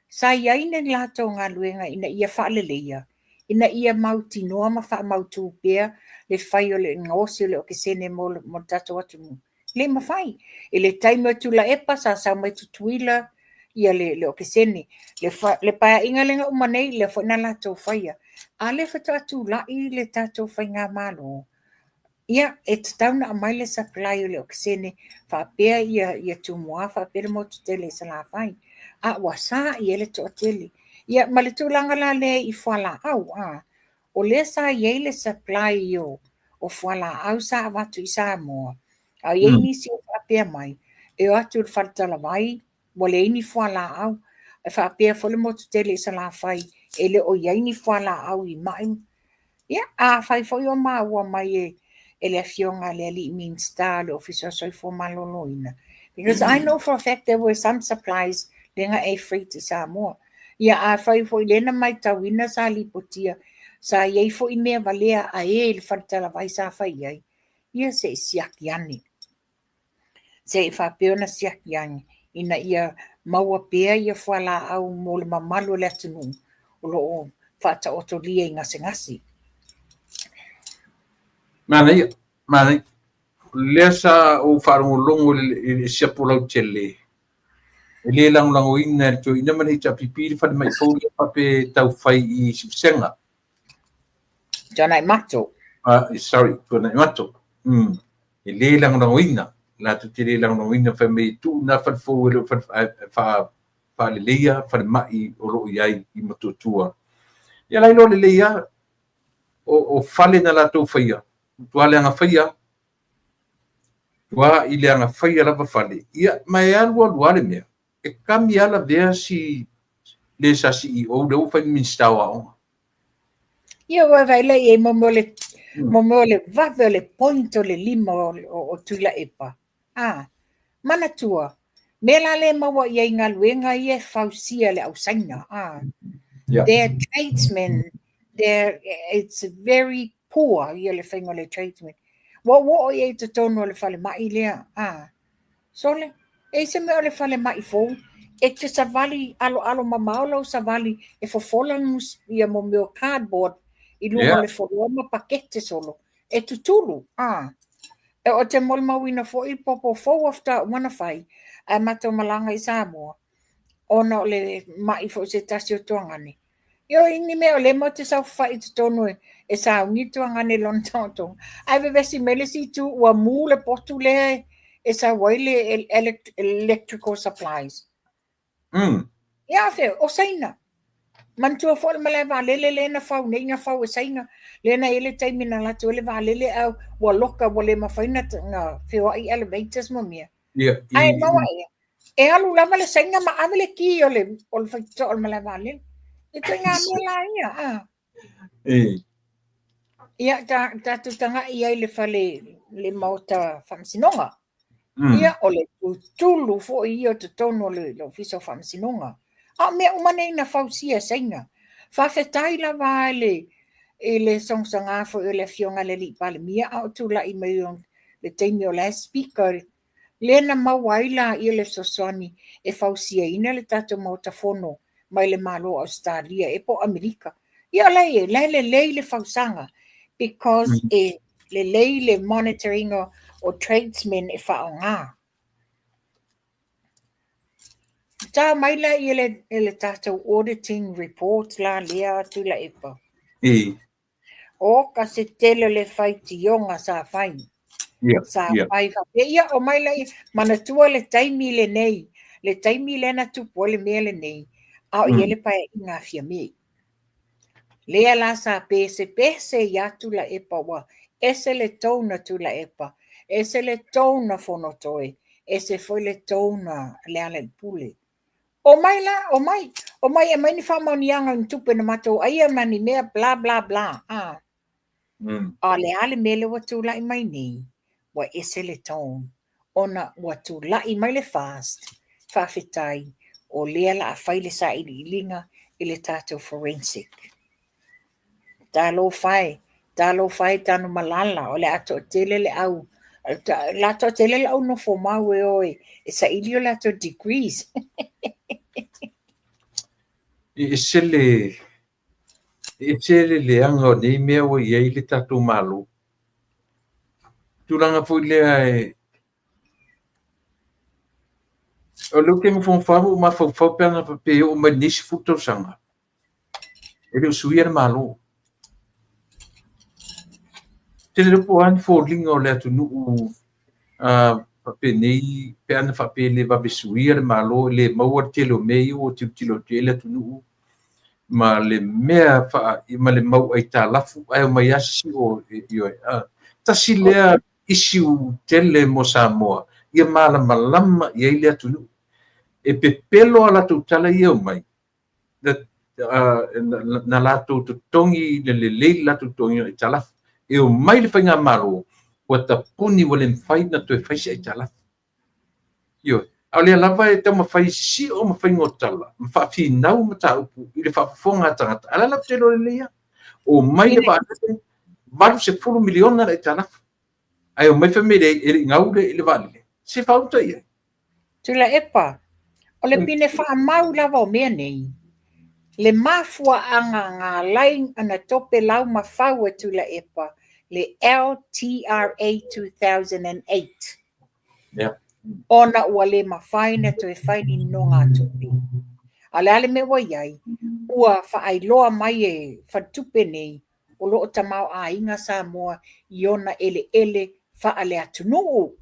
Sa i ai ni latou galuega ina ia faaleleia, ina ia mautinoa ma faamautu pea le fai o le gaosi o le okesene mo le, mo le tatou atunuu. E le mafai. I le taimi o Tuilaepa sa sau mai Tutuila ia le, le okesene. Le, fa, le paeaiga lea na uma nei, lea foi na latou faia. A lea faatoa tulai le tatou faigamalo, Ia, e tatau ona aumai le supply o le okesene faapea ia ia Tumua faapea le motu tele i Salafai, a ua sa i ai le toatele. Ia, ma le tulaga la lea i fualaau, a, o lea sa i ai le supply o fualaau sa avatu i Samoa, a i ai nisi o faapea mai, e o atu i le faletalavai, ua leai ni fualaau. E faapea foi le motu tele i Salafai, e le o i ai ni fualaau i mai. Ia, afai foi o maua mai e le afioga a le alii Minisita o le Ofisa o Soifua Maloloina, because I know for a fact there were some supplies lea na air freight i Samoa. Ia, afai foi lea na matauina sa lipotia, sa i ai foi mea valea a e i le faletalavai sa fai i ai, ia se i siaki ane. Se i faapea ona siaki ane ina ia maua pea ia fualaau mo le mamalu o le atunuu o lo o faataotolia i gasegase. Manaia, manaia. O lea sa ou faalogologo i le siapo lautele, e le lagolagoina e le toeaina ma le HRPP le falemai fou lea faapea e taufai i Siusega. Tuanaimato. Sorry, Tuanaimato. E le lagolagoina, latou te le lagolagoina, fai mai e tuu na fale fou e le o fale, faaleleia falemai o lo o i ai i Motootua. Ia la iloa lelei lava, o fale na latou faia, matua leaga faia, matua i leaga faia lava fale, ia ma e alu alu lava le mea, e kami lava lavea si le sa CEO lea ua fai ma Minisita o Aoga. Ia ua vaai la i ai mo mea o le mo mea o le vave o le point o le lima o Tuilaepa. A, manatua, mea la lea e maua i ai galuega ia e fausia e le au Saina. A, their tradesmen, their, it's very poor ia le faiga o le tradesmen. Ua ou oo i ai i totonu o le falemai lea. A, Sole, e i ai se mea o le falemai fou, e te savali aloalo mamao lau savali e fofola ia mo mea o cardboard i luga o le foloa ma pakete solo, e tutulu, a. E o te molimauina foi popo fou faatoa uma ona fai, ae matou malaga i Samoa, ona o le mai foi o se tasi o tuagane. Ioe, i ni mea o lea matou te saofafai i totonu e sauni le tuagane i lona taotoga, ae vevesi mai le isi itu ua mu le potu lea e sau ai le electrical supplies. Ia a fea, o Saina. Manatua foi le malae vaalele lea na fau nei, na fau e Saina, lea na i ai le taimi na alu atu ai le vaalele ae ua loka ua le mafai ona feoai elevators ma mea. Ae maua ea, e alu lava le Saina ma ave le ki o le faitotoa o le malae vaalele. E ituaiga mea la ia, a. Ia, tatou tagai ai i le fale, le maota faamasinoga. Ia, o le tutulu foi ia o totonu o le Ofisa o Faamasinoga. A o mea uma nei na fausia e Saina. Faafetai lava i le sogasoga foi o le Afioga i le Alii Palemia a o tulai mai o le taimi o la e Speaker, lea na maua ai la ia le fesoasoani e fausiaina le tatou Maota Fono mai le Malo o Ausetalia e po o Amerika. Ia o la e, la e lelei le fausaga because e lelei le monitoring o tradesmen e faaaoga. Ta mai la ia le tatou auditing report la lea Tuilaepa. O ka se tele o le faitioga sa fai. Sa fai faapea, ia omai laia, manatua le taimi lenei, le taimi lea na tupu ai le mea lenei, a o i ai le paeaiga a Fiame. Lea la sa pesepese ia Tuilaepa ua ese le tone a Tuilaepa, ese le tone a Fonotoe, ese foi le tone a Lealailepule. Omai la, omai, omai e aumai ni faamaoniaga o ni tupe na matou aia ma ni mea bla bla bla. A. A o le a le mea lea ua tulai mai nei, ua ese le tone, ona ua tulai mai le FAST, faafetai, o lea la a fai le sailiiliga i le tatou forensic. Talofa e, talofa e Tanumalala, o le a toatele le au, o le a toatele le au nofo mau e o e saili o latou degrees. E ese le, e ese le leaga o nei mea ua i ai le tatou Malo. Tulaga foi lea e, o lea ou te nofonofo lava ma ou mafaufau pe ana faapea e oo mai lenei 10 tausaga, e le o suia le Malo. Te le iloa po o a ni foliga o le atunuu faapenei pe ana faapea e le vave suia le Malo, e le maua le tele o mea ia ua tilotilo atu i ai le atunuu. ma le mea faa, ma le mau aitalafu ae omai lava sisio ioe. Tasi lea issue tele mo Samoa ia malamalama i ai le atunuu. E pepelo a latou tala ia omai, na latou totogi le lelei le latou totogiina o aitalafu. E omai le faigamalo ua tapuni ua le mafai ona toe fai se aitalafu. Ioe. A o lea lava e taumafai e sisio ma faiga o tala ma faafinau mataupu i le faafofoga a tagata, a o lea latou te iloa lelei lava. Omai le vaalele, $80 miliona le aitalafu, ae omai fai mai e le i gau le vaalele. Se faauta i ai. Tuilaepa, o le pine faamau lava o mea nei, le mafuaaga na ala ai ona topelau ma fau e Tuilaepa le LTRA 2008. Ona ua le mafai ona toe fai ni nonogatupe. A o le a le mea ua i ai? Ua faailoa mai e faletupe nei o lo o tamaoaiga Samoa i ona eleele faaleatunuu.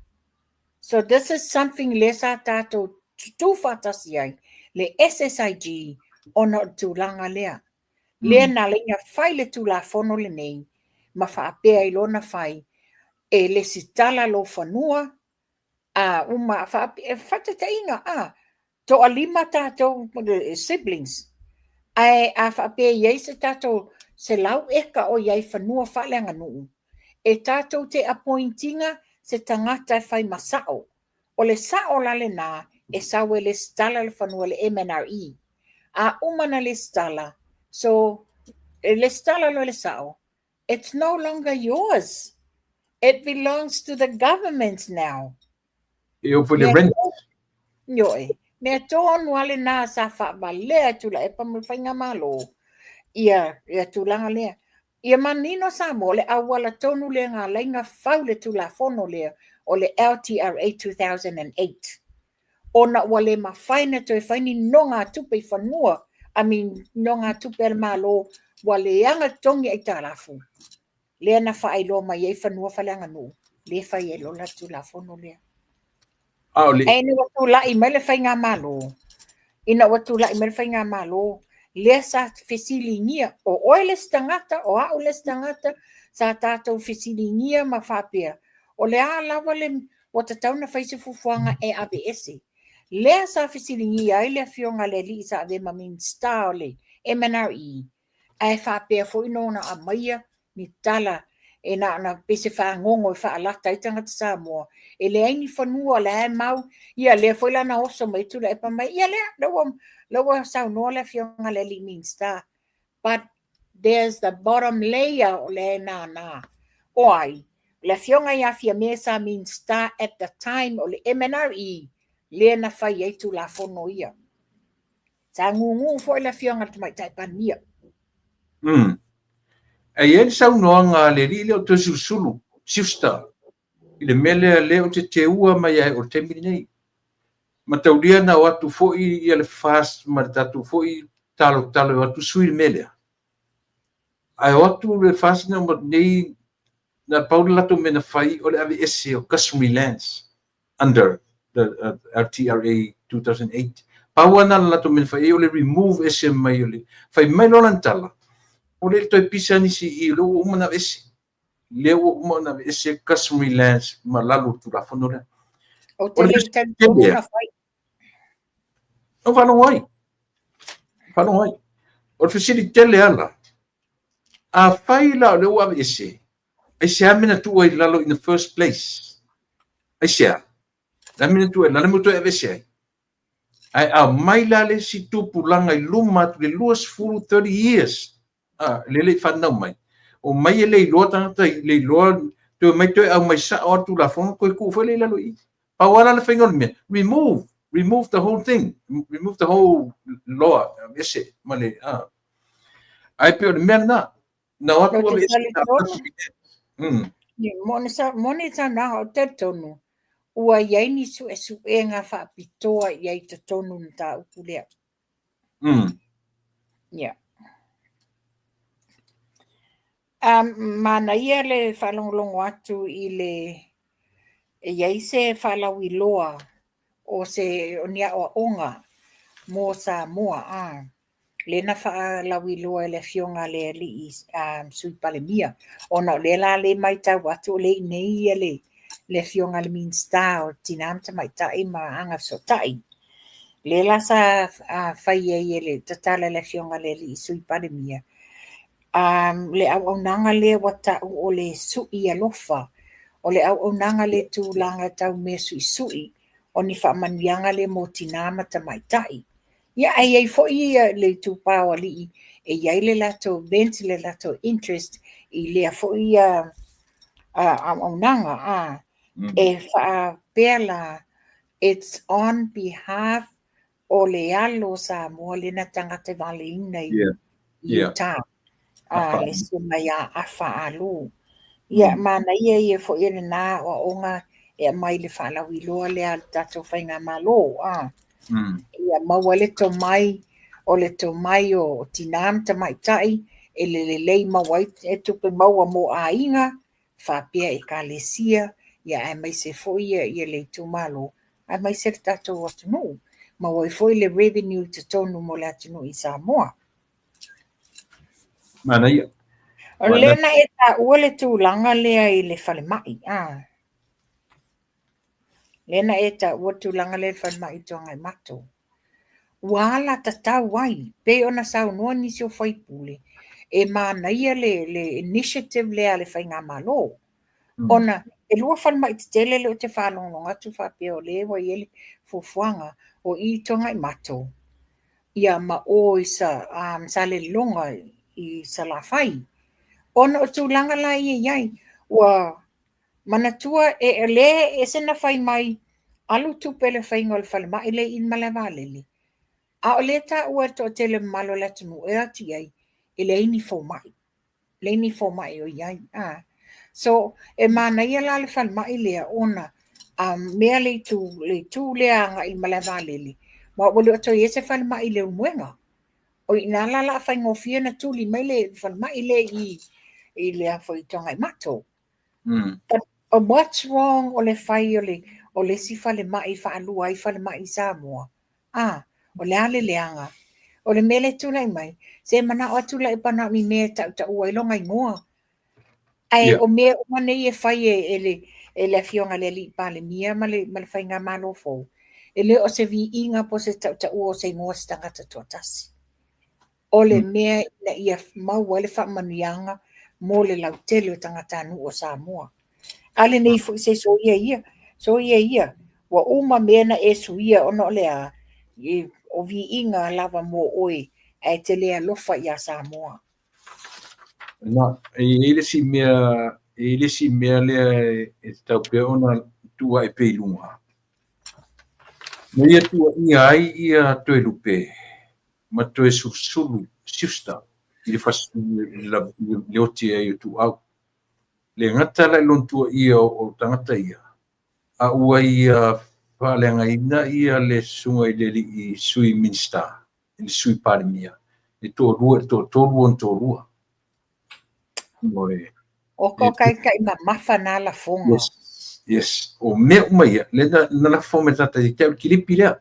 So this is something lea sa tatou tutu faatasi ai le SSIG ona o le tulaga lea. Lea na ala ai ona fai le Tulafono lenei ma faapea ai loa ona fai e lesitala lou fanua a uma faataitaiga a toalima tatou siblings ae a faapea e i ai se tatou 100 eka o i ai fanua faaleaganuu e tatou te appoint ina se tagata e fai ma sao. O le sao la lena e sau e lesitala le fanua i le MNRE. A uma na lesitala, so e lesitala loa le sao, it's no longer yours. It belongs to the government now. E oo foi le rent. Ioe. Mea tonu lava lena sa faavalea e Tuilaepa ma le Faigamalo ia ia tulaga lea. Ia manino Samoa, o le auala tonu lea na ala ai ona fau le Tulafono lea o le LTRA 2008. Ona ua le mafai ona toe fai ni nonogatupe i fanua, I mean nonogatupe a le Malo, ua leaga totogi aitalafu, lea na faailoa mai ai fanua faaleaganuu, lea e fai ai loa le Tulafono lea. Ae ina ua tulai mai le Faigamalo, ina ua tulai mai le Faigamalo, lea sa fesiligia, o oe le isi tagata, o au le isi tagata, sa tatou fesiligia ma faapea, o le a lava le ua tatau ona fai se fuafuaga e aveese. Lea sa fesiligia ai le afioga a le alii sa avea ma Minisita o le MNRE, ae faapea foi ona aumaia ni tala e na ona pei se fagogo e faalata ai tagata Samoa, e leai ni fanua o la e mau, ia lea foi la na oso mai ai Tuilaepa mai, ia lea, lea ua, lea ua saunoa le afioga i le alii Minisita. But there's the bottom layer o lea e nānā. O ai? O le afioga ia Fiame sa Minisita at the time o le MNRE, lea na fai ai Tulafono ia. Sa gugu foi le afioga i le Tamaitai Palemia. E i ai le saunoaga a le alii lea o Toeolesulusulu, Schuster, i le mea lea lea ou te teua mai ai o le taimi lenei. Mataulia na o atu foi ia le FAST ma le tatou foi talotalo e o atu sui le mea lea. Ae o atu le FAST na uma nei, na pau le latou mea na fai o le aveese o customary lands under the LTRA 2008. Pau lava na le latou mea na fai ai o le remove ese mai o le... Fai mai loa lana tala, ua le toe pisa nisi i i, o lea ua uma ona aveese. Lea ua uma ona aveese customary lands ma lalo o le Tulafono lea. Ou te le i talitonu na fai. Na faalogo ai. Faalogo ai. O le fesili tele ala, afai la o lea ua aveese, aisea mea na tuu ai i lalo in the first place? Aisea? Le a mea na tuu ai i lalo, le mea ua toe aveese ai? Ae aumai la le isi tupulaga i luma atu i le 20, 30 years, le le i fanau mai. Omai e le iloa tagata, le iloa, toe omai toe aumai sao lava le Tulafono, toe tuu foi lea i lalo i i. Pau lava la le faiga o le mea, remove, remove the whole thing, remove the whole law, aveese ma le, Ae pei o le mea lena, na o atu aveese. Moni le saunoaga, ou te talitonu, ua i ai ni suesuega faapitoa i ai i totonu o le mataupu lea. Yeah. Manaia le faalogologo atu i le e i ai se faalauiloa o se o ni aoaoga mo Samoa. Lea na faalauiloa e le Afioga a le Alii Sui Palemia, ona o lea la lea e matau atu o lea e i inei ia le le Afioga i le Minisita o Tina ma Tamaitai ma Agafesootai. Lea la sa fai ai e le tatala e le Afioga i le Alii Sui Palemia, le auaunaga lea ua tau o le sui alofa, o le auaunaga lea i tulaga tau mea suisui, o ni faamanuiaga lea mo tina ma tamaitai. Ia, ae i ai foi le itupa o alii e i ai le latou event, le latou interest i lea foi auaunaga. E faapea la, it's on behalf o le alo o Samoa lea na tagatavaleina i Utah. Le susuga ia Afa Ah Loo. Ia, manaia ia foi o lena aoaoga e aumai i le faalauiloa lea a le tatou faigamalo. Ia maua le tomai, o le tomai o tina ma tamaitai e le lelei maua ai tupe maua mo aiga, faapea ekalesia, ia aemaise foi ia le itumalo, aemaise le tatou atunuu. Maua ai foi le revenue i totonu mo le atunuu i Samoa. Manaia. O lea na e taua le tulaga lea i le falemai. Lea na e taua le tulaga lea i le falemai i Tuanaimato. Ua alatatau ai, pei ona saunoa nisi o sui usufono, e manaia le initiative lea a le Faigamalo. Ona e lua falemai tetele lea ou te faalogologo atu faapea o lea ua i ai le fuafuaga, o i i Tuanaimato, ia ma o i Salelologa i Salafai. Ona o tulaga la ia e i ai, ua manatua e lea e ese na fai mai, alu tupe i le faiga o le falemai lea i le malaevaalele, a o lea e taua e le toatele mamalu o le atunuu e o atu i ai, e leai ni fomai. Leai ni fomai o i ai. So, e manaia la le falemai lea ona a mea le itu, le itu lea agai i le malae vaalele, aua ua le o toe i ai se falemai i Leulumoega. O i ina la o le a faigofie ona tuli mai le falemai lea i i le a foi i Tuanaimato. But what's wrong o le fai o le o le isi falemai e faalua ai falemai i Samoa? A, o le a le leaga? O le mea lea e tulai mai, se manao atu Tuilaepa na o ni mea e tautaua ai lona igoa. Ae o mea uma nei e fai e le e le Afioga i le Alii Palemia ma le ma le Faigamalo fou, e le o se viiga po o se tautaua o se igoa o se tagata toatasi. O le mea ina ia maua ai le faamanuiaga mo le lautele o tagatanuu o Samoa. A lenei foi se soia ia, soia ia, ua uma mea na e suia ona o le a? O viiga lava mo oe ae e te le alofa iā Samoa. Na, e i ai le isi mea, e i ai le isi mea lea e tatau pea ona tuu ae pea i luga. Na ia tuuaia ai ia Toelupe ma Toesulusulu Schuster i le, le oti ai o Tuuau. Le gata la i lona tuuaia o tagata ia, a ua ia faaleagaina ia le susuga i le alii Sui Minisita, i le Sui Palemia, le toalua i le toatolu ona toalua. O ko taitai mamafa nā lafoga. Yes, yes. O mea uma ia, lea na lafo mai tagata ia te au le kilipi lea.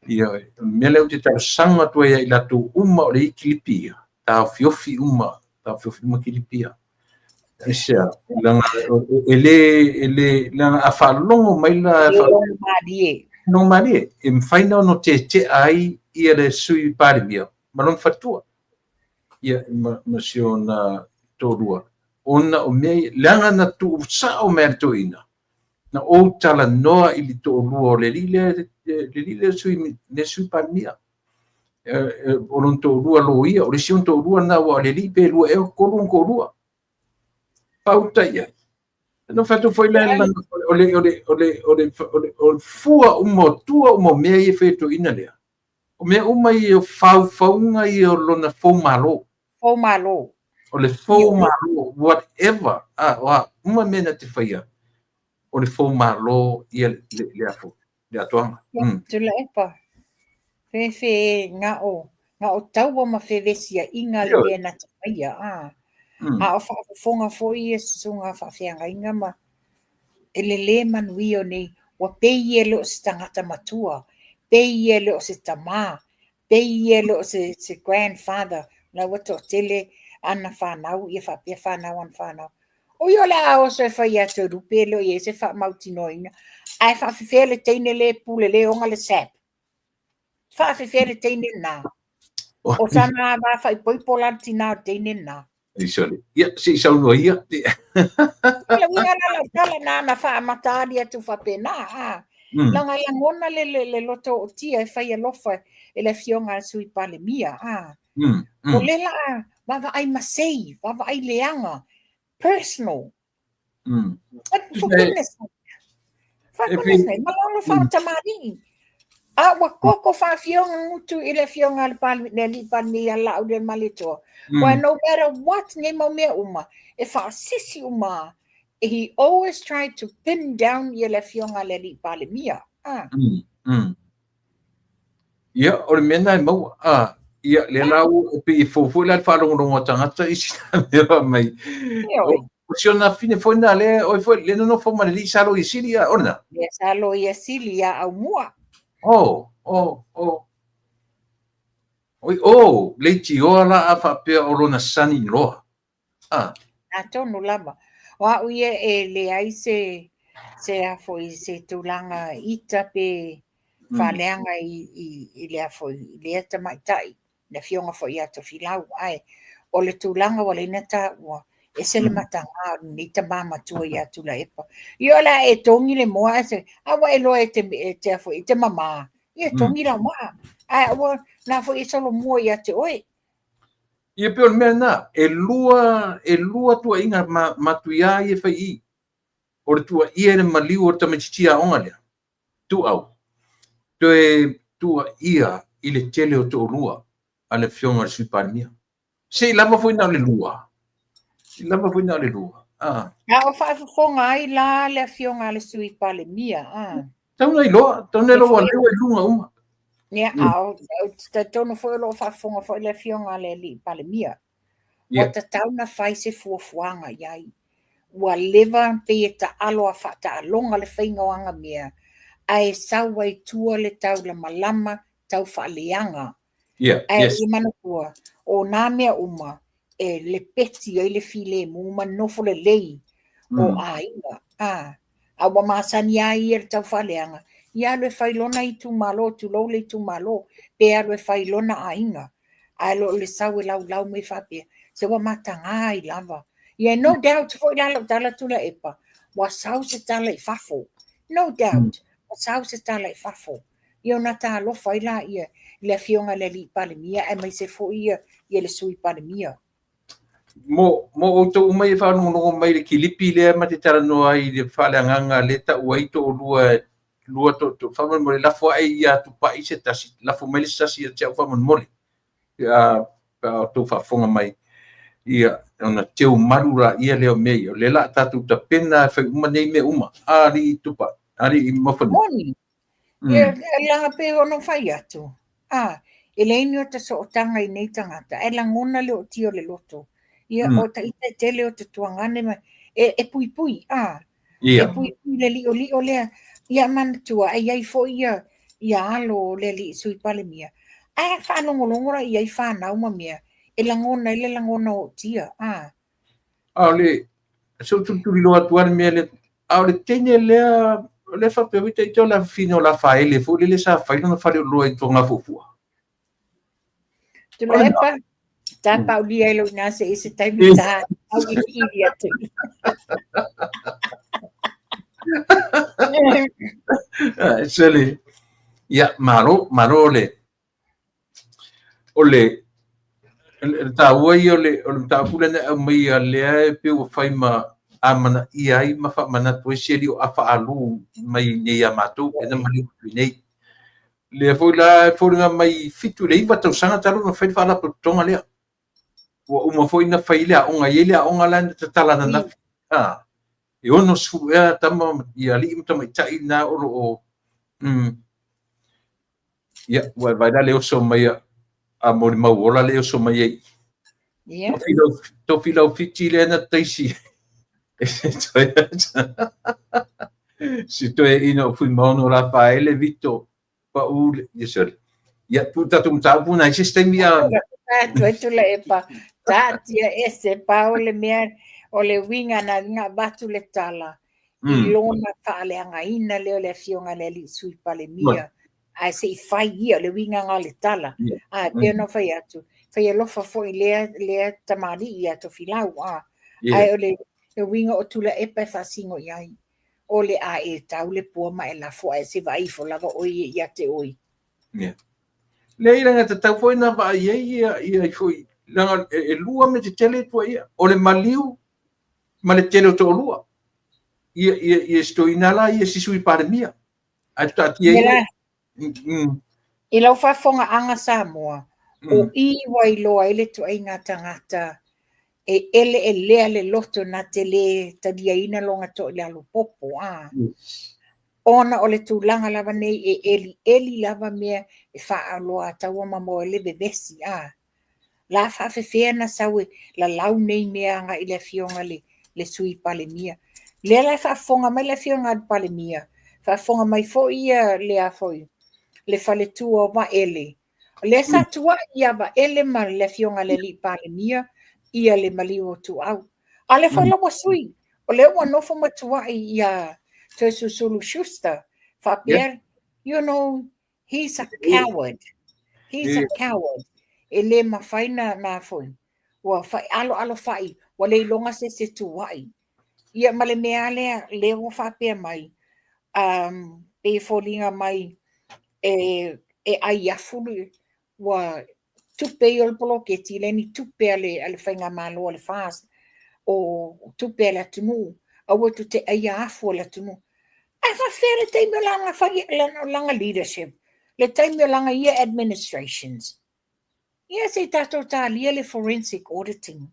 Ia, o le mea lea ou te talosaga atu ai ia i latou uma o le i kilipi ia, taofiofi uma, taofiofi uma kilipi ia. Aisea, leaga e le, e le, leaga a faalogo mai la... E logomalie. Logomalie, e mafai na ono tetea ai ia le Sui Palemia ma lona faletua. Ia, ma, ma si ona toalua, ona o mea ia, leaga na tuu sao mai e le toeaina, na ou talanoa i le toalua o le alii lea, le alii lea sui, le sui Palemia. O lona toalua loia, o le isi ona toalua lena, aua o le alii pe lua ea tolu ona toalua. Pauta i ai. Na fai atu foi lea, o le, o le, o le, o le, o le, o le fua uma o tua uma o mea ia e fai e toeaina lea. O mea uma ia o faufauga ia o lona foumalo. Foumalo. O le foumalo, whatever, a, o a uma mea na te faia, o le foumalo ia le, le, le, afo, le atoaga. Tuilaepa, fefe na o, na o taua ma fevesiaiga le mea na te faia, a. A o faafofoga foi ia susuga faafeagaiga ma e le lē manuia o nei, ua pei ia e le o se tagata matua, pei ia e le o se tamā. Pei ia e le o se, se grandfather, la ua toatele ana fanau, ia faapea fanau ana fanau. O ia o le a oso e fai ia Toelupe e le o i ai se faamautinoaina. Ae faafefea le teine le pule le ona le sap. Faafefea le teine lena. O sana va faaipoipo la le tinā o le teine lena. Sorry. Ia, se i saunoa ia. Ia uiga la lau tala na na faamatali atu faapena. A. Leaga e lagona le, le, le loto ootia e fai alofa e le afioga a le Sui Palemia. A. O le la vaavaai masei, vaavaai leaga, personal. But for goodness sake, for goodness sake, ma lolo faatamalii. A ua koko faafioga gutu i le afioga a le Palemia, le alii Palemia ia Laaulialemalietoa. Why no matter what nei mau mea uma, e faasisi uma he always tried to pin down ia le afioga a le alii Palemia. Ah. Ia, o le mea na e maua. Ah, ia, lea la ua, e pei e fou foi la le faalogologo a tagata i sina mea fai mai. O si ona afine foi na lea, oi foi, le nonofo ma le alii sa Loia Sili, ia, o lena? Lea sa Loia Sili ia Aumua. Oh, oh, oh. Oi, oh, leitioa la a faapea o lona son-in-law. Ah. Atonu lava. O au ia e leai se se a foi se tulaga ita pe faaleaga i, i, i le a foi i lea tamaitai, le afioga foi ia Tofilau, ae o le tulaga ua leina taua, ese le mataga o lenei tama matua ia Tuilaepa. Ia o le a e togi le moa ae se, a ua e loa e te, e te a foi, e te mama, ia togi lau maa. Ae ua na foi e solomua ia te oe. Ia pei o le mea lena, e lua, e lua tuuaiga matuia ia e fai i i. O le tuuaia i le maliu o le tamaitiiti aoga lea, tuuau, toe tuuaia i le tele o toalua a le Afioga i le Sui Palemia. Se i lava foi na o le lua. Se i lava foi na o le lua. Ah. A o faafofoga ai la le Afioga a le Sui Palemia. Ah. Tau na iloa, tau na iloa ua leo i luga uma. Ia, a o talitonu foi o lo o faafofoga foi le Afioga a le Alii Palemia. Ua tatau na fai se fuafuaga i ai. Ua leva pei e taalo a faataaloga le faiga o aga mea, ae sau ai tua le taulamalama tau faaleaga. Ae ia manatua, o nā mea uma e lepeti ai le filemu ma nofo lelei o aiga. A, a ua masani lava ia le tau faaleaga, ia alu e fai lona itumalo, tulou le itumalo, pe alu e fai lona aiga. Ae le o le sau e laulau mai faapea, se ua mataga ai lava. Ia no doubt foi la lau tala Tuilaepa, ua sau se tala i fafo. No doubt, ua sau se tala i fafo. Ia ona talofa ai laia i le Afioga i le Alii Palemia aemaise foi ia, ia le Sui Palemia. Mo, mo outou uma ia e faalogologo mai i le kilipi lea ma te talanoa ai i le faaleagaga lea e tau ai toalua, lua to, to, faamolemole, lafo ae ia Tupai se tasi, lafo mai le se tasi ia te au faamolemole. Ia, pe a outou faafofoga mai, ia, ona teu malu laia lea o mea ia. O lea o le a tatou tapena e fai uma nei mea uma. Alii Tupai, Alii Mafanua. Moni, Ia, leaga pei ona fai atu, a, e leai ni ota sootaga i nei tagata, ae lagona le ootia o le loto. Ia, o ta ita e tele o te tuagane ma, e, e puipui, a, e puipui le liolio lea. Ia manatua, e i ai foi ia, ia alo o le alii Sui Palemia, ae faalogologo la i ai fanau ma mea, e lagona ai le lagona ootia, a. A o le, se i ou tulituliloa atu lava le mea lea, a o le teine lea, o lea faapea foi ita o le afafine o Lafaele foi lele sa fai lona faleoloa i Togafuafua. Tuilaepa, ta paulia e lou ina se i se taimi ta au i kili atu. Sele, ia, malo, malo le, O le taua ia o le mataupu lea na e aumaia lea e pei ua fai ma amanaia ai ma faamanatu ai se alii o afa-alu mai nei ia matou lea na maliu atu i nei. Lea foi la e foliga mai 7 i le 9 tausaga talu ona fai le faalapotopotoga lea. Ua uma foi ona fai le aoga, e i ai le aoga la na tatala ananafi. E 60 ea tama i alii ma tamaitai na o lo o Ia, ua e vaai la le oso mai a molimau ola le oso mai ai. Ia. Tofilau Fiti lea na taisi. Si toe ina o Fuimaono Lafaele Vito Pau, yes, sorry. Ia, tuu tatou mataupu na i se isi taimi a... Atu ai Tuilaepa, taatia ese pau le mea o le uiga na na avatu le tala i lona faaleagaina lea o le afioga i le alii Sui Palemia, ae se i fai ia, o le uiga na o le tala. Ae pei ona fai atu, fai alofa foi lea, lea tamalii ia Tofilau, a. Ae o le uiga o Tuilaepa e faasino i ai, o le a e tau le pua ma e lafo ae se vaai ifo lava oe ia te oe. Yeah. Leai, leaga e tatau foi ona vaai ai ia, ia foi, leaga e lua mea tetele tua ia, o le maliu ma le tele o toalua. Ia, ia, ia si toeaina la ia si Sui Palemia. Ae taatia ia. I lau faafofogaaga Samoa, o i ua iloa ai le ituaiga tagata e eleelea le loto na te le taliaina lona toilalo popo, a. Ona o le tulaga lava nei e elieli lava mea e faaoloataua ma maua ai le vevesi, a. La faafefea na sau e lalau nei mea agai i le afioga i le Sui Palemia. Lea la e faafofoga mai le afioga i le Palemia, faafofoga mai foi ia le a foi, le faletua o Vaele. O lea sa tuai ia Vaele ma le afioga i le alii Palemia ia le maliu o Tuuau. A lea foi la ua sui, o lea ua nofo ma tuai ia Toeolesulusulu Schuster, faapea, you know, he's a coward. He's a coward. E le mafai na, na foi. Ua fai aloalo fai, ua le iloga se se tuai. Ia ma le mea lea, lea ua faapea mai, pei e foliga mai e, e ai afu ua tupe ia o le poloketi, le ni tupe a le, a le faigamalo a le FAST, o tupe a le atunuu, aua tou te aia afu a le atunuu. Ae faafefea le taimi o lana fai, lana leadership, le taimi o lana ia administrations. Ia se i tatou talia le forensic auditing.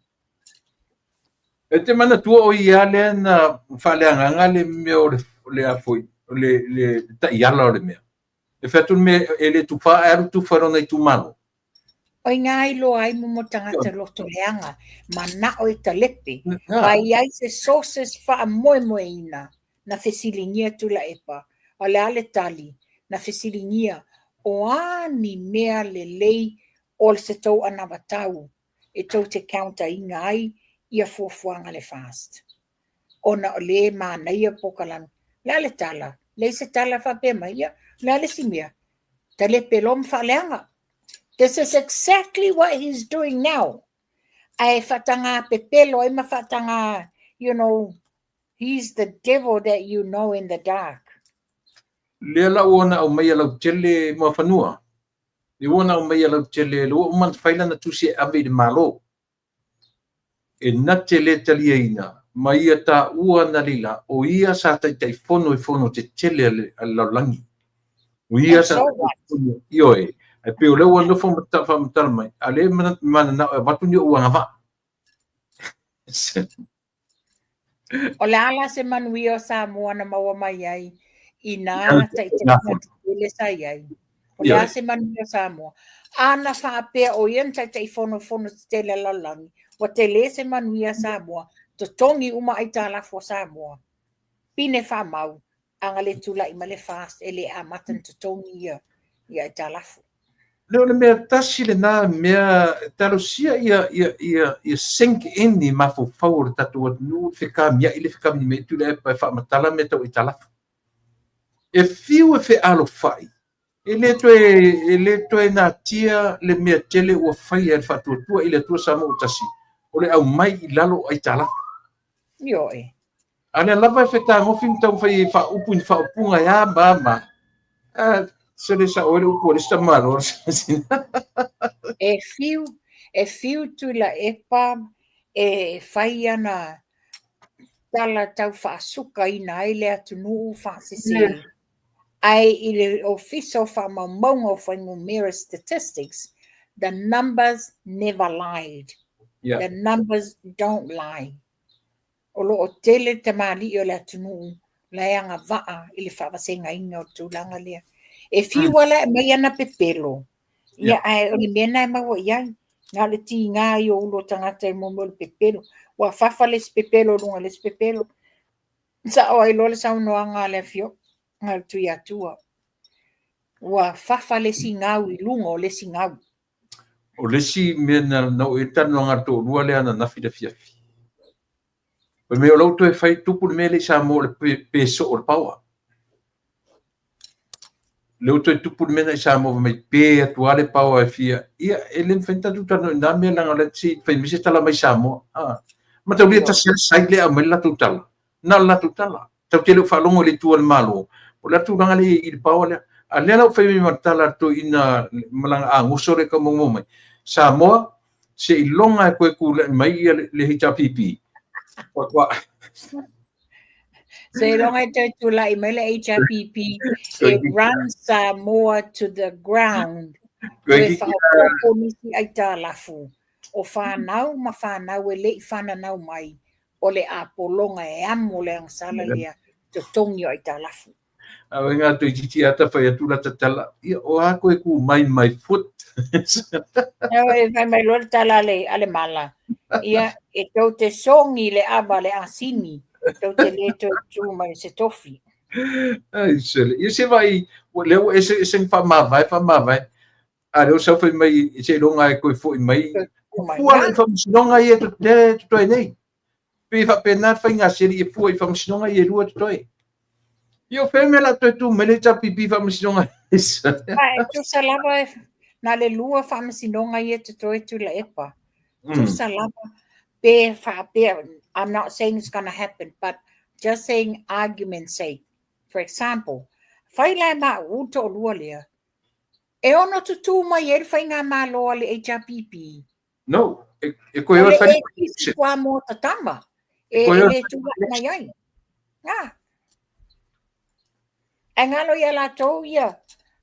E te manatua o ia lea na faaleagaga le mea o le, le a foi, o le, le taiala o le mea. E fai atu le mea e le tufa ae alu tufa i lona itumalo. O i ina iloa ai momo tagata loto leaga, manao e talepe, ma i ai se sources faamoemoeina na fesiligia Tuilaepa, o le a le tali na fesiligia, o a ni mea lelei o se tou anavatau e tou te counter-ina ai ia fuafuaga a le FAST? Ona o lea e manaia polokalame. O le a le tala? Leai se tala faapea mai, ia, o le a le isi mea? Talepe loa ma faaleaga. This is exactly what he's doing now. Ae faataga pepelo ai ma faataga, you know, he's the devil that you know in the dark. Lea la ua ona aumaia lautele Muafanua. Lea ua ona aumaia lautele, lea ua uma ona fai lana tusi e ave i le Malo. E na te le taliaina ma ia taua analeila o ia sa Taitaifono i fono tetele a le lalolagi. O ia sa Taitaifono, ioe, ae pei o lea ua nofo ma faamatala mai, a o lea e mananao e avatu ni ou agavaa. O le a la se manuia o Samoa na maua mai ai i nā taitaiga tetele sa i ai? O le a se manuia o Samoa? A na faapea o ia na Taitaifono i fono tetele a le lalolagi, ua tele se manuia a Samoa, totogi uma aitalafu a Samoa. Pine faamau, a na le tulai mai le FAST e le amata ona totogi ia ia aitalafu. Le o le mea tasi lena mea talosia ia ia ia ia sink in i mafaufau o le tatou atunuu le fekamiai le fekaminimai Tuilaepa e faamatala mea tau aitalafu. E fiu e fealofai, e le toe e le toe natia le mea tele ua faia e le Faatuatua i le Atua Samoa ua Tasi, o le aumai i lalo o aitalafu. Ioe. A lea lava e fetagofi ma taumafai e faaupu i ni faaupuga e a ma a ma a, se le sao ai le upu a le isi tamaloa. E fiu, e fiu Tuilaepa e fai ana tala tau faasukaina ai le atunuu faasese. Ae i le Ofisa o Faamaumauga o Fuainumera Statistics, the numbers never lied. The numbers don't lie. O lo o tele le tamalii o le atunuu la e agavaa i le faavasegaina o le tulaga lea. E fiu lava la e aumai ana pepelo, ia ae o le mea lena e maua i ai. Na o le tiga ai o ulu o tagata i mea o le pepelo. Ua fafa le isi pepelo i luga o le isi pepelo. Sao ai loa le saunoaga a le afioga a le Tuiatua. Ua fafa le isi gau i luga o le isi gau. O le isi mea na oo i ai le talanoaga a le toalua lea ananafi i le afiafi, fai mai o la ua toe fai tupu le mea lea i Samoa o le pe soo o le power. Lea ua toe tupu le mea lena i Samoa fai mai pe atu lava le power e fia. Ia, e le mafai ona tatou talanoa i na mea leaga o la se i fai mai se tala mai Samoa. Ah, mataulia tasi lava le side lea e aumai le latou tala. Na o le latou tala. Tatou te le o faalogo i le itu a le Malo. O le tulaga lea i le power lea. A lea la ua fai mai ma le tala a le toeaina malaga agoso lea e taumaumau mai, Samoa, seiloga e toe tulai mai ia le HRPP. Faatoa Seiloga e toe tulai mai le HRPP e run Samoa to the ground. Toe faaopoopo nisi aitalafu o fanau ma fanau e le i fananau mai o le a pologa e amo le agasala lea totogi o aitalafu. A o ngā toeitiiti ata fai atu lata tala, ia o a koe ku mai my foot. E fai mai loa le tala a le mala, ia e tou te sogi le ava le asini, tou te le toe tu mai se tofi. Ai sele, ia se vai, lea ua ese ese ni faamavae faamavae, a lea ua sau fai mai seiloga e toe foi mai. Fua la i faamasinoga ia e totoe nei. Pei e faapena le faiga a Seli e fua i faamasinoga ia e lua totoe. Ia o fea mea la toe tu mai le HRPP faamasinoga? A e tusa lava e na le lua faamasinoga ia totoe Tuilaepa. Tusa lava pe faapea, I'm not saying it's gonna happen, but just saying argument's sake. For example, fai la e mauu le toalua lea, e ono tutū mai ai le faigamalo a le HRPP. No, e koe o le e kua mō ta tama, e le tūlai mai ai. Ngā. Ae ngalo ia latou ia,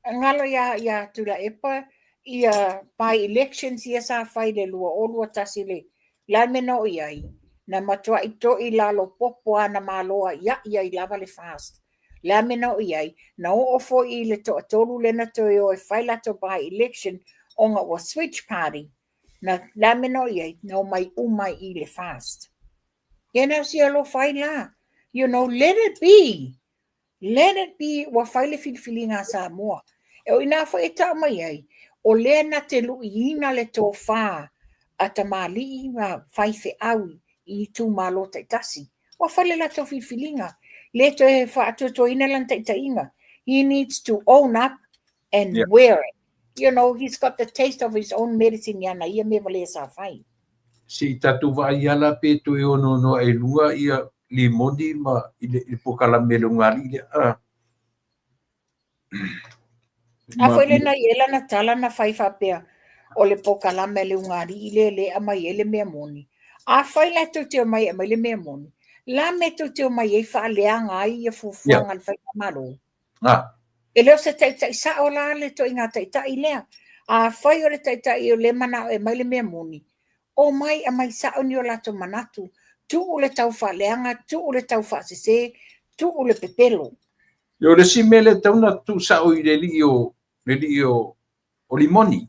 ngalo ia, ia Tuilaepa, ia by elections ia sa fai le 2021 le la le mea na oo i ai, na matuai to'i lalo popo a na malo a'ia'i ai lava le FAST. Le a mea na oo i ai, na oo foi i le toatolu lea na toe o e fai latou by election ona ua switch party, na le a mea na oo i ai, na omai uma ai i le FAST. Ia na o si alofa ai la. You know, let it be. Let it be ua fai le filifiliga a Samoa. E o inā foi e tau mai ai, o lea na te luiina le tofā a tamalii ma faifeau i itumalo taitasi. Ua fai le latou filifiliga, le toe faatuatuaina lana taitaiga. He needs to own up and wear it. You know, he's got the taste of his own medicine i ana ia mea valea sa fai. Se i tatou vaai ala pe toe onoono ae i luga ia limoni ma i le polokalame a le ulugalii lea. Ah. A foi le na i ai lana tala na fai faapea, o le polokalame a le ulugalii lea lea e aumai ai le mea moni. Afai la tou te omai e aumai le mea moni, la mea tou te omai ai faaleaga ai ia fuafuaga a le faigamalo. Ah. E le o se taitai sao la le ituaiga taitai lea. Afai o le taitai o lea e manao e aumai le mea moni, omai aumai sao ni o latou manatu, tuu le taufaaleaga, tuu le taufaasese, tuu le pepelo. O le isi mea lea e tatau ona tuusao i le alii o, le alii o, o Limoni.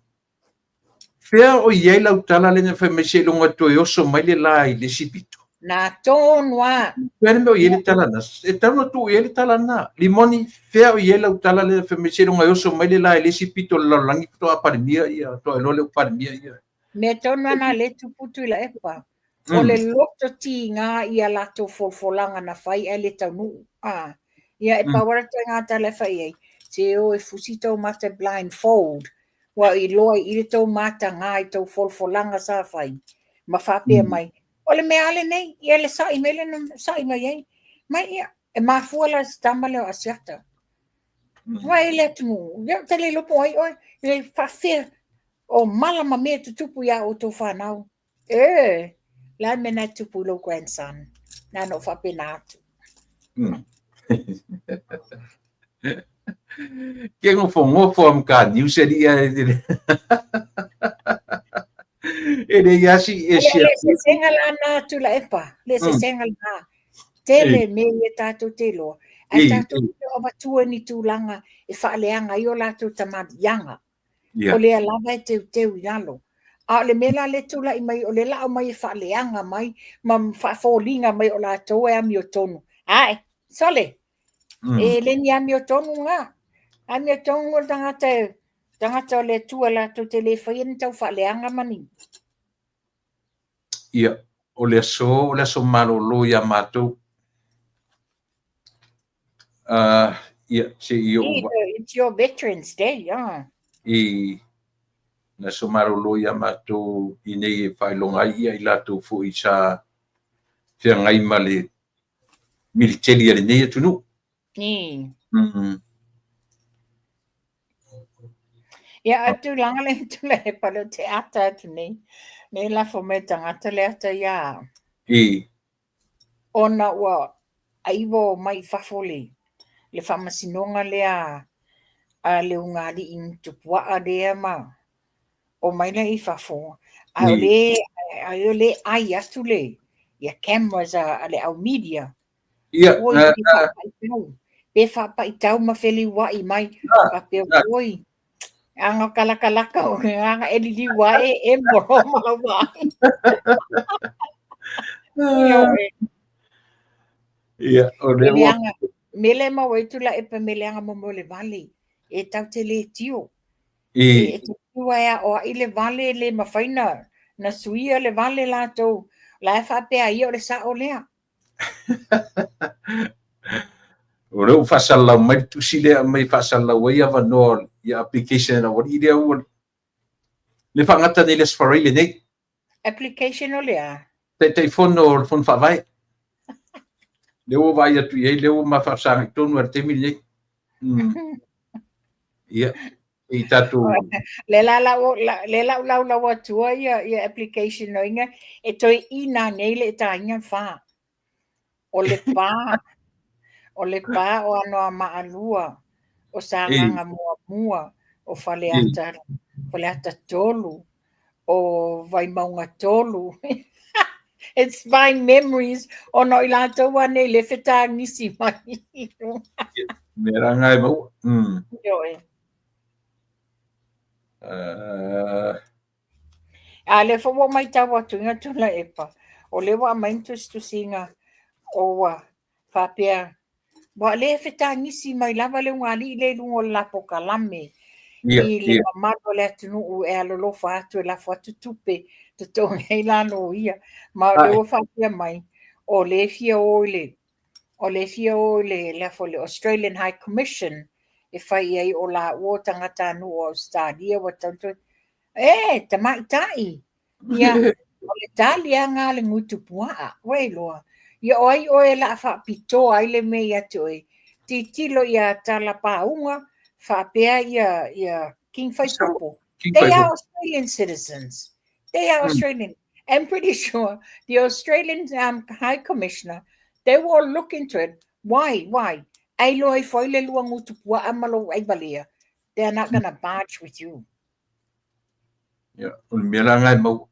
Fea o i ai lau tala lea na fai mai seiloga e toe oso mai le la i le isi pito? Na tonu a. Fea le mea o i ai le tala na? E tatau ona tuu i ai le tala na. Limoni, fea o i ai lau tala lea na fai mai seiloga e oso mai le la i le isi pito o le lalolagi faatoa Palemia ia, faatoa iloa lea ua Palemia ia. Mea tonu a na le tupu Tuilaepa. O le loto tiga i a latou folafolaga na fai ae le taunuu. A, ia e pau lava le ituaiga tala e fai ai, se o e fusi tou mata blind fold, ua iloa i i le tou mataga i tou folafolaga sa fai, ma faapea mai, o le mea a lenei, ia le sa'i mai lea na sa'i mai ai. Mai ia, e mafua la i si tama lea o Asiata. Ua e le atunuu, ia ou te le iloa po o ai oe, e faafefea o mala ma mea e tutupu iā outou fanau. E, le a le mea na e tupu i lou grandson? Na ona ou faapena atu. Ke nofonofo a ma ka news e lia e e le iasi e sia. Le sesenga la na Tuilaepa, le sesenga la. Tele mea ia tatou te iloa. Ae tatou te avatua ni tulaga e faaleaga ai o latou tamaliiaga. O lea lava e teuteu i lalo. A o le mea la lea e tulai mai, o lea la aumai e faaleaga mai ma faafoliga mai o latou e amiotonu. Ae, sole, e le ni amiotonu na. A mea tonu o le tagata e tagata o le Atua latou te le faia ni tau faaleaga ma ni. Ia, o le aso, o le aso malolo iā matou. Ia, se i ou It's your Veterans Day, ah. I le aso malolo iā matou i nei e faailoga ai ia i latou foi sa feagai ma le militeli a lenei atunuu. Ia, a tulaga le Tuilaepa lea ou te ata atu nei, nei lafo mai e tagata le ata ia au. Ona ua aiva o mai i fafo le, le faamasinoga lea a le ulugalii Tupuaa lea ma omai lea i fafo, ae o le, ae o le ai atu le, ia cameras a le au media. Ia, Oi, pe faapaitau, pe faapaitau ma feliuai mai, faapea, oi, aga kalakalaka o aga e liliu ae e molo ma lau vaai. Ioe. Ia, o lea ua... Mele maua ai Tuilaepa me leaga mo mea o le vale, e tau te le tio. E te tua e aoai le vale le mafai na, na suia le vale latou, la e faapea ia o le sao lea. O lea ua faasalalau mai le tusi lea aumai e faasalalau ai avanoa i application a le aualii lea ua le faagata nei le Aso Faraile nei. Application o le a? Taitaifono o le Fono Faavae. Lea ua vaai atu i ai, lea ua ma faafesagai tonu lava i le taimi lenei. Ia, i tatou... Le la lau, le lau laulau atua ia, ia application no inga, e toe ina nei le tainga fa. O le pa, o le pa o Anoamaa 2, o Sagaga muamua, o Faleata, Faleata 3, o Vaimauga 3. It's my memories ona o i latou a nei le fetagisi mai. Mea rā ngā e maua. Ioe. A lea foi ua maitau atu i ngā Tuilaepa, o lea ua aumai ni tusitusiga o ua faapea, ua le fetagisi mai lava le ulugalii lea i luga o le la polokalame i le mamalu o le atunuu e alolofa atu e lafo atu tupe totogi ai la loia. Ma o lea ua faapea mai, o lea e fia o i le o lea e fia o i le, le, le Australian High Commission e fai i ai o laua o tagatanuu o Ausetalia ua tatau ona toe E, tamaitai! Ia, o le tali lava lena a le gutupuaa, ua e iloa. Ia o ai oe o le a faapitoa ai le mea ia te oe? Tilotilo ia Talapauga faapea ia, ia King Faipopo. They are Australian citizens. They are Australian. I'm pretty sure the Australian High Commissioner, they will look into it. Why? Why? Ai loa ifo ai le lua gutupuaa ma lou aivalea. They are not gonna barge with you. Ia, o le mea la lena e maua.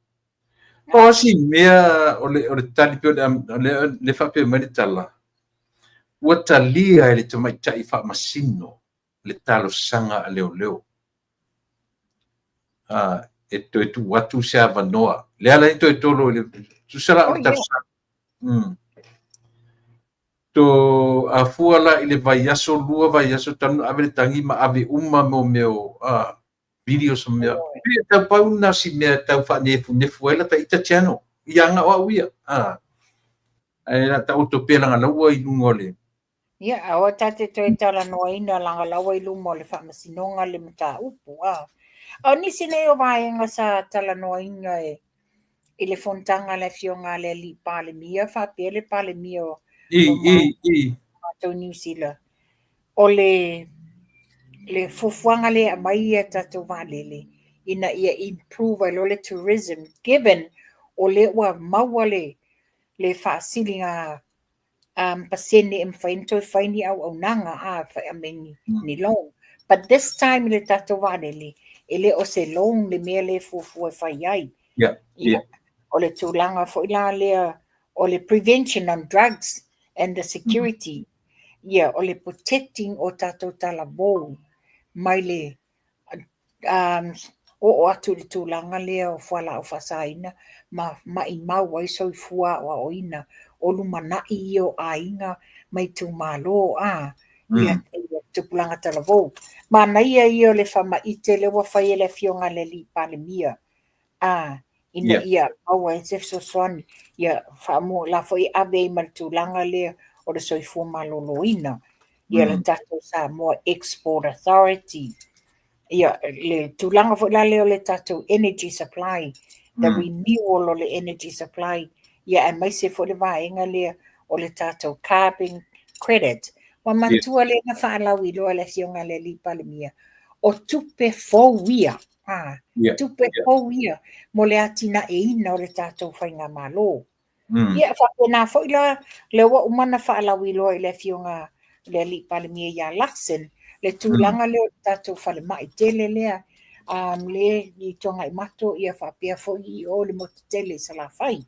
Pau si mea o le, o le tali pei o le, o le, le faapea mai le tala, ua talia e le tamaitai faamasino le talosaga a leoleo. A, e toe tuu atu se avanoa. Le ala ai toe tolo i le, tusa la o le talosaga. To afua la i le vaiaso, lua vaiaso talu ona ave le tagi ma ave uma mo mea o a, videos ma mea. Pei e tau pau na si mea e tau faanefunefu ai lata ita channel. Ia nga o au ia. A. Ae la taoto pea langa laua i luga o le Ia, aua ta te toe talanoaina langa laua i luma o le faamasinoga le mataupu, a. O nisi nei o vaega sa talanoaina e i le fonotaga a le Afioga a le Alii Palemia faapea le Palemia o matou Niu Sila, o le le fuafuaga lea e aumai ia tatou vaalele ina ia improve ai loa le tourism given o lea ua maua le le faasiliga pasene e mafai ona toe fai ni auaunaga a fai aumai ni, ni loan. But this time i le tatou vaalele, e le o se loan le mea lea e fuafua e fai ai. O le tulaga foi la lea o le prevention on drugs and the security. Ia, o le protecting o tatou talavou mai le oo atu i le tulaga lea o fualaau faasaina ma maimau ai soifua aoaoina o lumanai ia o aiga ma itumalo, a, ia tupulaga talavou. Manaia ia o le faamaite lea ua fai e le Afioga i le Alii Palemia, a, ina ia maua ai se fesoasoani, ia faamu, la foi e ave ai ma le tulaga lea o le soifua maloloina, ia le tatou Samoa Export Authority, ia le tulaga foi la lea o le tatou energy supply, the renewal o le energy supply, ia aemaise foi le vaega lea o le tatou carbon credit. Ua matua lea na faalauiloa e le Afioga i le Alii Palemia, o tupe fou ia, a, tupe fou ia mo le atinaeina o le tatou faigamalo. Ia, faapena foi la, lea ua uma ona faalauiloa i le Afioga i le Alii Palemia ia Luxon, le tulaga lea o le tatou falemai tele lea, um, le i Tuagaimato, ia faapea foi i o le motu tele i Salafai.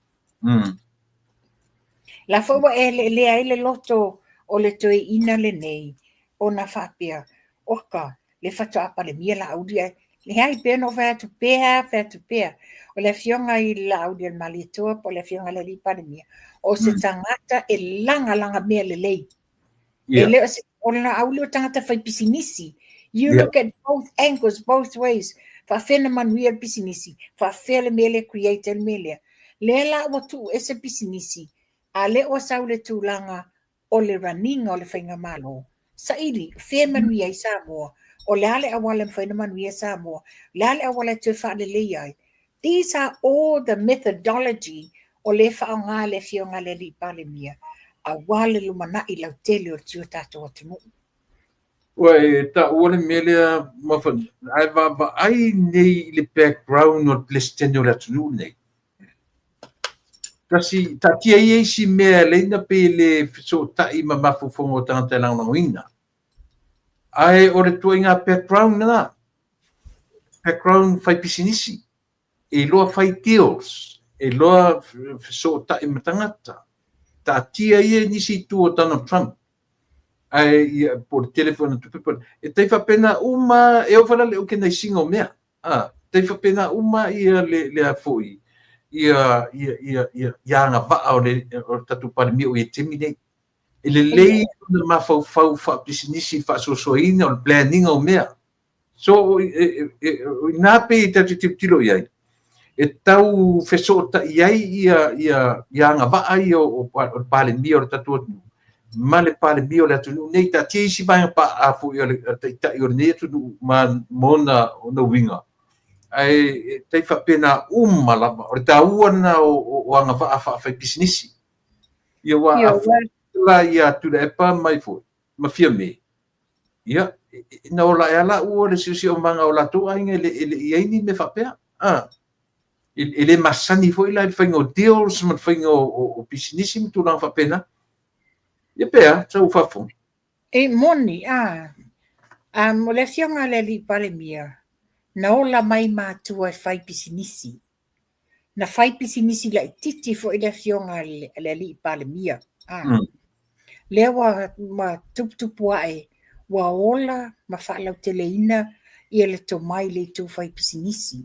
La foi ua eleelea ai le loto o le toeaina lenei, ona faapea, oka, le faatoa Palemia Laauli ae leai, pei ona ou fai atu pea, fai atu pea. O le afioga i Laaulialemalietoa po o le afioga i le Alii Palemia, o se tagata e lagalaga mea lelei. E le o se, o le Laauli o tagata fai pisinisi. You look at both angles, both ways. Faafefea na manuia le pisinisi, faafefea le mea lea create ai le mea lea. Lea la ua tuu ese pisinisi, a lea ua sau le tulaga o le raniga o le faigamalo. Saili, fea e manuia ai Samoa? O le a le auala e mafai ona manuia Samoa? O le a le auala e toe faaleleia ai? These are all the methodology o lea e faaaoga e le Afioga i le Alii Palemia aua le lumanai lautele o si o tatou atunuu. Ua e taua le mea lea Mafanua, ae vaavaai nei i le background o le Peresetene o le atunuu lenei. Tasi, taatia ia isi mea e alai na pei e le fesootai ma mafaufauga o tagata e lagolagoina. Ae o le tuaiga background lena, background fai pisinisi, e iloa fai deals, e iloa fesootai ma tagata. Taatia ia nisi itu o Donald Trump, ae ia, po o le tele foi o ana tupe, po o le, e tai faapena uma, e oo foi la i le organise-ina o mea. A, tai faapena uma ia le, le a foi, ia, ia, ia, ia, ia agavaa o le, o le tatou Palemia o i ai i le taimi nei. E lelei ona mafaufau faapisinisi i le faasoasoaina o le plan-iga o mea. So, o i ina pei e tatou te tilotilo i ai, e tau fesootai ai ia, ia, ia agavaa ia o, o le Palemia o le tatou atunuu ma le Palemia o le atunuu nei. Taatia isi vaega paa foi a le Taitai o lenei atunuu ma, ma ona, ona uiga, ae e tai faapena uma lava. O le taua lena o, o, o agavaa faafaipisinisi. Ia aua a la ia Tuilaepa mai foi ma Fiame, ia, na ola ae lava laua le siosiomaga o latou aiga e le, e le i ai ni mea faapea. A, e le masani foi la i le faiga o deals ma le faiga o, o, o pisinisi ma tulaga faapena. Ia pe a, sau faafofoga. E moni, a. Um, o le afioga a le Alii Palemia, na ola mai matua e fai pisinisi. Na fai pisinisi laitiiti foi le afioga a le Alii Palemia. A. Lea ua, ua tuputupu ae, ua ola ma faalauteleina ia le tomai i le itu fai pisinisi.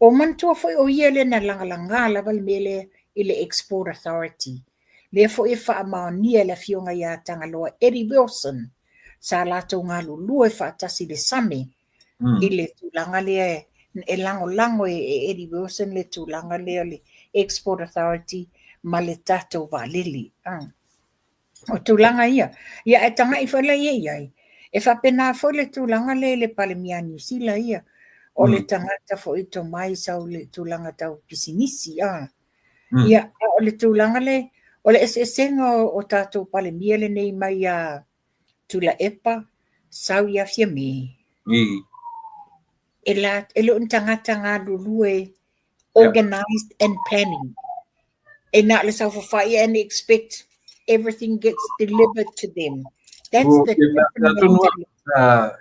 O manatua foi o ia lea na lagalaga lava le mea lea i le Export Authority. Lea foi e faamaonia e le afioga ia Tagaloa Eddie Wilson, sa latou galulue faatasi i le Same i le tulaga lea e lagolago e Eddie Wilson le tulaga lea o le Export Authority ma le tatou vaalele. O tulaga ia. Ia ae tagai foi la ia i ai, e faapena foi le tulaga lea i le Palemia a Niu Sila ia, o le tagata foi tomai sau i le tulaga tau pisinisi. Ia, a o le tulaga lea, o le eseesega o tatou Palemia lenei mai ia Tuilaepa, sau ia Fiame. E, la, e le o ni tagata galulue organized and planning. E na o le saofafai and expect everything gets delivered to them. That's the different mentality.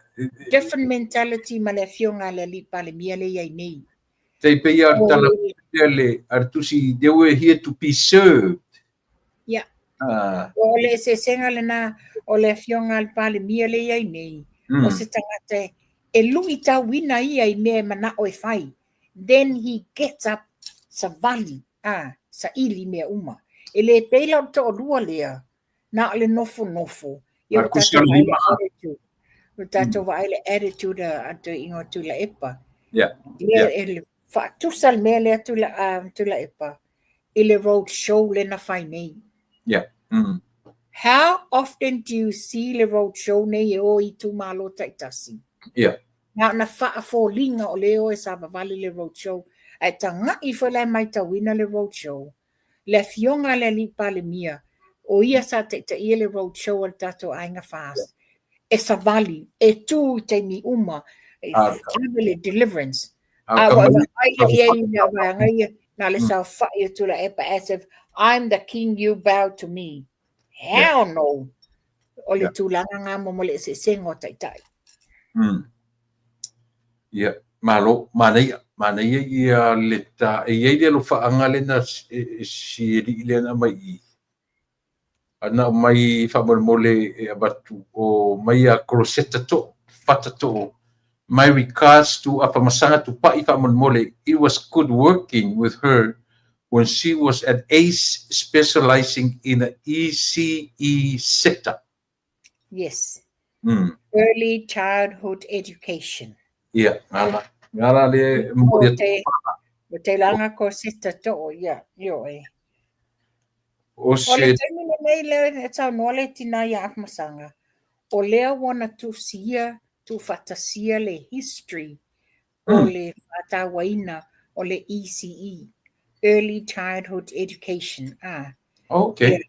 Different mentality ma le afioga a le Alii Palemia le i ai nei. Tai pei a le tala le a le tusi they were here to be served. Ia. O le eseesega lena o le afioga a le Palemia le i ai nei, o se tagata e luitauina ia i mea e manao e fai. Then he gets up, savali, a, saili mea uma. E le pei la o le toalua lea, na o le nofonofo. Ia ua tatou vaai le attitude. Ua tatou vaai le attitude a toeaiina o Tuilaepa. Ia, e le faatusa le mea lea Tuilaepa i le road show lea na fai nei. How often do you see le road show nei e o i itumalo taitasi? Na ona faafoliga o lea e o e savavali le road show, ae taga'i foi la e matauina le road show. Le afioga a le Alii Palemia, o ia sa taitaia le road show a le tatou Aiga FAST, e savali, e tu i taimi uma, e ave le deliverance. A ua vaai la i ai i le vaega ia, na le saofai o Tuilaepa as if I'm the king, you bow to me. Hell no! O le tulaga nga mo le eseesega o taitai. Ia, malo, manaia, manaia ia le ta, e i ai le alofaaga lena e si alii lea na aumai i i. Ana aumai faamolemole e avatu o mai ia Crosetta Too, Fata Too, my regards to Afamasaga Tupai faamolemole, it was good working with her when she was at ACE specializing in the ECE sector. Yes. Early Childhood Education. Ia, ngala. Ngala le momoli atu. O te langa ko seta too, ia, io e. O O se... le taimi lenei lea e saunoa le tina ia Afamasaga, o lea ua na tusia, tuufaatasia le history o le faatauaina o le ECE, Early Childhood Education. Ah. Ia,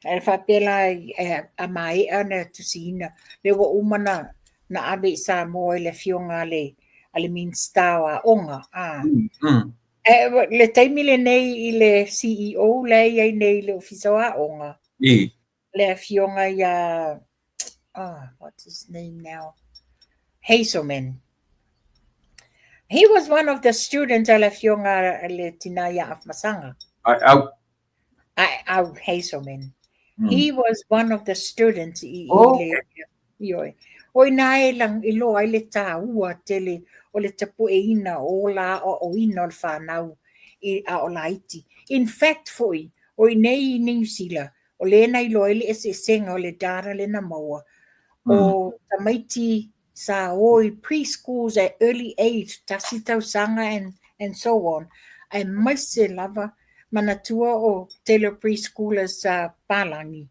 e faapea la a maea ona tusiina, lea ua uma na, na ave i Samoa i le afioga a le, a le Minista o Aoga. Ah. E, le taimi lenei i le CEO la e i ai nei i le Ofisa o Aoga, le afioga ia, oh, what's his name now? Hazelman. He was one of the students a le afioga a le tina ia Afamasaga. Ai, au. Ai, au, Hazelman. He was one of the students i, i le, ioe. O ina e lang, i loa ai le tāua tele o le tapueina o la aoaoina o le whanau i a o laiti. In fact foi, o i nei i New Zealand, o le na iloa ai le eseesega o le data lena maua, o tamaiti sa o i preschools at early age, tasi tausaga and so on, aemaise lava manatua o tele o preschoolers sa palagi,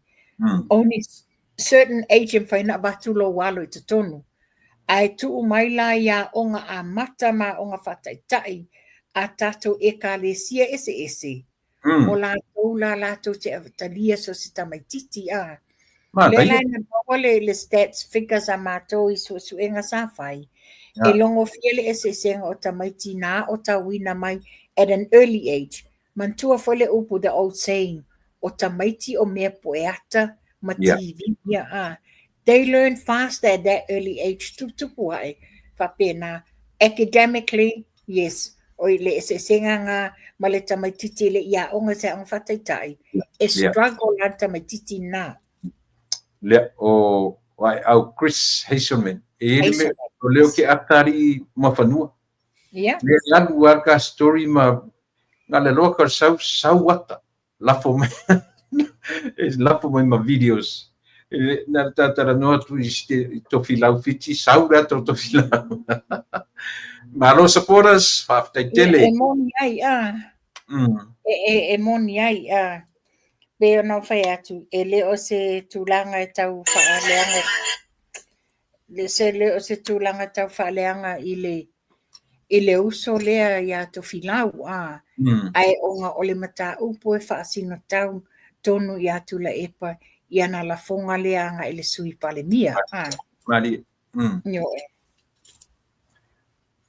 only certain age e mafai ona avatu lou alo i totonu. Ae tuu mai la i aoga amata ma aoga faataitai a tatou ekalesia eseese, o latou la latou te talia so se tamaititi a. Lea la na maua le stats figures a matou i suesuega sa fai, e logofia le eseesega o tamaiti na aotauina mai at an early age. Manatua foi le upu, the old saying, o tamaiti o mea pueata ma TV ia a. They learn faster at that early age, tuputupu ae, faapena. Academically, yes, o i le eseesega nga ma le tamaititi e le i aoga i se aoga faataitai, e struggle la le tamaititi na. Lea, o ai au Chris Hazelman. E i ai le mea, o lea o ke atari mafanua. Lea e alu a ka story ma nga le loa ka sau, sau ata. Lafo mai, e lafo mai ma videos. E, na talanoa atu i i Tofilau Fiti, sau le ata o Tofilau. Malo supporters, faafetai tele. E moni ai, a. E moni ai, a. Pei ona ou fai atu, e le o se tulaga e tau faaleaga, le se le o se tulaga tau faaleaga i le i le uso lea ia Tofilau, a. Ae ona o le mataupu e faasino tau tonu ia Tuilaepa i ana lafoga lea agai i le Sui Palemia, a. Malie. Ioe.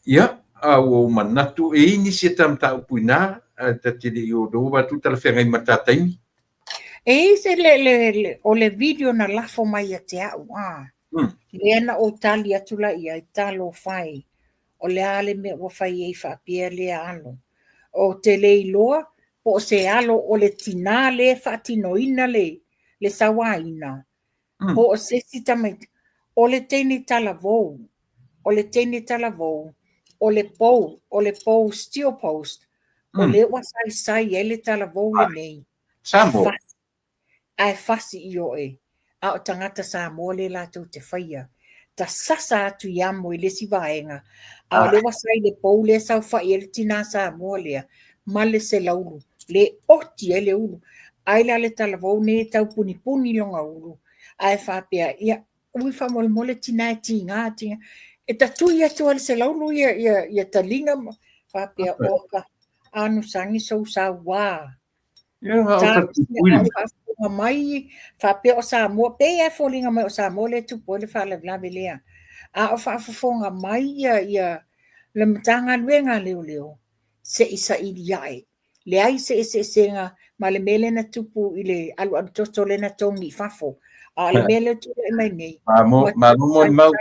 Ia, a ua ou manatu, e i ai nisi e ta mataupu i ina, ae ta te le i o ova atu talafeagai ma ta taimi. E i ai se le, le, le, o le video na lafo mai ia te au, a. Lea na ou tali atu la i ai, talofa e, o le a le mea ua fai ai faapea lea alo. Ou te le iloa po o se alo o le tinā lea e faatinoina le, le sauaina, po o se isi tamaiti. O le teine talavou, o le teine talavou, o le pou, o le pou steel post, o lea ua saisai ai le talavou lenei. Samoa. Ae fasi i oe, a o tagata Samoa lea latou te faia. tasasa atu i amo i le isi vaega, a o lea ua sai le pou lea e saofai ai le tinā Samoa lea ma le selaulu, le oti ai le ulu. Ai la le talavou nei e tau punipuni lona ulu, ae faapea, ia, ui faamolemole tinā e tiga, tiga. E tatui atu e le selaulu ia, ia, ia taliga ma faapea, oka, anusagi sou sauā. Faafofoga mai faapea o Samoa, pei lava e foliga mai o Samoa lea e tupu ai le faalavelave lea. A o faafofoga mai ia, ia le Matagaluega a Leoleo, se i saili ae. Leai se eseesega ma le mea lea na tupu i le alualu toto lea na togi i fafo. A o le mea lea e tulai mai nei. Malo molimau.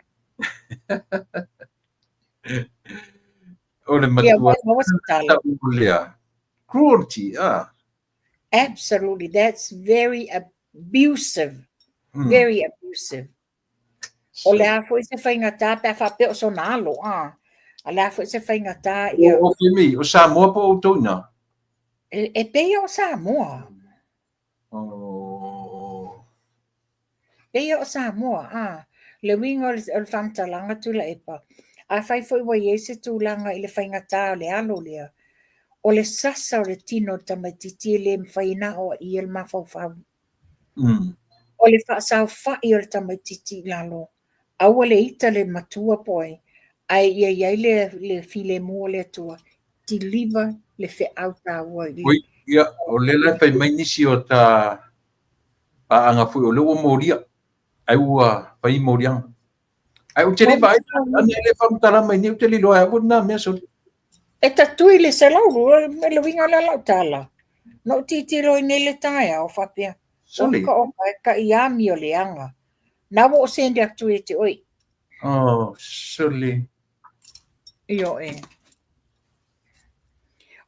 O le matua lea. Cruelty, ah. Absolutely, that's very abusive. Very abusive. O le a foi se faigata pe a faapea o sona alo, ah. A le a foi se faigata ia. O Femi, o Samoa po o outou ina? E pei o Samoa. Oh. Pei o Samoa, a. Le uiga o le faamatalaga Tuilaepa, afai foi ua i ai se tulaga i le faigata o le alo lea, o le sasa o le tino o le tamaitiiti e le mafai ona aoaia le mafaufau. O le faasaofai o le tamaitiiti i lalo, aua le ita le matua po o ai, ae ia i ai le filemu o le Atua, deliver le feau taua i le... Oi, ia, o lea la e fai mai nisi o ta paaga foi o lea ua molia, ai ua fai moliaga. Ai ou te le vaai, ana e le faamatala mai nei, ou te le iloa ai au na mea soli. E tatui le selaulu, le uiga o le lau tala. Na ou tilotilo i nei le taeao, faapea, Soli. Oka oka e ka i amio leaga. Na ua ou send atu ia te oe. Oh, soli. Ioe.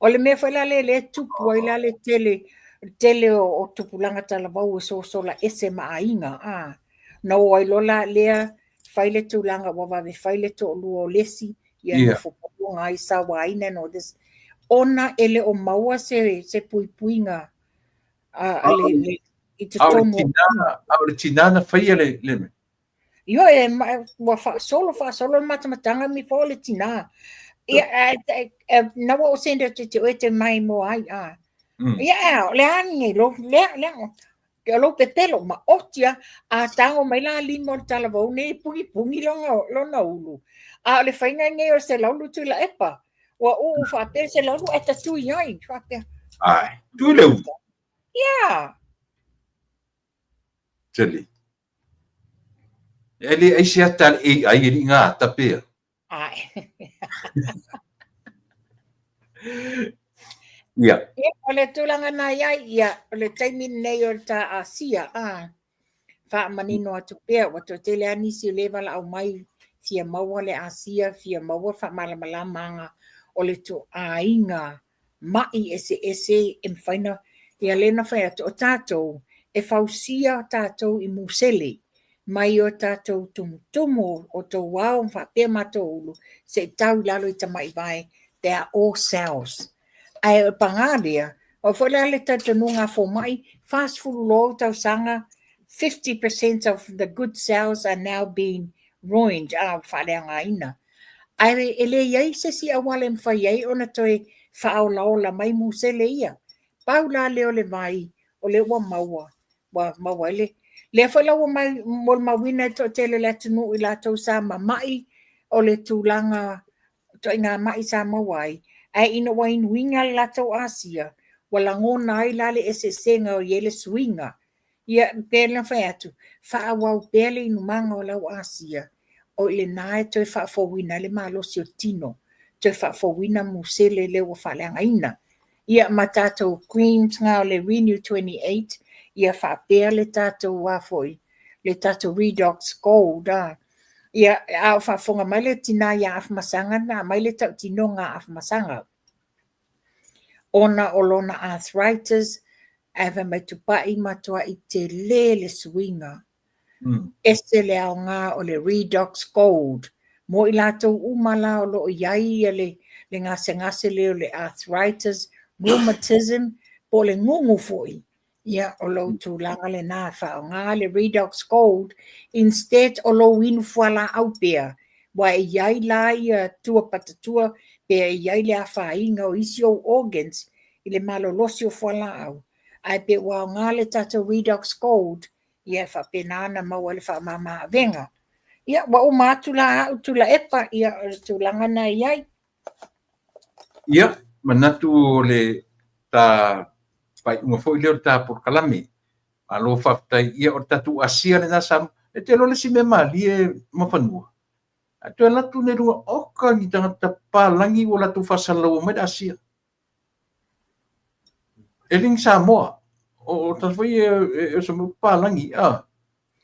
O le mea foi la lea lea e tupu ai la le tele, tele o tupulaga talavou e sosola ese ma aiga, a. Na o ai loa la lea fai le tulaga ua vave fai le toalua o le isi, ia nofo pologa ai sauaina and all this. Ona e le o maua se puipuiga a le, i totonu. A o le tinā na faia le mea. Ioe, ua faasolo, faasolo le matamataga mi fo le tinā. Ia, na ua ou send atu te oe te mai mo ai, a. Ia, a, o le a nei, lo, lea, lea, o lou pepelo, ma oti a, a tago mai la lima o le talavou nei, pugipugi lona ulu. A o le faiga nei o le selaulu Tuilaepa, ua uu faapea le selaulu ae tatui ai, faapea. Ai, tui le ulu. Ia. Tele. E le ai se ata le AI e li ngā ata pea. Ai. Ia. Ia, o le tulaga na i ai, ia, o le taimi nei o le tā Asia, a, faamanino atu pea, ua toatele lava nisi o lea e valaau mai, fia maua le Asia, fia maua faamalamalamaga o le ituaiga ma'i eseese e mafai ona, ia lea na fai atu, o tatou, e fausia tatou i musele mai o tatou tumutumu o tou ao ma faapea matou ulu, se i tau i lalo i tamai vae, they are all cells. Ae o le pagā lea, o foi la le talitonuga a fomai, 40 loa ou tausaga, 50% of the good cells are now being ruined, a, ua faaleagaina. Ae e le i ai se isi auala e mafai ai ona toe faaolaola mai musele ia. Pau la lea o le vai, o lea ua maua, ua maua ai le... Lea foi la ua molimauina e le toatele o le atunuu i latou sa mama'i o le tulaga ituaiga ma'i sa maua ai, ae ina ua inuina le latou asia, ua lagona ai la le eseesega o i ai le suiga. Ia, pei ona fai atu, faaauau pea le inumaga o lau asia, o i lena e toe faafouina ai le malosi o le tino, toe faafouina musele lea ua faaleagaina. Ia, ma tatou creams nga o le Renew 28, ia faapea le tatou a foi, le tatou Redox Gold, a. Ia, a o faafofoga mai le tinā ia Afamasaga, na aumai le tautinoga a Afamasaga. Ona o lona arthritis, ae fai mai Tupai matuai tele le suiga. Ese le aoga o le Redox Gold mo i latou uma la o lo o i ai le gasegase lea o le arthritis, rheumatism, po o le gugu foi. Ia, o lou tulaga lena, faaaoga le Redox Gold instead o lou inu fualaau pea, aua e i ai la ia tua patatua pe e i ai le afaina o isi ou organs i le malolosi o fualaau, ae pe ua aoga le tatou Redox Gold, ia e faapena ona maua ai le faamama avega. Ia, ua uma atu la au Tuilaepa, ia o le tulaga lena e i ai. Ia, manatu o le ta faaiuga foi lea o le ta polokalame. Malo faafetai. Ia, o le tatou asia lena Samoa. E te iloa le isi mea malie Muafanua, a toe alu atu nei i luga, oka ni tagata papalagi ua latou faasalalaua mai le Asia. E le ni Samoa. O tagata foi ia e oso mai papalagi. Ah.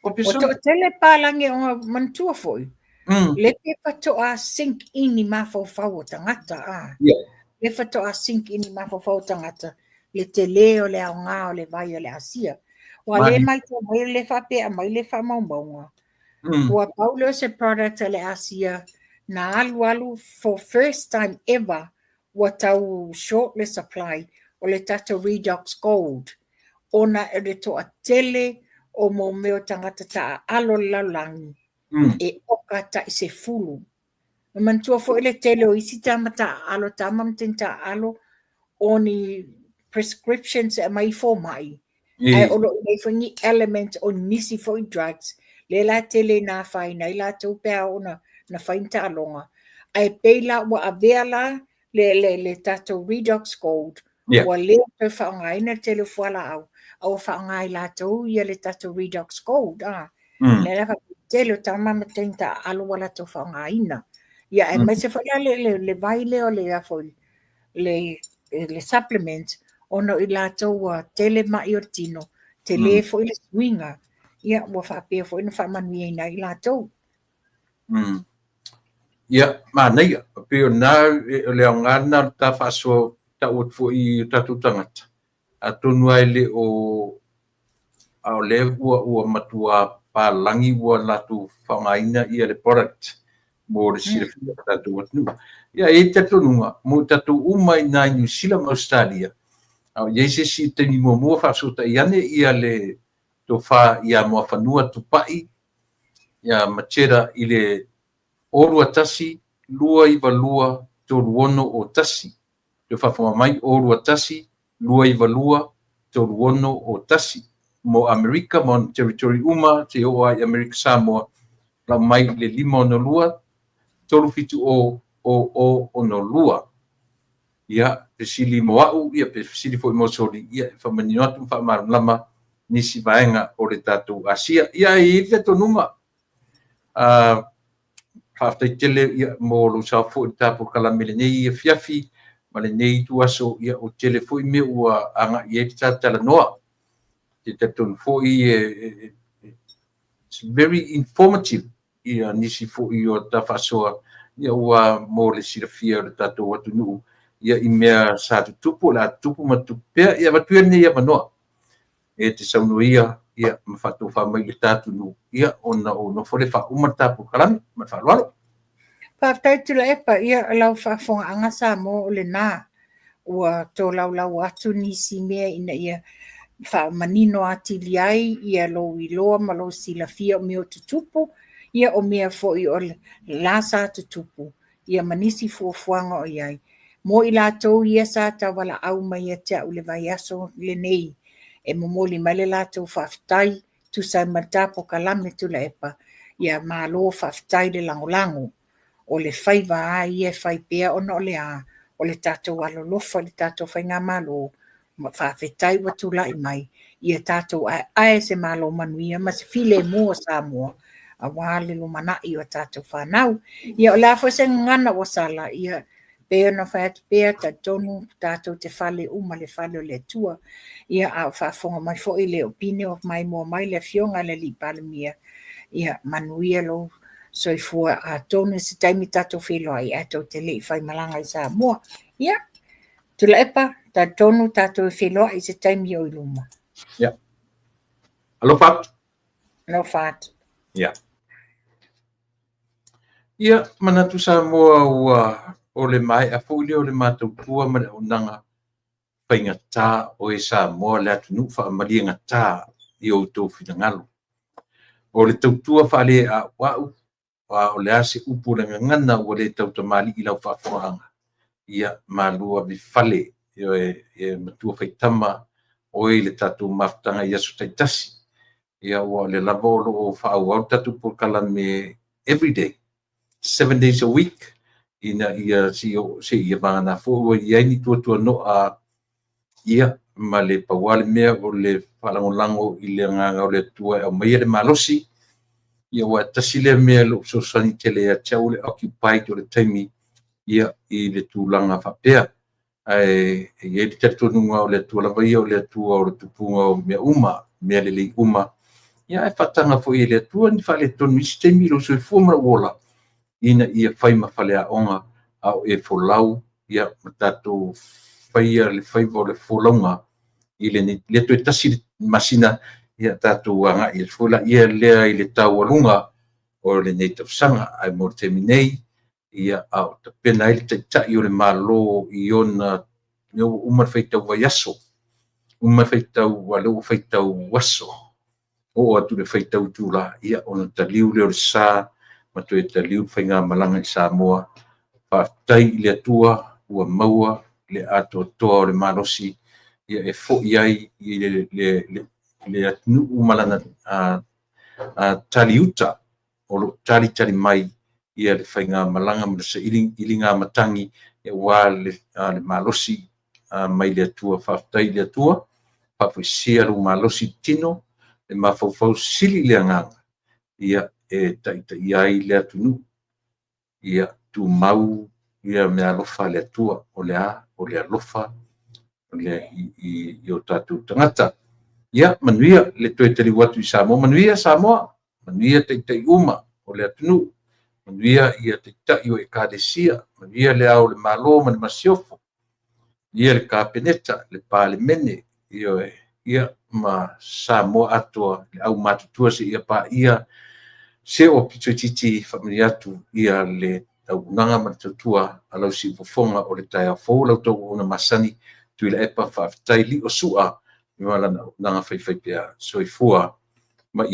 Ua toatele palagi ona manatua foi. Le te faatoa sink in i mafaufau o tagata. Ah. Yeah. Le faatoa sink in i mafaufau o tagata le tele o le aoga o le vai o le Asia. Ua le mai mai le faapea mai le faamaumauga. Ua pau lea o se product a le Asia na alu alu for first time ever ua tau short le supply o le tatou Redox Gold ona o le toatele o mo mea o tagata taaalo o le lalolagi e oka tai 10. E manatua foi le tele o isi tama taaalo, tama ma teine taaalo o ni prescriptions e aumai i fomai, ae o lo o i ai foi ni element o nisi foi drugs, lea la e tele ina afaina ai latou pe a oo ina fai ni taaloga. Ae pei la ua avea la le tatou Redox Gold, ua le toe faaaogaina le tele o fualaau, a ua faaaoga e latou ia le tatou Redox Gold. Lea la faapea tele o tama ma teine taaalo ua latou faaaogaina. Ia, aemaise foi la le vai lea o le, a foi, le supplement, ona o i latou ua tele mai o le tino, tele foi le suiga, ia, ua faapea foi ona faamanuiaina ai i latou. Ia, manaia. Pei o lena, o le aoga lena o le ta faasoa tau atu foi i o tatou tagata. Atonu lava e le o, a o lea ua matua palagi ua latou faaaogaina ia le product mo le silafia o tatou atunuu. Ia, e i ai le talitonuga, mo tatou uma i ina i Niu Sila ma Ausetalia, a o i ai se isi taimi muamua faafesootai ane ia le tofa ia Muafanua Tupai ia Machera i le 021 292 3601. Toe faafofoga mai, 021 292 3601 mo Amerika ma ona territory uma seia oo lava i Amerika Samoa, lau mai i le 562 370 0062. Ia, fesili mo au, ia pe fesili foi mo Soli, ia e faamanino atu ma faamalamalama nisi vaega o le tatou Asia. Ia, e i ai le talitonuga, faafetai tele ia, mo lou sao foi i le ta polokalame i lenei afiafi ma lenei ituaso, ia ua tele foi mea ua agai i ai le ta talanoa. Te talitonu foi it's very informative ia nisi foi o ta faasoa, ia ua mo le silafia o le tatou atunuu ia i mea sa tutupu, o le a tutupu ma tutupu pea. Ia avatu ia lenei avanoa e te saunoa ia, ia ma faatofa mai i le ta atunuu, ia ona ou nofo lea faauma le ta polokalame ma le faaaloalo. Faafetai Tuilaepa, ia lau faafofogaaga Samoa o lena ua tolaulau atu nisi mea ina ia faamanino atili ai ia lou iloa ma lou silafia o mea o tutupu, ia o mea foi o la sa tutupu, ia ma nisi fuafuaga o i ai. Mo i latou ia sa taualaau mai ia te au i le vaiaso lenei, e momoli mai le latou faafetai, tusa ai ma le ta polokalame Tuilaepa, ia malo faafetai le lagolago. O le faiva lava ia e fai pea ona o le a, o le tatou alolofa i le tatou faigamalo, ma faafetai ua tulai mai, ia tatou aeae se malo manuia ma se filemu o Samoa, aua le lumanai o tatou fanau. Ia o le a foi se gagana ua sala, ia pei ona fai atu pea, talitonu tatou te fale uma i le fale o le Atua. Ia a o faafofoga mai foi le opine o maimoa mai le Afioga i le Alii Palemia, ia manuia lou soifua atonu i se taimi tatou feiloai ae tou te le i faimalaga i Samoa. Ia, Tuilaepa, talitonu tatou e feiloai i se taimi o i luma. Ia. Alofa atu. Alofa atu. Ia. Ia, manatu Samoa ua o le maea foi lea o le matou tua ma le auaunaga. faigata oe Samoa le atunuu faamaliegata i outou finagalo. O le tautua faale-auau, a o le a se upu o le gagana ua le tautamalii i lau faafofogaaga, ia malu ave i fale, ioe, e matua faitama oe i le tatou mafutaga i aso taitasi. Ia aua o lea lava o lo o faaauau le tatou polokalame everyday, 7 days a week, ina ia seia vagana foi ua i ai ni tuatuanoa, ia, ma le pau lava le mea o le faalagolago i le agaga o le Atua e aumaia le malosi. Ia aua e tasi lea mea o lo o fesoasoani tele ia te au o le occupied o le taimi, ia, i le tulaga faapea. Ae i ai le talitonuga o le Atua lava ia o le Atua o le tupuga o mea uma, mea lelei uma. Ia ae faataga foi e le Atua ni faaletonu i isi taimi i lou soifua ma lou ola, ina ia fai ma faleaoga a o e folau, ia, ma tatou faia le faiva o le folauga i lea toe tasi le masina, ia tatou agai atu foi lea i le taualuga o lenei tausaga. Ae mo le taimi nei, ia, a o tapena ai le Taitai o le Malo i ona lea ua uma le faitau vaiaso, uma le faitau, a o lea ua faitau aso, oo atu i le faitau itula, ia ona taliu lea o le sa ma toe taliu le faigamalaga i Samoa. Faafetai i le Atua ua maua le atoatoa o le malosi e foi ai i le atunuu ma lana taliuta o lo o talitali mai le faigamalaga ma le sailiiliga matagi aua le malosi mai le Atua. Faafetai i le Atua, faafoisia lou malosi i le tino, le mafaufau sili i le agaga, ia, e taitaia ai le atunuu. Ia tumau ia meaalofa a le Atua. O le a? O le alofa i o tatou tagata. Ia manuia le toe taliu atu i Samoa, manuia Samoa, manuia taitai uma o le atunuu, manuia taitai o Ekalesia, manuia le Ao o le Malo ma le Masiofo, manuia le Kapeneta, le Palemene, ioe, ia ma Samoa atoa, le aumatutua seia paia se ua aupito itiiti. Faamanuia atu le auaunaga ma le tautua a lau siufofoga o le taeao fou. Lau auauna masani Tuilaepa, faafetai lio Sua ma lana auaunaga faifaipea. Soifua ma ia.